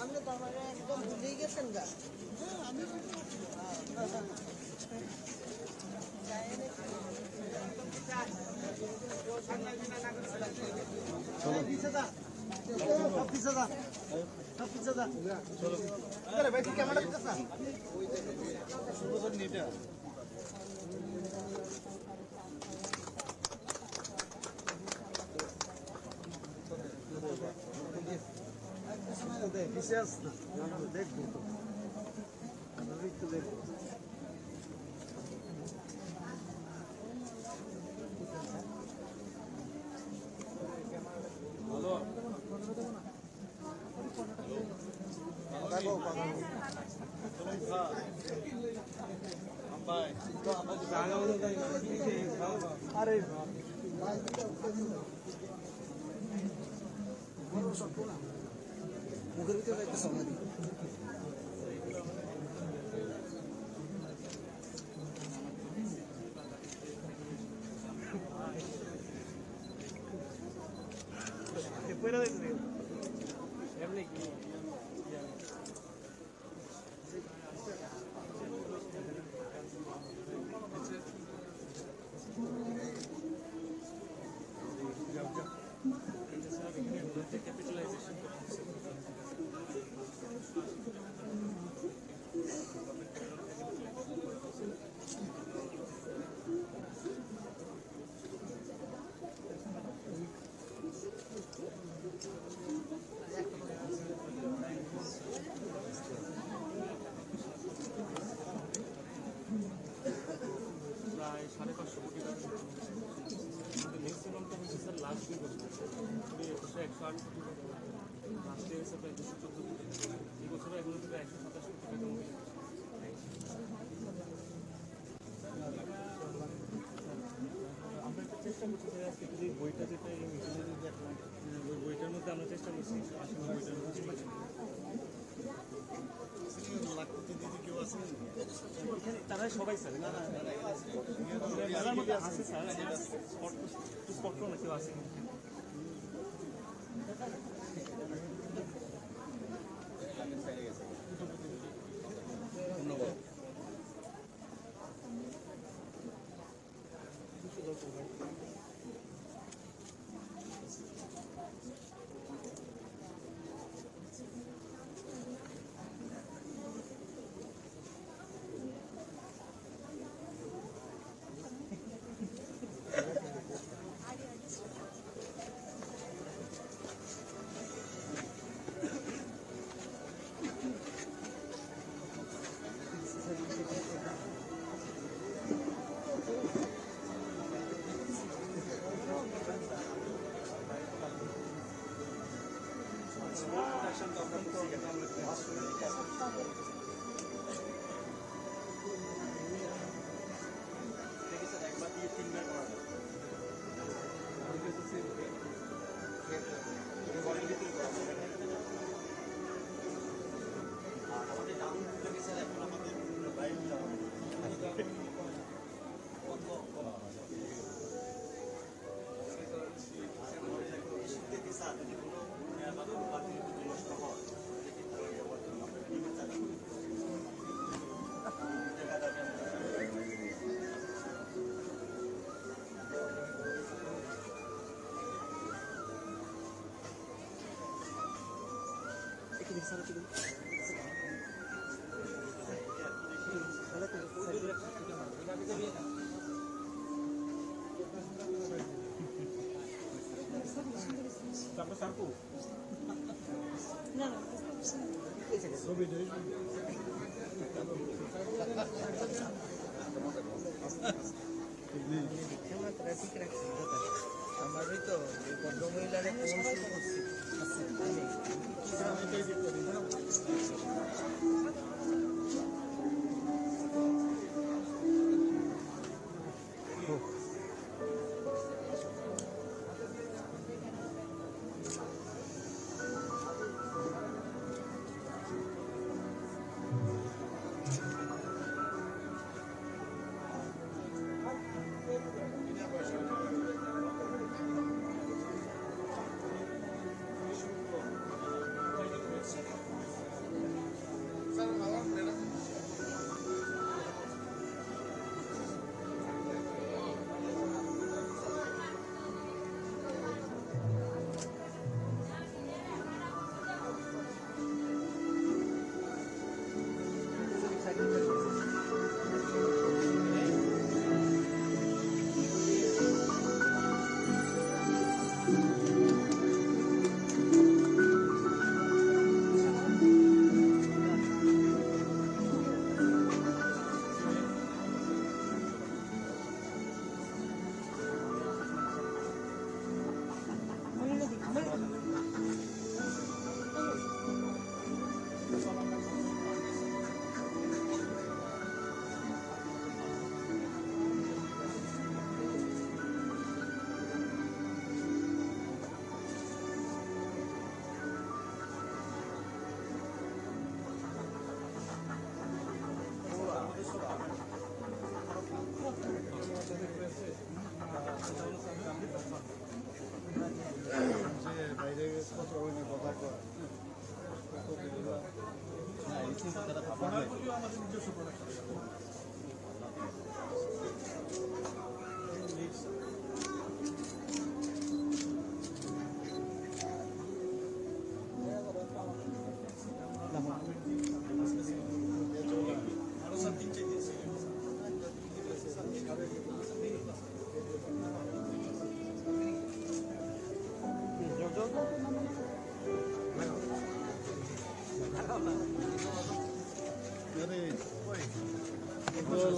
আপনি তো আমার একদম ভুলেই গেছেন গা। প্রায় সাড়ে পাঁচশো কোটি টাকা। কিন্তু ম্যাক্সিমামটা হচ্ছে স্যার লাস্ট দুই বছর। কুড়ি একুশে একশো আট কোটি টাকা, লাস্ট ইয়ার হিসাবে দুশো চোদ্দ কোটি। এই বছরও এখনো প্রায় একশো সাতাশ কোটি টাকা মতো। আমরা একটা চেষ্টা করছি যে আজকে যদি বইটা যেটা এই মিছিলে যদি একটা, ওই বইটার মধ্যে আমরা চেষ্টা করছি, আশি বইটার মধ্যে সবাই স্যার। মেলার মধ্যে আছে স্যার, স্পট, স্পট কোনো কেউ আছে?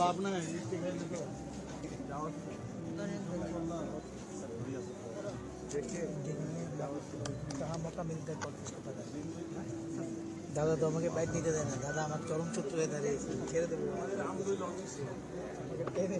লাভ নাই। দাদা তো আমাকে বাইক নিতে দেয় না, দাদা আমার চরম শত্রু হয়ে দাঁড়িয়েছে, ছেড়ে দেবো। আমাকে টেনে।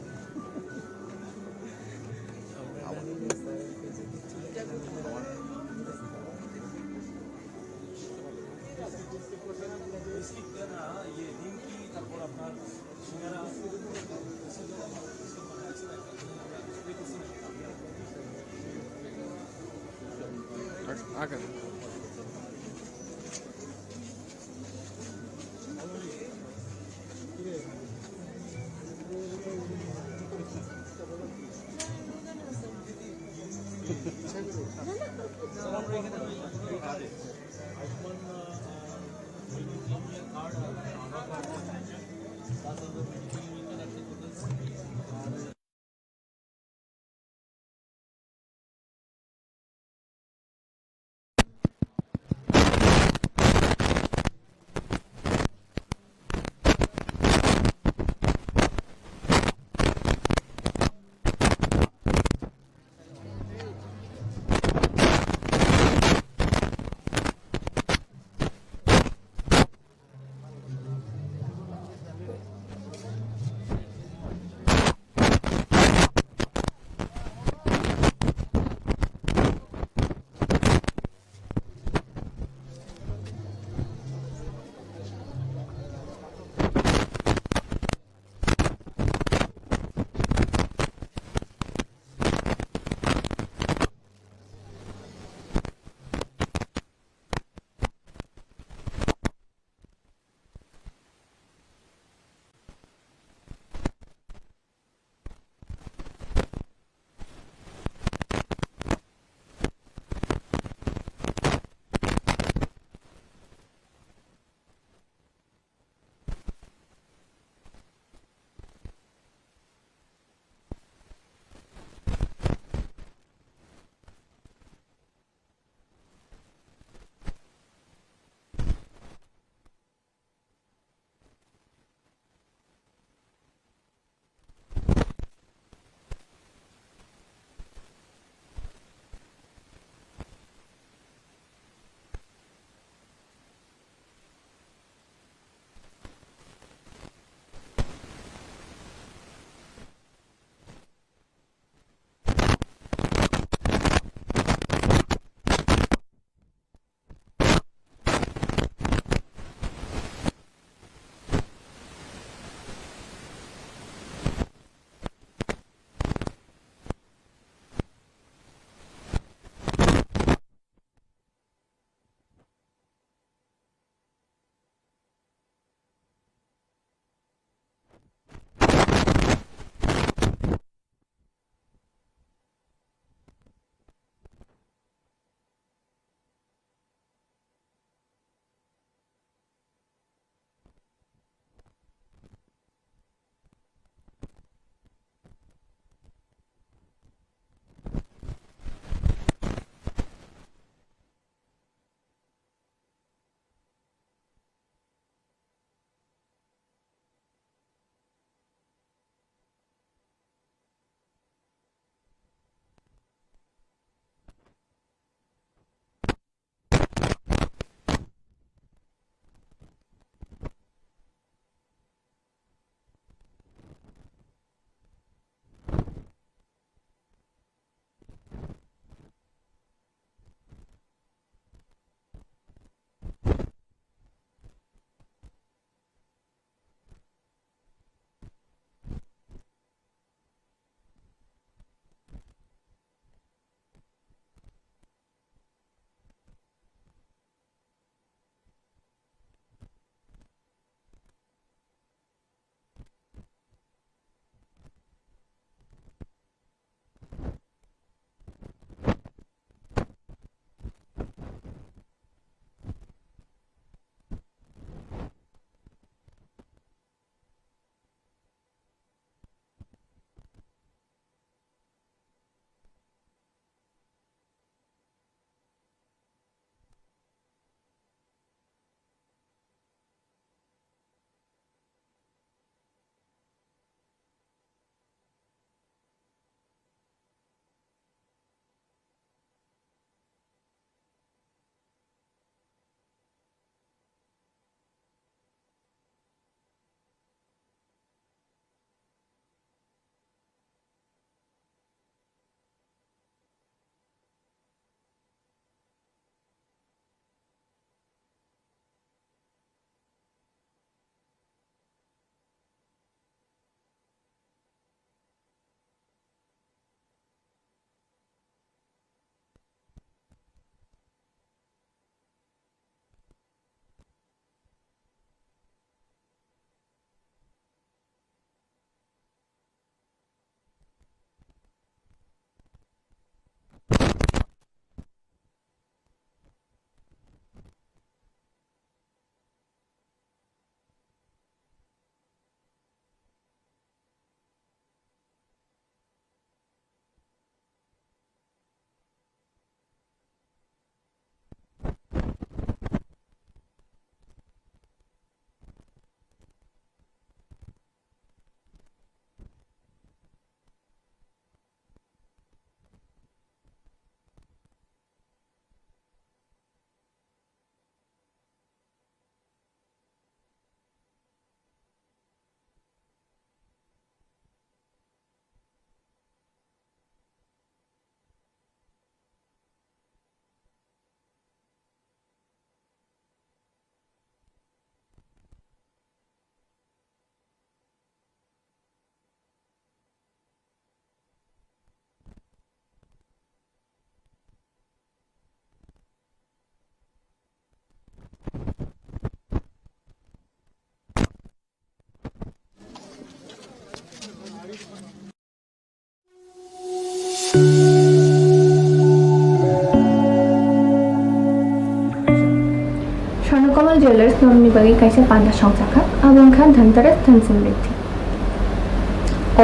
Jewellers norokni bagwi kaisa panda songchakha, abo wngkha Dhanteras Dhan Samriddhi.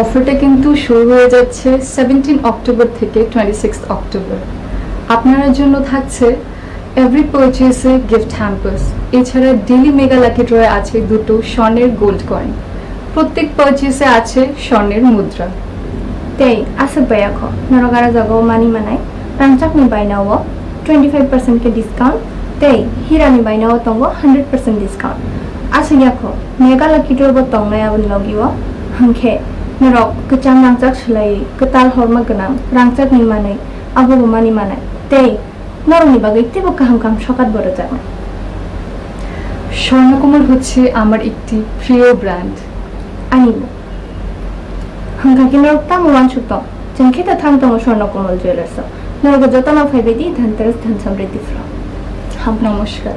অফারটা কিন্তু শুরু হয়ে যাচ্ছে সেভেন্টিন অক্টোবর থেকে টোয়েন্টি সিক্স অক্টোবর। আপনার জন্য থাকছে এভরি পারচেসে গিফট হ্যাম্পার্স, এছাড়া ডেলি মেগা লাকি ড্রয়ে আছে দুটো স্বর্ণের গোল্ড কয়েন। প্রত্যেক পারচেসে আছে স্বর্ণের মুদ্রা। Tei aswk bai kho, norok aro jagao mani manai, rangchakni bainao twenty five percent khe discount, tei hirani bainao tongo hundred percent discount. Aswk ya kho, mega lucky draw bo tongnai aboni logio, hwnkhe norok kwcham rangchak swlaiwi kwtal horma gwnang rangchakni manwi abobo mani manai, tei norokni bagwi teibo kaham kaham sokat bo rwjaknai. Swarnakamal হচ্ছে আমার একটি প্রিয় brand. Anibo. Hwnkha khe norok tamo uansuk tong? Chwng khe ta thang tongo Swarna Komal Jewellers o. Norok jotono phaibai di Dhanteras Dhan Samriddhi Pro. Hambai. নমস্কার।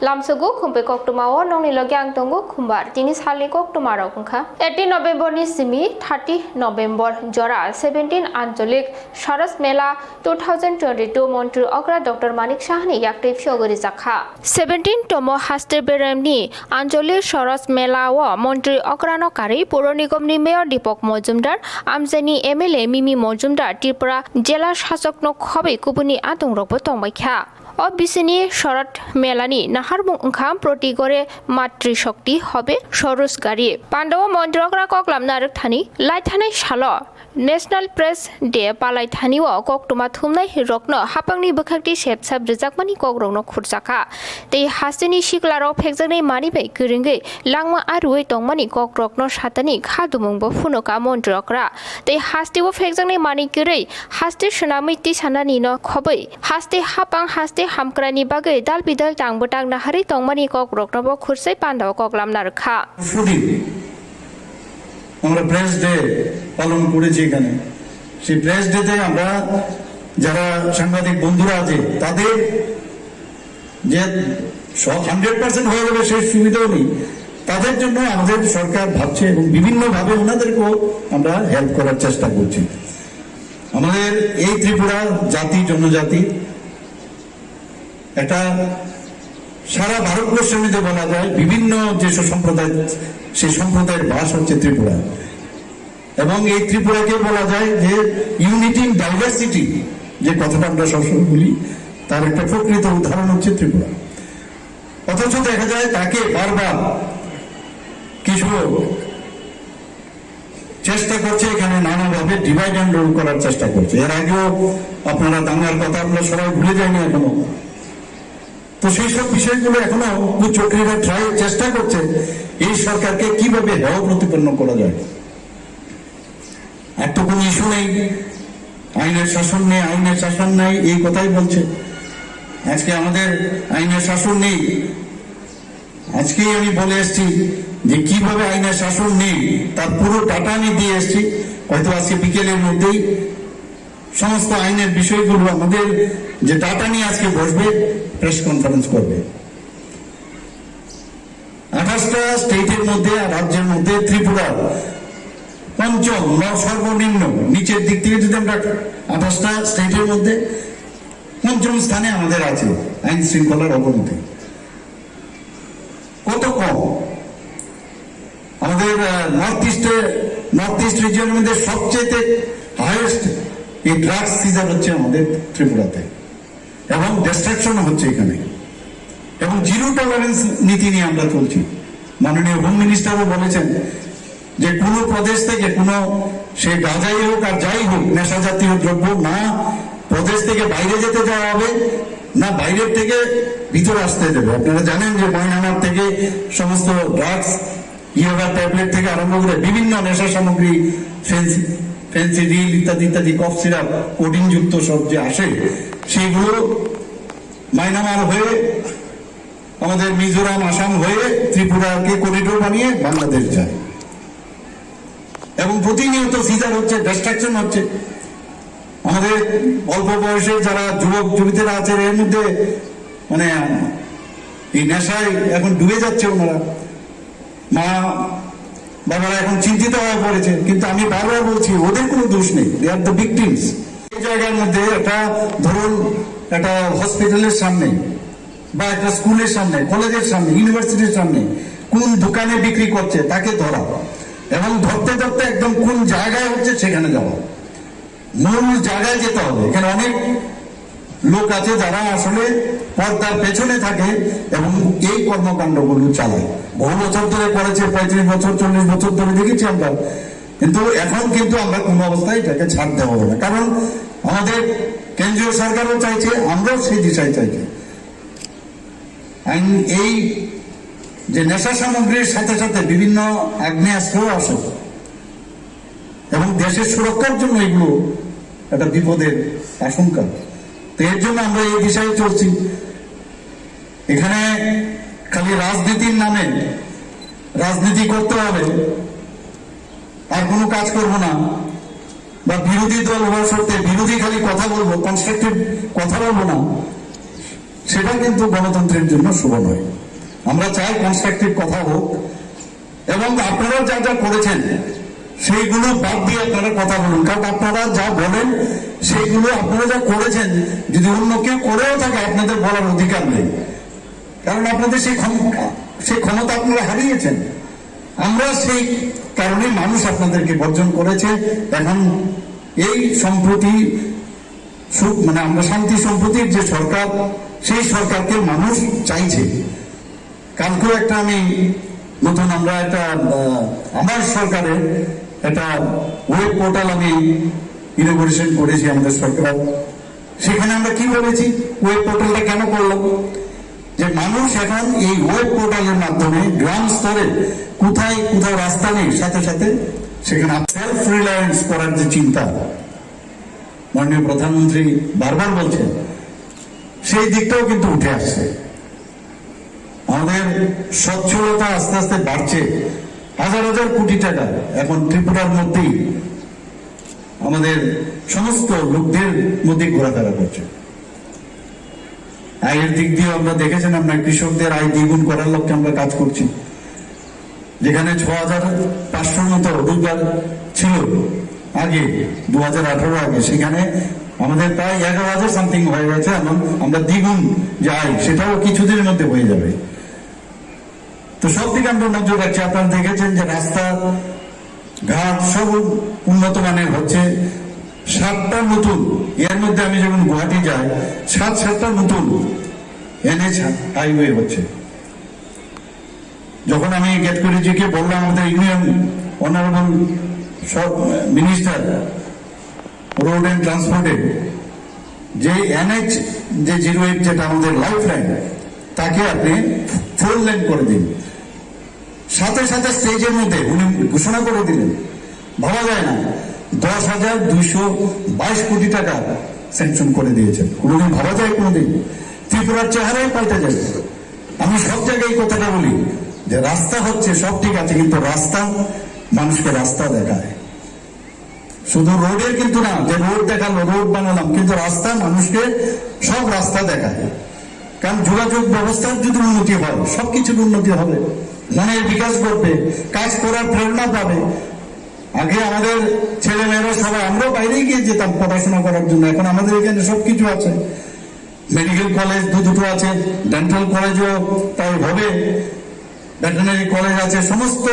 Lamsogo khumpe koktwma o nokni logi ang tongo Khumbar. Tini salni koktwma rok wngkha eighteen November ni simi thirty November jora seventeen Anchalik Saras Mela two thousand twenty-two Montri Okra Doctor Manik Sahani yaktwi phiyogwi rijak kha. Seventeen tomo haste beremni Anchalik Saras Mela o Montri Okrano karwi Puro Nigomni Mayor Deepak Majumdar, Amchaini M L A Mimi Majumdar, Tripura Jela Sasokno khobwi kubuni adongrokbo tongbai kha. O bisini Saras Melani naharmung wngkha Proti Gore Matri Shakti Hobe Swarojgari. Pandao Montri Okra koklam narwkthani laithanai salo National Press Day palai thani o koktwma thumnai rokno hapangni bwkhakti sep sep rwjakmani kokrokno khurjakha. Tei hasteni siklarok phekjaknai manwi bai kwrwngwi langma arwi tongmani kokrokno satani khadumungbo phunuka Montri Okra. Tei hasteo phekjaknai manwi kwrwi haste swnamwi tisanani no khobwi haste hapang haste hamkrani bagwi dal bidal tang bwtang naharwi tongmani kokroknobo khursai pandao koklam narwkha. আমরা press day পালন করেছি এখানে। সেই প্রেস ডেতে আমরা যারা সাংবাদিক বন্ধুরা আছে, তাদের যে হান্ড্রেড পার্সেন্ট হয়ে যাবে সেই সুবিধাও নেই। তাদের জন্য আমাদের সরকার ভাবছে এবং বিভিন্নভাবে ওনাদেরকেও আমরা হেল্প করার চেষ্টা করছি। আমাদের এই ত্রিপুরা জাতি জনজাতি একটা সারা ভারতবর্ষে যদি বলা যায়, বিভিন্ন যেসব সম্প্রদায়, সেই সম্প্রদায়ের বাস হচ্ছে ত্রিপুরা। এবং এই ত্রিপুরাকে বলা যায় যে ইউনিটি ইন ডাইভার্সিটি, যে কথাটা আমরা সবসময় বলি, তার একটা প্রকৃত উদাহরণ হচ্ছে ত্রিপুরা। অথচ দেখা যায় তাকে বারবার কিছু চেষ্টা করছে, এখানে নানাভাবে ডিভাইড অ্যান্ড রুল করার চেষ্টা করছে। এর আগেও আপনারা দাঙ্গার কথা আমরা সবাই ভুলে যাইনি এখনো। তো সেই সব বিষয়গুলো এখনো কুচক্রীরা ট্রাই, চেষ্টা করছে এই সরকারকে কিভাবে হেয় প্রতিপন্ন করা যায়। আর তো কোনো ইস্যু নেই, আইনের শাসন নেই, আইনের শাসন নেই, এই কথাই বলছে। আজকে আমাদের আইনের শাসন নেই। আজকেই আমি বলে এসেছি যে কিভাবে আইনের শাসন নেই, তার পুরো ডাটা আমি দিয়ে এসেছি। হয়তো আজকে বিকেলের মধ্যেই সমস্ত আইনের বিষয়গুলো, আমাদের যে ডাটা নিয়ে আজকে বসবে, প্রেস কনফারেন্স করবে। আঠাশটা স্টেটের মধ্যে আর রাজ্যের মধ্যে ত্রিপুরা পঞ্চম বা সর্বনিম্ন, নিচের দিক থেকে যদি আমরা আঠাশটা স্টেটের মধ্যে পঞ্চম স্থানে আমাদের আছে আইন শৃঙ্খলার অবনতি। কত কম! আমাদের নর্থ ইস্টে, নর্থ ইস্ট রিজিয়নের মধ্যে সবচেয়ে হায়েস্ট এই ড্রাগস সিজার হচ্ছে আমাদের ত্রিপুরাতে, এবং ডিস্ট্রাকশন হচ্ছে এখানে, এবং জিরো টলারেন্স নীতি নিয়ে আমরা চলছি। মাননীয় হোম মিনিস্টারও বলেছেন যে কোনো প্রদেশ থেকে, কোনো সে গাঁজাই হোক আর যাই হোক, নেশা জাতীয় দ্রব্য না প্রদেশ থেকে বাইরে যেতে দেওয়া হবে, না বাইরের থেকে ভিতরে আসতে দেবে। আপনারা জানেন যে মায়ানমার থেকে সমস্ত ড্রাগস, ইয়াবা ট্যাবলেট থেকে আরম্ভ করে বিভিন্ন নেশা সামগ্রী, ফেন্সি, ফেন্সিডিল ইত্যাদি ইত্যাদি, কফ সিরাপ, কোডিন যুক্ত সব যে আসে, সেইগুলো মায়ানমার হয়ে, আমাদের মিজোরাম, আসাম হয়ে ত্রিপুরাকে করিডোর বানিয়ে বাংলাদেশ যায়। এবং প্রতিনিয়ত সিজার হচ্ছে, ডিস্ট্রাকশন হচ্ছে। আমাদের অল্প বয়সের যারা যুবক যুবতীরা আছে, এর মধ্যে মানে এই নেশায় এখন ডুবে যাচ্ছে ওনারা। মা বাবারা এখন চিন্তিত হয়ে পড়েছে, কিন্তু আমি বারবার বলছি, ওদের কোনো দোষ নেই, they are the victims। এই জায়গার মধ্যে একটা, ধরুন, একটা হসপিটালের সামনে বা একটা স্কুলের সামনে, কলেজের সামনে, ইউনিভার্সিটির সামনে কোন দোকানে বিক্রি করছে তাকে ধরা, এবং ধরতে ধরতে একদম কোন জায়গায় হচ্ছে সেখানে যাওয়া, মূল জায়গায় যেতে হবে। এখানে অনেক লোক আছে যারা আসলে পর্দার পেছনে থাকে এবং এই কর্মকাণ্ডগুলো চালায়। বহু বছর ধরে করেছে, পঁয়ত্রিশ বছর, চল্লিশ বছর ধরে দেখেছি আমরা, কিন্তু এখন কিন্তু আমরা কোনো অবস্থায় এটাকে ছাড় দেওয়া হবে না, কারণ আমাদের কেন্দ্রীয় সরকারও চাইছে, আমরাও সেই দিশায় চাইছি। আইন, এই যে নেশা সামগ্রীর সাথে সাথে বিভিন্ন আগ্নেয়াস্ত্রও আছে, এবং দেশের সুরক্ষার জন্য এগুলো একটা বিপদের আশঙ্কা। তো এর জন্য আমরা এই দিশায় চলছি। এখানে খালি রাজনীতির নামে রাজনীতি করতে হবে, আর কোনো কাজ করব না, বা বিরোধী দল হওয়া সত্ত্বে বিরোধী খালি কথা বলবো, কনস্ট্রাকটিভ কথা বলবো না, সেটা কিন্তু গণতন্ত্রের জন্য শুভ নয়। আমরা চাই কনস্ট্রাকটিভ কথা হোক, এবং আপনারা যা যা করেছেন সেইগুলো বাদ দিয়ে আপনারা কথা বলুন, কারণ আপনারা যা বলেন সেইগুলো, আপনারা যা করেছেন, যদি অন্য কেউ করেও থাকে, আপনাদের বলার অধিকার নেই, কারণ আপনাদের সেই ক্ষম-, সেই ক্ষমতা আপনারা হারিয়েছেন। আমরা সেই কারণে মানুষ আপনাদেরকে বর্জন করেছে। এখন এই সম্প্রতি সুখ, মানে, আমরা শান্তি সম্প্রতির যে সরকার, সেই সরকারকে মানুষ চাইছে। কালকেও একটা আমি নতুন, আমরা একটা, আহ, আমার সরকারের একটা ওয়েব পোর্টাল আমি ইনোগ্রেশন করেছি আমাদের সরকার। সেখানে আমরা কি বলেছি, ওয়েব পোর্টালটা কেন করলাম, যে মানুষ এখন এই ওয়েব পোর্টালের মাধ্যমে গ্রাম স্তরে কোথায় কোথাও রাস্তা নেই, সাথে সাথে সেখানে সেলফ রিলায়েন্স করার যে চিন্তা মাননীয় প্রধানমন্ত্রী বারবার বলছেন, সেই দিকটাও কিন্তু উঠে আসছে। আমাদের সচ্ছলতা আস্তে আস্তে বাড়ছে, হাজার হাজার কোটি টাকা এখন ত্রিপুরার মধ্যেই আমাদের সমস্ত লোকদের মধ্যে ঘোরাফেরা করছে। আয়ের দিক দিয়ে আমরা দেখেছেন, আমরা কৃষকদের আয় দ্বিগুণ করার লক্ষ্যে আমরা কাজ করছি। যেখানে ছ হাজার পাঁচশোর মতো রোজগার ছিল আগে, দু হাজার আঠারো আগে, সেখানে আমাদের প্রায় এগারো হাজার সামথিং হয়ে গেছে। এবং আমরা দ্বিগুণ যে আয়, সেটাও কিছুদিনের মধ্যে হয়ে যাবে। তো সব দিকে আমরা নজর রাখছি। আপনারা দেখেছেন যে রাস্তা ঘাট সব উন্নত মানের হচ্ছে। সাতটা নতুন, এর মধ্যে আমি যখন গুয়াহাটি যাই, সাত সাতটা নতুন এনএইচ হাইওয়ে হচ্ছে। যখন আমি গেটকরিজিকে বললাম, আমাদের union honourable minister road and ট্রান্সপোর্টে, যে এনএইচ, যে জিরো এইট, যেটা আমাদের লাইফ লাইন, তাকে আপনি ফোর লেন করে দিন। সাথে সাথে স্টেজের মধ্যে উনি ঘোষণা করে দিলেন, ভাবা যায় না, দশ হাজার দুইশো বাইশ কোটি টাকা স্যাংশন করে দিয়েছেন। কোনোদিন ভাবা যায়? কোনোদিন? ত্রিপুরার চেহারাই পাল্টে যাবে। আমি সব জায়গায় এই কথাটা বলি যে রাস্তা হচ্ছে, সব ঠিক আছে, কিন্তু রাস্তা মানুষকে রাস্তা দেখায়। শুধু রোডের কিন্তু না, যে রোড দেখালো, রোড বানালাম, কিন্তু রাস্তা মানুষকে সব রাস্তা দেখায়। কারণ যোগাযোগ ব্যবস্থার যদি উন্নতি হয়, সবকিছুর উন্নতি হবে। মনের বিকাশ ঘটবে, কাজ করার প্রেরণা পাবে। আগে আমাদের ছেলে মেয়েরা সবাই, আমরাও বাইরে গিয়ে যেতাম পড়াশোনা করার জন্য, এখন আমাদের এখানে সবকিছু আছে। মেডিকেল কলেজ দু দুটো আছে, ডেন্টাল কলেজও তাই হবে, ভেটেরিনারি কলেজ আছে, সমস্ত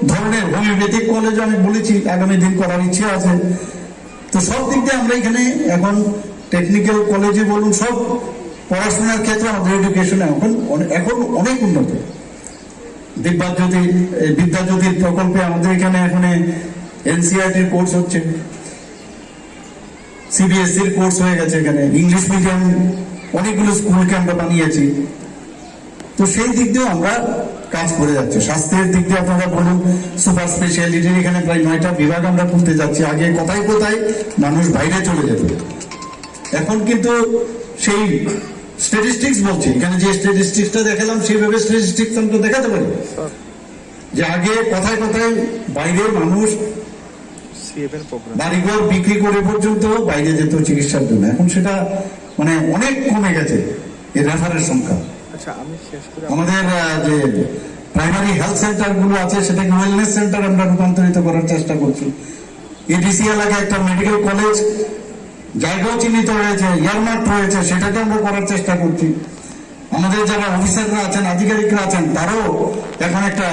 ধরনের হোমিওপ্যাথিক কলেজও আমি বলেছি আগামী দিন করার ইচ্ছে আছে। তো সব দিক দিয়ে আমরা এখানে এখন টেকনিক্যাল কলেজে বলুন, সব পড়াশোনার ক্ষেত্রে আমাদের এডুকেশন এখন অনে- এখন অনেক উন্নত। বিদ্যাজ্যোতি, এই বিদ্যাজ্যোতির প্রকল্পে আমাদের এখানে এখন এনসিইআরটির কোর্স হচ্ছে, সিবিএসইর কোর্স হয়ে গেছে, এখানে ইংলিশ মিডিয়াম অনেকগুলো স্কুলকে আমরা বানিয়েছি। তো সেই দিক দিয়েও আমরা কাজ করে যাচ্ছি। স্বাস্থ্যের দিক দিয়ে আপনারা বলুন, সুপার স্পেশালিটির এখানে প্রায় নয়টা বিভাগ আমরা খুলতে যাচ্ছি। আগে কোথায় কোথায় মানুষ বাইরে চলে যেত, এখন কিন্তু সেই স্ট্যাটিস্টিক্স বলছি, এখানে যে স্ট্যাটিস্টিক্সটা দেখালাম, সেইভাবে স্ট্যাটিস্টিক্স আমরা দেখাতে পারি যে আগে কোথায় কোথায় বাইরে মানুষ সিএফএল প্রোগ্রাম। বাড়িঘর বিক্রি করে পর্যন্ত বাইরে যেত চিকিৎসার জন্য। এখন সেটা মানে অনেক কমে গেছে এই রেফারের সংখ্যা। আচ্ছা, আমি শেষ করে আমাদের আহ, যে প্রাইমারি হেলথ সেন্টারগুলো আছে, সেটাকে ওয়েলনেস সেন্টার আমরা রূপান্তরিত করার চেষ্টা করছি। এডিসি এলাকায় একটা মেডিকেল কলেজ জায়গাও চিহ্নিত হয়েছে, ইয়ারমার্ক রয়েছে, সেটাকে আমরা করার চেষ্টা করছি। আমাদের যারা অফিসাররা আছেন, আধিকারিকরা আছেন, তারাও এখন একটা